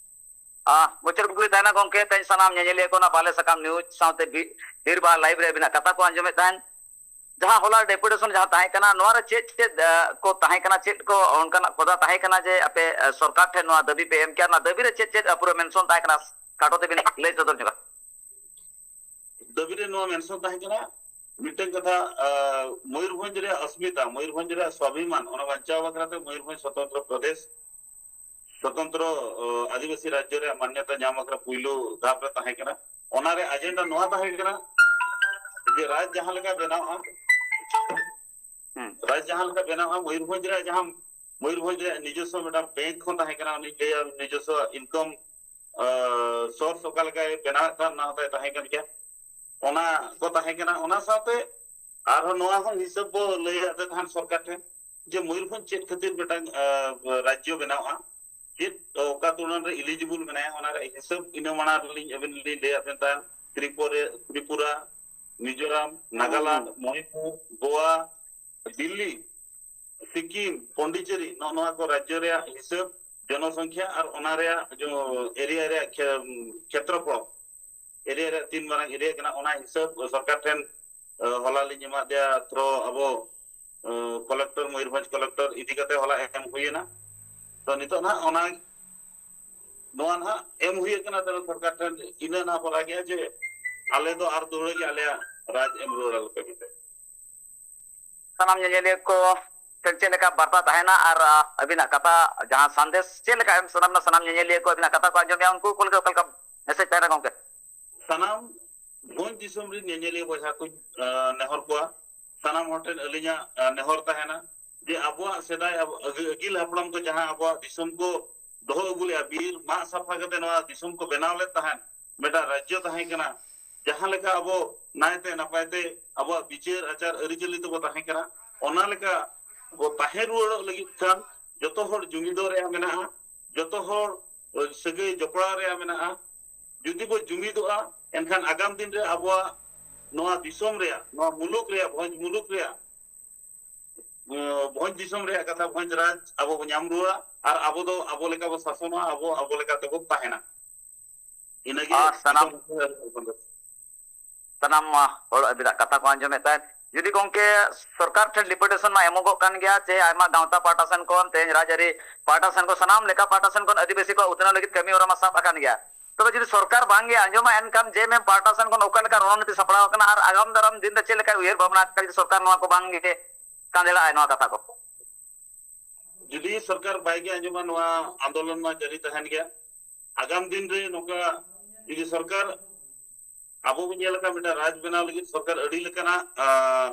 ᱟ, ᱢᱩᱪᱟᱹᱫ ᱠᱩᱠᱞᱤ ᱛᱟᱦᱮᱱᱟ ᱜᱚᱢᱠᱮ, ᱛᱮᱦᱮᱧ ᱥᱟᱱᱟᱢ ᱧᱮᱧᱮᱞᱤᱭᱟᱹ ᱠᱚ ᱚᱱᱟ ᱵᱟᱞᱮ ᱥᱟᱠᱟᱢ ᱱᱤᱭᱩᱡᱽ ᱥᱟᱶᱛᱮ ᱵᱤ-, ᱵᱤᱨ ᱵᱟᱦᱟ ᱞᱟᱭᱤᱵᱷ ᱨᱮ ᱟᱹᱵᱤᱱᱟᱜ ᱠᱟᱛᱷᱟ ᱠᱚ ᱟᱸᱡᱚᱢᱮᱫ ᱛᱟᱦᱮᱱ, ᱡᱟᱦᱟᱸ ᱦᱚᱞᱟ ᱰᱮᱯᱩᱴᱮᱥᱚᱱ ᱡᱟᱦᱟᱸ ᱛᱟᱦᱮᱸ ᱠᱟᱱᱟ, ᱱᱚᱣᱟ ᱨᱮ ᱪᱮᱫ ᱪᱮᱫ, ᱟ, ᱠᱚ ᱛᱟᱦᱮᱸ ᱠᱟᱱᱟ, ᱪᱮᱫ ᱠᱚ ᱚᱱᱠᱟᱱᱟᱜ ᱠᱚᱫᱟ ᱛᱟᱦᱮᱸ ᱠᱟᱱᱟ ᱡᱮ ᱟᱯᱮ, ᱟ, ᱥᱚᱨᱠᱟᱨ ᱴᱷᱮᱱ ᱱᱚᱣᱟ ᱫᱟᱹᱵᱤ ᱯᱮ ᱮᱢ ᱠᱮᱭᱟ? ᱱᱚᱣᱟ ᱫᱟᱹᱵᱤ ᱨᱮ ᱪᱮᱫ ᱪᱮᱫ ᱯᱩᱨᱟᱹ ᱢᱮᱱᱥᱚᱱ ᱛᱟᱦᱮᱸ ᱠᱟᱱᱟ, ᱠᱷᱟᱴᱚ ᱛᱮᱵᱤᱱ ᱞᱟᱹᱭ ᱥᱚᱫᱚᱨ ᱧᱚᱜᱟ? ᱫᱟᱹᱵᱤ ᱨᱮ ᱱᱚᱣᱟ ᱢᱮᱱᱥᱚᱱ ᱛᱟᱦᱮᱸ ᱠᱟᱱᱟ, ᱢᱤᱫᱴᱮᱱ ᱠᱟᱛᱷᱟ, ᱟ, ᱢᱚᱭᱩᱨᱵᱷᱚᱸᱡᱽ ᱨᱮᱭᱟᱜ ᱚᱥᱢᱤᱛᱟ, ᱢᱚᱭᱩᱨᱵᱷᱚᱸᱡᱽ ᱨᱮᱭᱟᱜ ᱥᱣᱟᱵᱷᱤᱢᱟᱱ, ᱚᱱᱟ ᱵᱟᱧᱪᱟᱣ ᱵᱟᱠᱷᱨᱟ ᱛᱮ ᱢᱚᱭᱩᱨᱵᱷᱚᱸᱡᱽ ᱥᱚᱛᱚᱱᱛᱨᱚ ᱯᱨᱚᱫᱮᱥ ᱥᱚᱛᱚᱱᱛᱨᱚ ᱟᱹᱫᱤᱵᱟᱹᱥᱤ ᱨᱟᱡᱽᱡᱚ ᱨᱮᱭᱟᱜ ᱢᱟᱱᱱᱚᱛᱟ ᱧᱟᱢ ᱟᱠᱟᱱᱟ ᱯᱩᱭᱞᱩ ᱫᱷᱟᱯ ᱨᱮ ᱛᱟᱦᱮᱸ ᱠᱟᱱᱟ᱾ ᱚᱱᱟᱨᱮ ᱟᱡᱮᱱᱰᱟ ᱱᱚᱣᱟ ᱛᱟᱦᱮᱸ ᱠᱟᱱᱟ ᱡᱮ ᱨᱟᱡᱽ ᱡᱟᱦᱟᱸ ᱞᱮᱠᱟ ᱵᱮᱱᱟᱣᱜᱼᱟ, ᱦᱩᱸ᱾ ᱨᱟᱡᱽ ᱡᱟᱦᱟᱸ ᱞᱮᱠᱟ ᱵᱮᱱᱟᱣᱜᱼᱟ, ᱢᱚᱭᱩᱨᱵᱷᱚᱸᱡᱽ ᱨᱮᱭᱟᱜ ᱡᱟᱦᱟᱸ, ᱢᱚᱭᱩᱨᱵᱷᱚᱸᱡᱽ ᱨᱮᱭᱟᱜ ᱱᱤᱡᱚᱥᱥᱚ ᱢᱤᱫᱴᱟᱝ ᱵᱮᱝᱠ ᱦᱚᱸ ᱛᱟᱦᱮᱸ ᱠᱟᱱᱟ, ᱩᱱᱤ ᱞᱟᱹᱭᱟ ᱱᱤᱡᱚᱥᱥᱚ ᱤᱱᱠᱟᱢ ᱥᱳᱨᱥ ᱚᱠᱟ ᱞᱮᱠᱟᱭ ᱵᱮᱱᱟᱣᱮᱫ ᱛᱟᱦᱮᱸᱫ, ᱚᱱᱟ ᱦᱚᱸ ᱛᱟᱦᱮᱸ ᱠᱟᱱ ᱜᱮᱭᱟ᱾ ᱚᱱᱟ ᱠᱚ ᱛᱟᱦᱮᱸ ᱠᱟᱱᱟ᱾ ᱚᱱᱟ ᱥᱟᱶᱛᱮ ᱟᱨᱦᱚᱸ ᱱᱚᱣᱟ ᱦᱚᱸ ᱦᱤᱥᱟᱹᱵ ᱵᱚ ᱞᱟᱹᱭᱟᱫ ᱛᱟᱦᱮᱸᱫ ᱥᱚᱨᱠᱟᱨ ᱴᱷᱮᱱ ᱡᱮ ᱢᱚᱭᱩᱨᱵᱷᱚᱸᱡᱽ ᱪᱮᱫ ᱠᱷᱟᱹᱛᱤᱨ ᱢᱤᱫᱴᱟᱝ ᱨᱟᱡᱽᱡᱚ ᱵᱮᱱᱟᱣᱜᱼᱟ, ᱪᱮᱫ ᱚᱠᱟ ᱛᱩᱞᱚᱱᱟ ᱨᱮ ᱤᱞᱤᱡᱤᱵᱚᱞ ᱢᱮᱱᱟᱭᱟ, ᱚᱱᱟ ᱨᱮᱭᱟᱜ ᱦᱤᱥᱟᱹᱵ ᱤᱱᱟᱹ ᱢᱟᱲᱟᱝ ᱨᱮᱞᱤᱧ ᱟᱹᱵᱤᱱ ᱞᱤᱧ ᱞᱟᱹᱭᱟᱫ ᱵᱮᱱ ᱛᱟᱦᱮᱸᱫ᱾ ᱛᱨᱤᱯᱩᱨᱟ, ᱛᱨᱤᱯᱩᱨᱟ, ᱱᱟᱜᱟᱞᱟᱱᱰ, ᱢᱚᱱᱤᱯᱩᱨ, ᱜᱳᱣᱟ, ᱫᱤᱞᱞᱤ, ᱥᱤᱠᱤᱢ, ᱯᱚᱱᱰᱤᱪᱮᱨᱤ, ᱱᱚᱜᱼᱚ ᱱᱚᱣᱟ ᱠᱚ ᱨᱟᱡᱽᱡᱚ ᱨᱮᱭᱟᱜ ᱦᱤᱥᱟᱹᱵ, ᱡᱚᱱᱚᱥᱚᱝᱠᱷᱭᱟ ᱟᱨ ᱚᱱᱟ ᱨᱮᱭᱟᱜ ᱮᱨᱤᱭᱟ ᱨᱮᱭᱟᱜ ᱠᱷᱮᱛᱨᱚᱯᱷᱚᱞ, ᱮᱨᱤᱭᱟ ᱨᱮᱭᱟᱜ ᱛᱤᱱ ᱢᱟᱨᱟᱝ ᱮᱨᱤᱭᱟ ᱠᱟᱱᱟ, ᱚᱱᱟ ᱦᱤᱥᱟᱹᱵ ᱥᱚᱨᱠᱟᱨ ᱴᱷᱮᱱ ᱦᱚᱞᱟ ᱞᱤᱧ ᱮᱢᱟᱫᱮᱭᱟ ᱛᱷᱨᱳ ᱟᱵᱚ ᱠᱚᱞᱮᱠᱴᱚᱨ, ᱢᱚᱭᱩᱨᱵᱷᱚᱸᱡᱽ ᱠᱚᱞᱮᱠᱴᱚᱨ ᱤᱫᱤ ᱠᱟᱛᱮ ᱦᱚᱞᱟ ᱮᱢ ᱦᱩᱭᱮᱱᱟ᱾ ᱛᱚ ᱱᱤᱛᱚᱜ ᱱᱟᱦᱟᱜ ᱚᱱᱟ, ᱱᱚᱣᱟ ᱱᱟᱦᱟᱜ ᱮᱢ ᱦᱩᱭ ᱟᱠᱟᱱᱟ ᱛᱟᱦᱚᱞᱮ ᱥᱚᱨᱠᱟᱨ ᱴᱷᱮᱱ, ᱤᱱᱟᱹ ᱱᱟᱦᱟᱜ ᱵᱚ ᱨᱟᱜᱮᱜᱼᱟ ᱡᱮ ᱟᱞᱮ ᱫᱚ ᱟᱨ ᱫᱩᱦᱲᱟᱹ ᱜᱮ ᱟᱞᱮᱭᱟᱜ ᱨᱟᱡᱽ ᱮᱢ ᱨᱩᱣᱟᱹᱲ ᱟᱞᱮ ᱯᱮ ᱢᱮᱱᱛᱮ᱾ ᱥᱟᱱᱟᱢ ᱧᱮᱧᱮᱞᱤᱭᱟᱹ ᱠᱚ ᱴᱷᱮᱱ ᱪᱮᱫ ᱞᱮᱠᱟ ᱵᱟᱨᱛᱟ ᱛᱟᱦᱮᱱᱟ ᱟᱨ, ᱟ, ᱟᱹᱵᱤᱱᱟᱜ ᱠᱟᱛᱷᱟ ᱡᱟᱦᱟᱸ ᱥᱟᱸᱫᱮᱥ ᱪᱮᱫ ᱞᱮᱠᱟ ᱮᱢ ᱥᱟᱱᱟ ᱵᱤᱱᱟ ᱥᱟᱱᱟᱢ ᱧᱮᱧᱮᱞᱤᱭᱟᱹ ᱠᱚ ᱟᱹᱵᱤᱱᱟᱜ ᱠᱟᱛᱷᱟ ᱠᱚ ᱟᱸᱡᱚᱢᱮᱜᱼᱟ, ᱩᱱᱠᱩ ᱠᱚ ᱞᱟᱹᱜᱤᱫ ᱚᱠᱟ ᱞᱮᱠᱟ ᱢᱮᱥᱮᱡᱽ ᱛᱟᱦᱮᱱᱟ ᱜᱚᱢᱠᱮ? ᱥᱟᱱᱟᱢ ᱵᱷᱚᱸᱡᱽ ᱫᱤᱥᱚᱢ ᱨᱮᱱ ᱧᱮᱧᱮᱞᱤᱭᱟᱹ ᱵᱚᱭᱦᱟ ᱠᱚᱧ, ᱟ, ᱱᱮᱦᱚᱨ ᱠᱚᱣᱟ, ᱥᱟᱱᱟᱢ ᱦᱚᱲ ᱴᱷᱮᱱ ᱟᱹᱞᱤᱧᱟᱜ, ᱟ, ᱱᱮᱦᱚᱨ ᱛᱟᱦᱮᱱᱟ ᱡᱮ ᱟᱵᱚᱣᱟᱜ ᱥᱮᱫᱟᱭ ᱟᱵᱚ ᱟᱹᱜᱤ-, ᱟᱹᱜᱤᱞ ᱦᱟᱯᱲᱟᱢ ᱠᱚ ᱡᱟᱦᱟᱸ ᱟᱵᱚᱣᱟᱜ ᱫᱤᱥᱚᱢ ᱠᱚ ᱫᱚᱦᱚ ᱟᱹᱜᱩ ᱞᱮᱫᱼᱟ, ᱵᱤᱨ ᱢᱟᱜ ᱥᱟᱯᱷᱟ ᱠᱟᱛᱮ ᱱᱚᱣᱟ ᱫᱤᱥᱚᱢ ᱠᱚ ᱵᱮᱱᱟᱣ ᱞᱮᱫ ᱛᱟᱦᱮᱸᱫ, ᱢᱤᱫᱴᱟᱝ ᱨᱟᱡᱽᱡᱚ ᱛᱟᱦᱮᱸ ᱠᱟᱱᱟ, ᱡᱟᱦᱟᱸ ᱞᱮᱠᱟ ᱟᱵᱚ ᱱᱟᱭᱛᱮ ᱱᱟᱯᱟᱭ ᱛᱮ ᱟᱵᱚᱣᱟᱜ ᱵᱤᱪᱟᱹᱨ ᱟᱪᱟᱨ ᱟᱹᱨᱤᱪᱟᱹᱞᱤ ᱛᱮᱵᱚ ᱛᱟᱦᱮᱸ ᱠᱟᱱᱟ, ᱚᱱᱟ ᱞᱮᱠᱟ ᱵᱚ ᱛᱟᱦᱮᱸ ᱨᱩᱣᱟᱹᱲᱚᱜ ᱞᱟᱹᱜᱤᱫ ᱠᱷᱟᱱ ᱡᱚᱛᱚ ᱦᱚᱲ ᱡᱩᱢᱤᱫᱚᱜ ᱨᱮᱭᱟᱜ ᱢᱮᱱᱟᱜᱼᱟ, ᱡᱚᱛᱚ ᱦᱚᱲ ᱥᱟᱹᱜᱟᱹᱭ ᱡᱚᱯᱲᱟᱣ ᱨᱮᱭᱟᱜ ᱢᱮᱱᱟᱜᱼᱟ᱾ ᱡᱩᱫᱤ ᱵᱚ ᱡᱩᱢᱤᱫᱚᱜᱼᱟ, ᱮᱱᱠᱷᱟᱱ ᱟᱜᱟᱢ ᱫᱤᱱ ᱨᱮ ᱟᱵᱚᱣᱟᱜ ᱱᱚᱣᱟ ᱫᱤᱥᱚᱢ ᱨᱮᱭᱟᱜ, ᱱᱚᱣᱟ ᱢᱩᱞᱩᱠ ᱨᱮᱭᱟᱜ, ᱵᱷᱚᱸᱡᱽ ᱢᱩᱞᱩᱠ ᱨᱮᱭᱟᱜ, ᱟᱸ, ᱵᱷᱚᱸᱡᱽ ᱫᱤᱥᱚᱢ ᱨᱮᱭᱟᱜ ᱠᱟᱛᱷᱟ, ᱵᱷᱚᱸᱡᱽ ᱨᱟᱡᱽ ᱟᱵᱚ ᱵᱚ ᱧᱟᱢ ᱨᱩᱣᱟᱹᱲᱟ ᱟᱨ ᱟᱵᱚ ᱫᱚ ᱟᱵᱚ ᱞᱮᱠᱟ ᱵᱚ ᱥᱟᱥᱚᱱᱚᱜᱼᱟ, ᱟᱵᱚ ᱟᱵᱚ ᱞᱮᱠᱟ ᱛᱮᱵᱚ ᱛᱟᱦᱮᱱᱟ᱾ ᱤᱱᱟᱹᱜᱮ ᱟᱨ ᱥᱟᱱᱟᱢ ᱫᱤᱥᱚᱢ ᱥᱟᱱᱟᱢ, ᱟ, ᱦᱚᱲ ᱟᱹᱵᱤᱱᱟᱜ ᱠᱟᱛᱷᱟ ᱠᱚ ᱟᱸᱡᱚᱢᱮᱫ ᱛᱟᱦᱮᱸᱫ᱾ ᱡᱩᱫᱤ ᱜᱚᱢᱠᱮ ᱥᱚᱨᱠᱟᱨ ᱴᱷᱮᱱ ᱰᱤᱯᱩᱴᱮᱥᱚᱱ ᱢᱟ ᱮᱢᱚᱜᱚᱜ ᱠᱟᱱ ᱜᱮᱭᱟ, ᱪᱮ ᱟᱭᱢᱟ ᱜᱟᱶᱛᱟ ᱯᱟᱦᱴᱟ ᱥᱮᱱ ᱠᱷᱚᱱ, ᱛᱮᱦᱮᱧ ᱨᱟᱡᱽᱟᱹᱨᱤ ᱯᱟᱦᱴᱟ ᱥᱮᱱ ᱠᱷᱚᱱ, ᱥᱟᱱᱟᱢ ᱞᱮᱠᱟ ᱯᱟᱦᱴᱟ ᱥᱮᱱ ᱠᱷᱚᱱ ᱟᱹᱫᱤᱵᱟᱹᱥᱤ ᱠᱚᱣᱟᱜ ᱩᱛᱱᱟᱹᱣ ᱞᱟᱹᱜᱤᱫ ᱠᱟᱹᱢᱤ ᱦᱚᱨᱟ ᱢᱟ ᱥᱟᱵ ᱟᱠᱟᱱ ᱜᱮᱭᱟ᱾ ᱛᱚᱵᱮ ᱡᱩᱫᱤ ᱥᱚᱨᱠᱟᱨ ᱵᱟᱝ ᱜᱮ ᱟᱸᱡᱚᱢᱟ, ᱮᱱᱠᱷᱟᱱ ᱡᱮ ᱢᱮᱢ ᱯᱟᱦᱴᱟ ᱥᱮᱱ ᱠᱷᱚᱱ ᱚᱠᱟ ᱞᱮᱠᱟ ᱨᱚᱬᱱᱤᱛᱤ ᱥᱟᱯᱲᱟᱣ ᱟᱠᱟᱱᱟ ᱟᱨ ᱟᱜᱟᱢ ᱫᱟᱨᱟᱢ ᱫᱤᱱ ᱨᱮ ᱪᱮᱫ ᱞᱮᱠᱟᱭ ᱩᱭᱦᱟᱹᱨ ᱵᱷᱟᱵᱽᱱᱟ ᱟᱠᱟᱫᱟ, ᱡᱩᱫᱤ ᱥᱚᱨᱠᱟᱨ ᱱᱚᱣᱟ ᱠᱚ ᱵᱟᱝ ᱜᱮ ᱠᱟᱸᱫᱮᱲᱟᱜᱼᱟᱭ ᱱᱚᱣᱟ ᱠᱟᱛᱷᱟ ᱠᱚ? ᱡᱩᱫᱤ ᱥᱚᱨᱠᱟᱨ ᱵᱟᱭ ᱜᱮ ᱟᱸᱡᱚᱢᱟ, ᱱᱚᱣᱟ ᱟᱱᱫᱳᱞᱚᱱ ᱢᱟ ᱡᱟᱹᱨᱤ ᱛᱟᱦᱮᱱ ᱜᱮᱭᱟ᱾ ᱟᱜᱟᱢ ᱫᱤᱱ ᱨᱮ ᱱᱚᱝᱠᱟ ᱡᱩᱫᱤ ᱥᱚᱨᱠᱟᱨ, ᱟᱵᱚ ᱵᱚᱱ ᱧᱮᱞ ᱟᱠᱟᱫ ᱢᱤᱫᱴᱟᱝ ᱨᱟᱡᱽ ᱵᱮᱱᱟᱣ ᱞᱟᱹᱜᱤᱫ ᱥᱚᱨᱠᱟᱨ ᱟᱹᱰᱤ ᱞᱮᱠᱟᱱᱟᱜ, ᱟᱸ,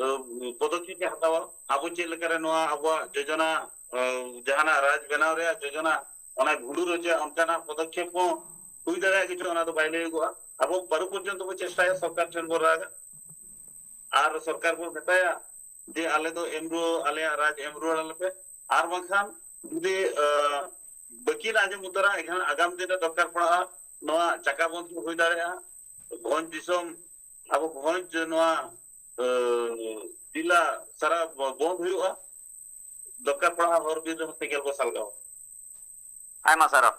ᱟᱸ, ᱯᱚᱫᱚᱠᱷᱮᱯ ᱮ ᱦᱟᱛᱟᱣᱟ᱾ ᱟᱵᱚ ᱪᱮᱫ ᱞᱮᱠᱟᱨᱮ ᱱᱚᱣᱟ ᱟᱵᱚᱣᱟᱜ ᱡᱳᱡᱚᱱᱟ, ᱟᱸ, ᱡᱟᱦᱟᱱᱟᱜ ᱨᱟᱡᱽ ᱵᱮᱱᱟᱣ ᱨᱮᱭᱟᱜ ᱡᱳᱡᱚᱱᱟ, ᱚᱱᱟ ᱵᱷᱩᱸᱰᱩᱨ ᱦᱚᱪᱚᱭᱟ, ᱚᱱᱠᱟᱱᱟᱜ ᱯᱚᱫᱚᱠᱷᱮᱯ ᱦᱚᱸ ᱦᱩᱭ ᱫᱟᱲᱮᱭᱟᱜ ᱜᱮᱪᱚ, ᱚᱱᱟ ᱫᱚ ᱵᱟᱭ ᱞᱟᱹᱭᱚᱜᱚᱜᱼᱟ᱾ ᱟᱵᱚ ᱵᱟᱨᱚ ᱯᱚᱨᱡᱚᱱᱛᱚ ᱵᱚ ᱪᱮᱥᱴᱟᱭᱟ, ᱥᱚᱨᱠᱟᱨ ᱴᱷᱮᱱ ᱵᱚ ᱨᱟᱜᱟ ᱟᱨ ᱥᱚᱨᱠᱟᱨ ᱵᱚ ᱢᱮᱛᱟᱭᱟ ᱡᱮ ᱟᱞᱮ ᱫᱚ ᱮᱢ ᱨᱩᱣᱟᱹᱲ, ᱟᱞᱮᱭᱟᱜ ᱨᱟᱡᱽ ᱮᱢ ᱨᱩᱣᱟᱹᱲ ᱟᱞᱮᱯᱮ᱾ ᱟᱨ ᱵᱟᱝᱠᱷᱟᱱ ᱡᱩᱫᱤ, ᱟᱸ, ᱵᱟᱹᱠᱤᱱ ᱟᱸᱡᱚᱢ ᱩᱛᱟᱹᱨᱟ, ᱮᱱᱠᱷᱟᱱ ᱟᱜᱟᱢ ᱫᱤᱱ ᱨᱮ ᱫᱚᱨᱠᱟᱨ ᱯᱟᱲᱟᱜᱼᱟ, ᱱᱚᱣᱟ ᱪᱟᱠᱟ ᱵᱚᱱᱫᱷ ᱦᱩᱭ ᱫᱟᱲᱮᱭᱟᱜᱼᱟ᱾ ᱵᱷᱚᱸᱡᱽ ᱫᱤᱥᱚᱢ, ᱟᱵᱚ ᱵᱷᱚᱸᱡᱽ ᱱᱚᱣᱟ, ᱟᱸ, ᱡᱤᱞᱟ ᱥᱟᱨᱟ ᱵᱚᱱᱫᱷ ᱦᱩᱭᱩᱜᱼᱟ᱾ ᱫᱚᱨᱠᱟᱨ ᱯᱟᱲᱟᱜᱼᱟ, ᱦᱚᱨ ᱵᱤᱨ ᱨᱮᱦᱚᱸ ᱥᱮᱸᱜᱮᱞ ᱵᱚ ᱥᱟᱞᱜᱟᱣᱟ᱾ ᱟᱭᱢᱟ ᱥᱟᱨᱦᱟᱣ᱾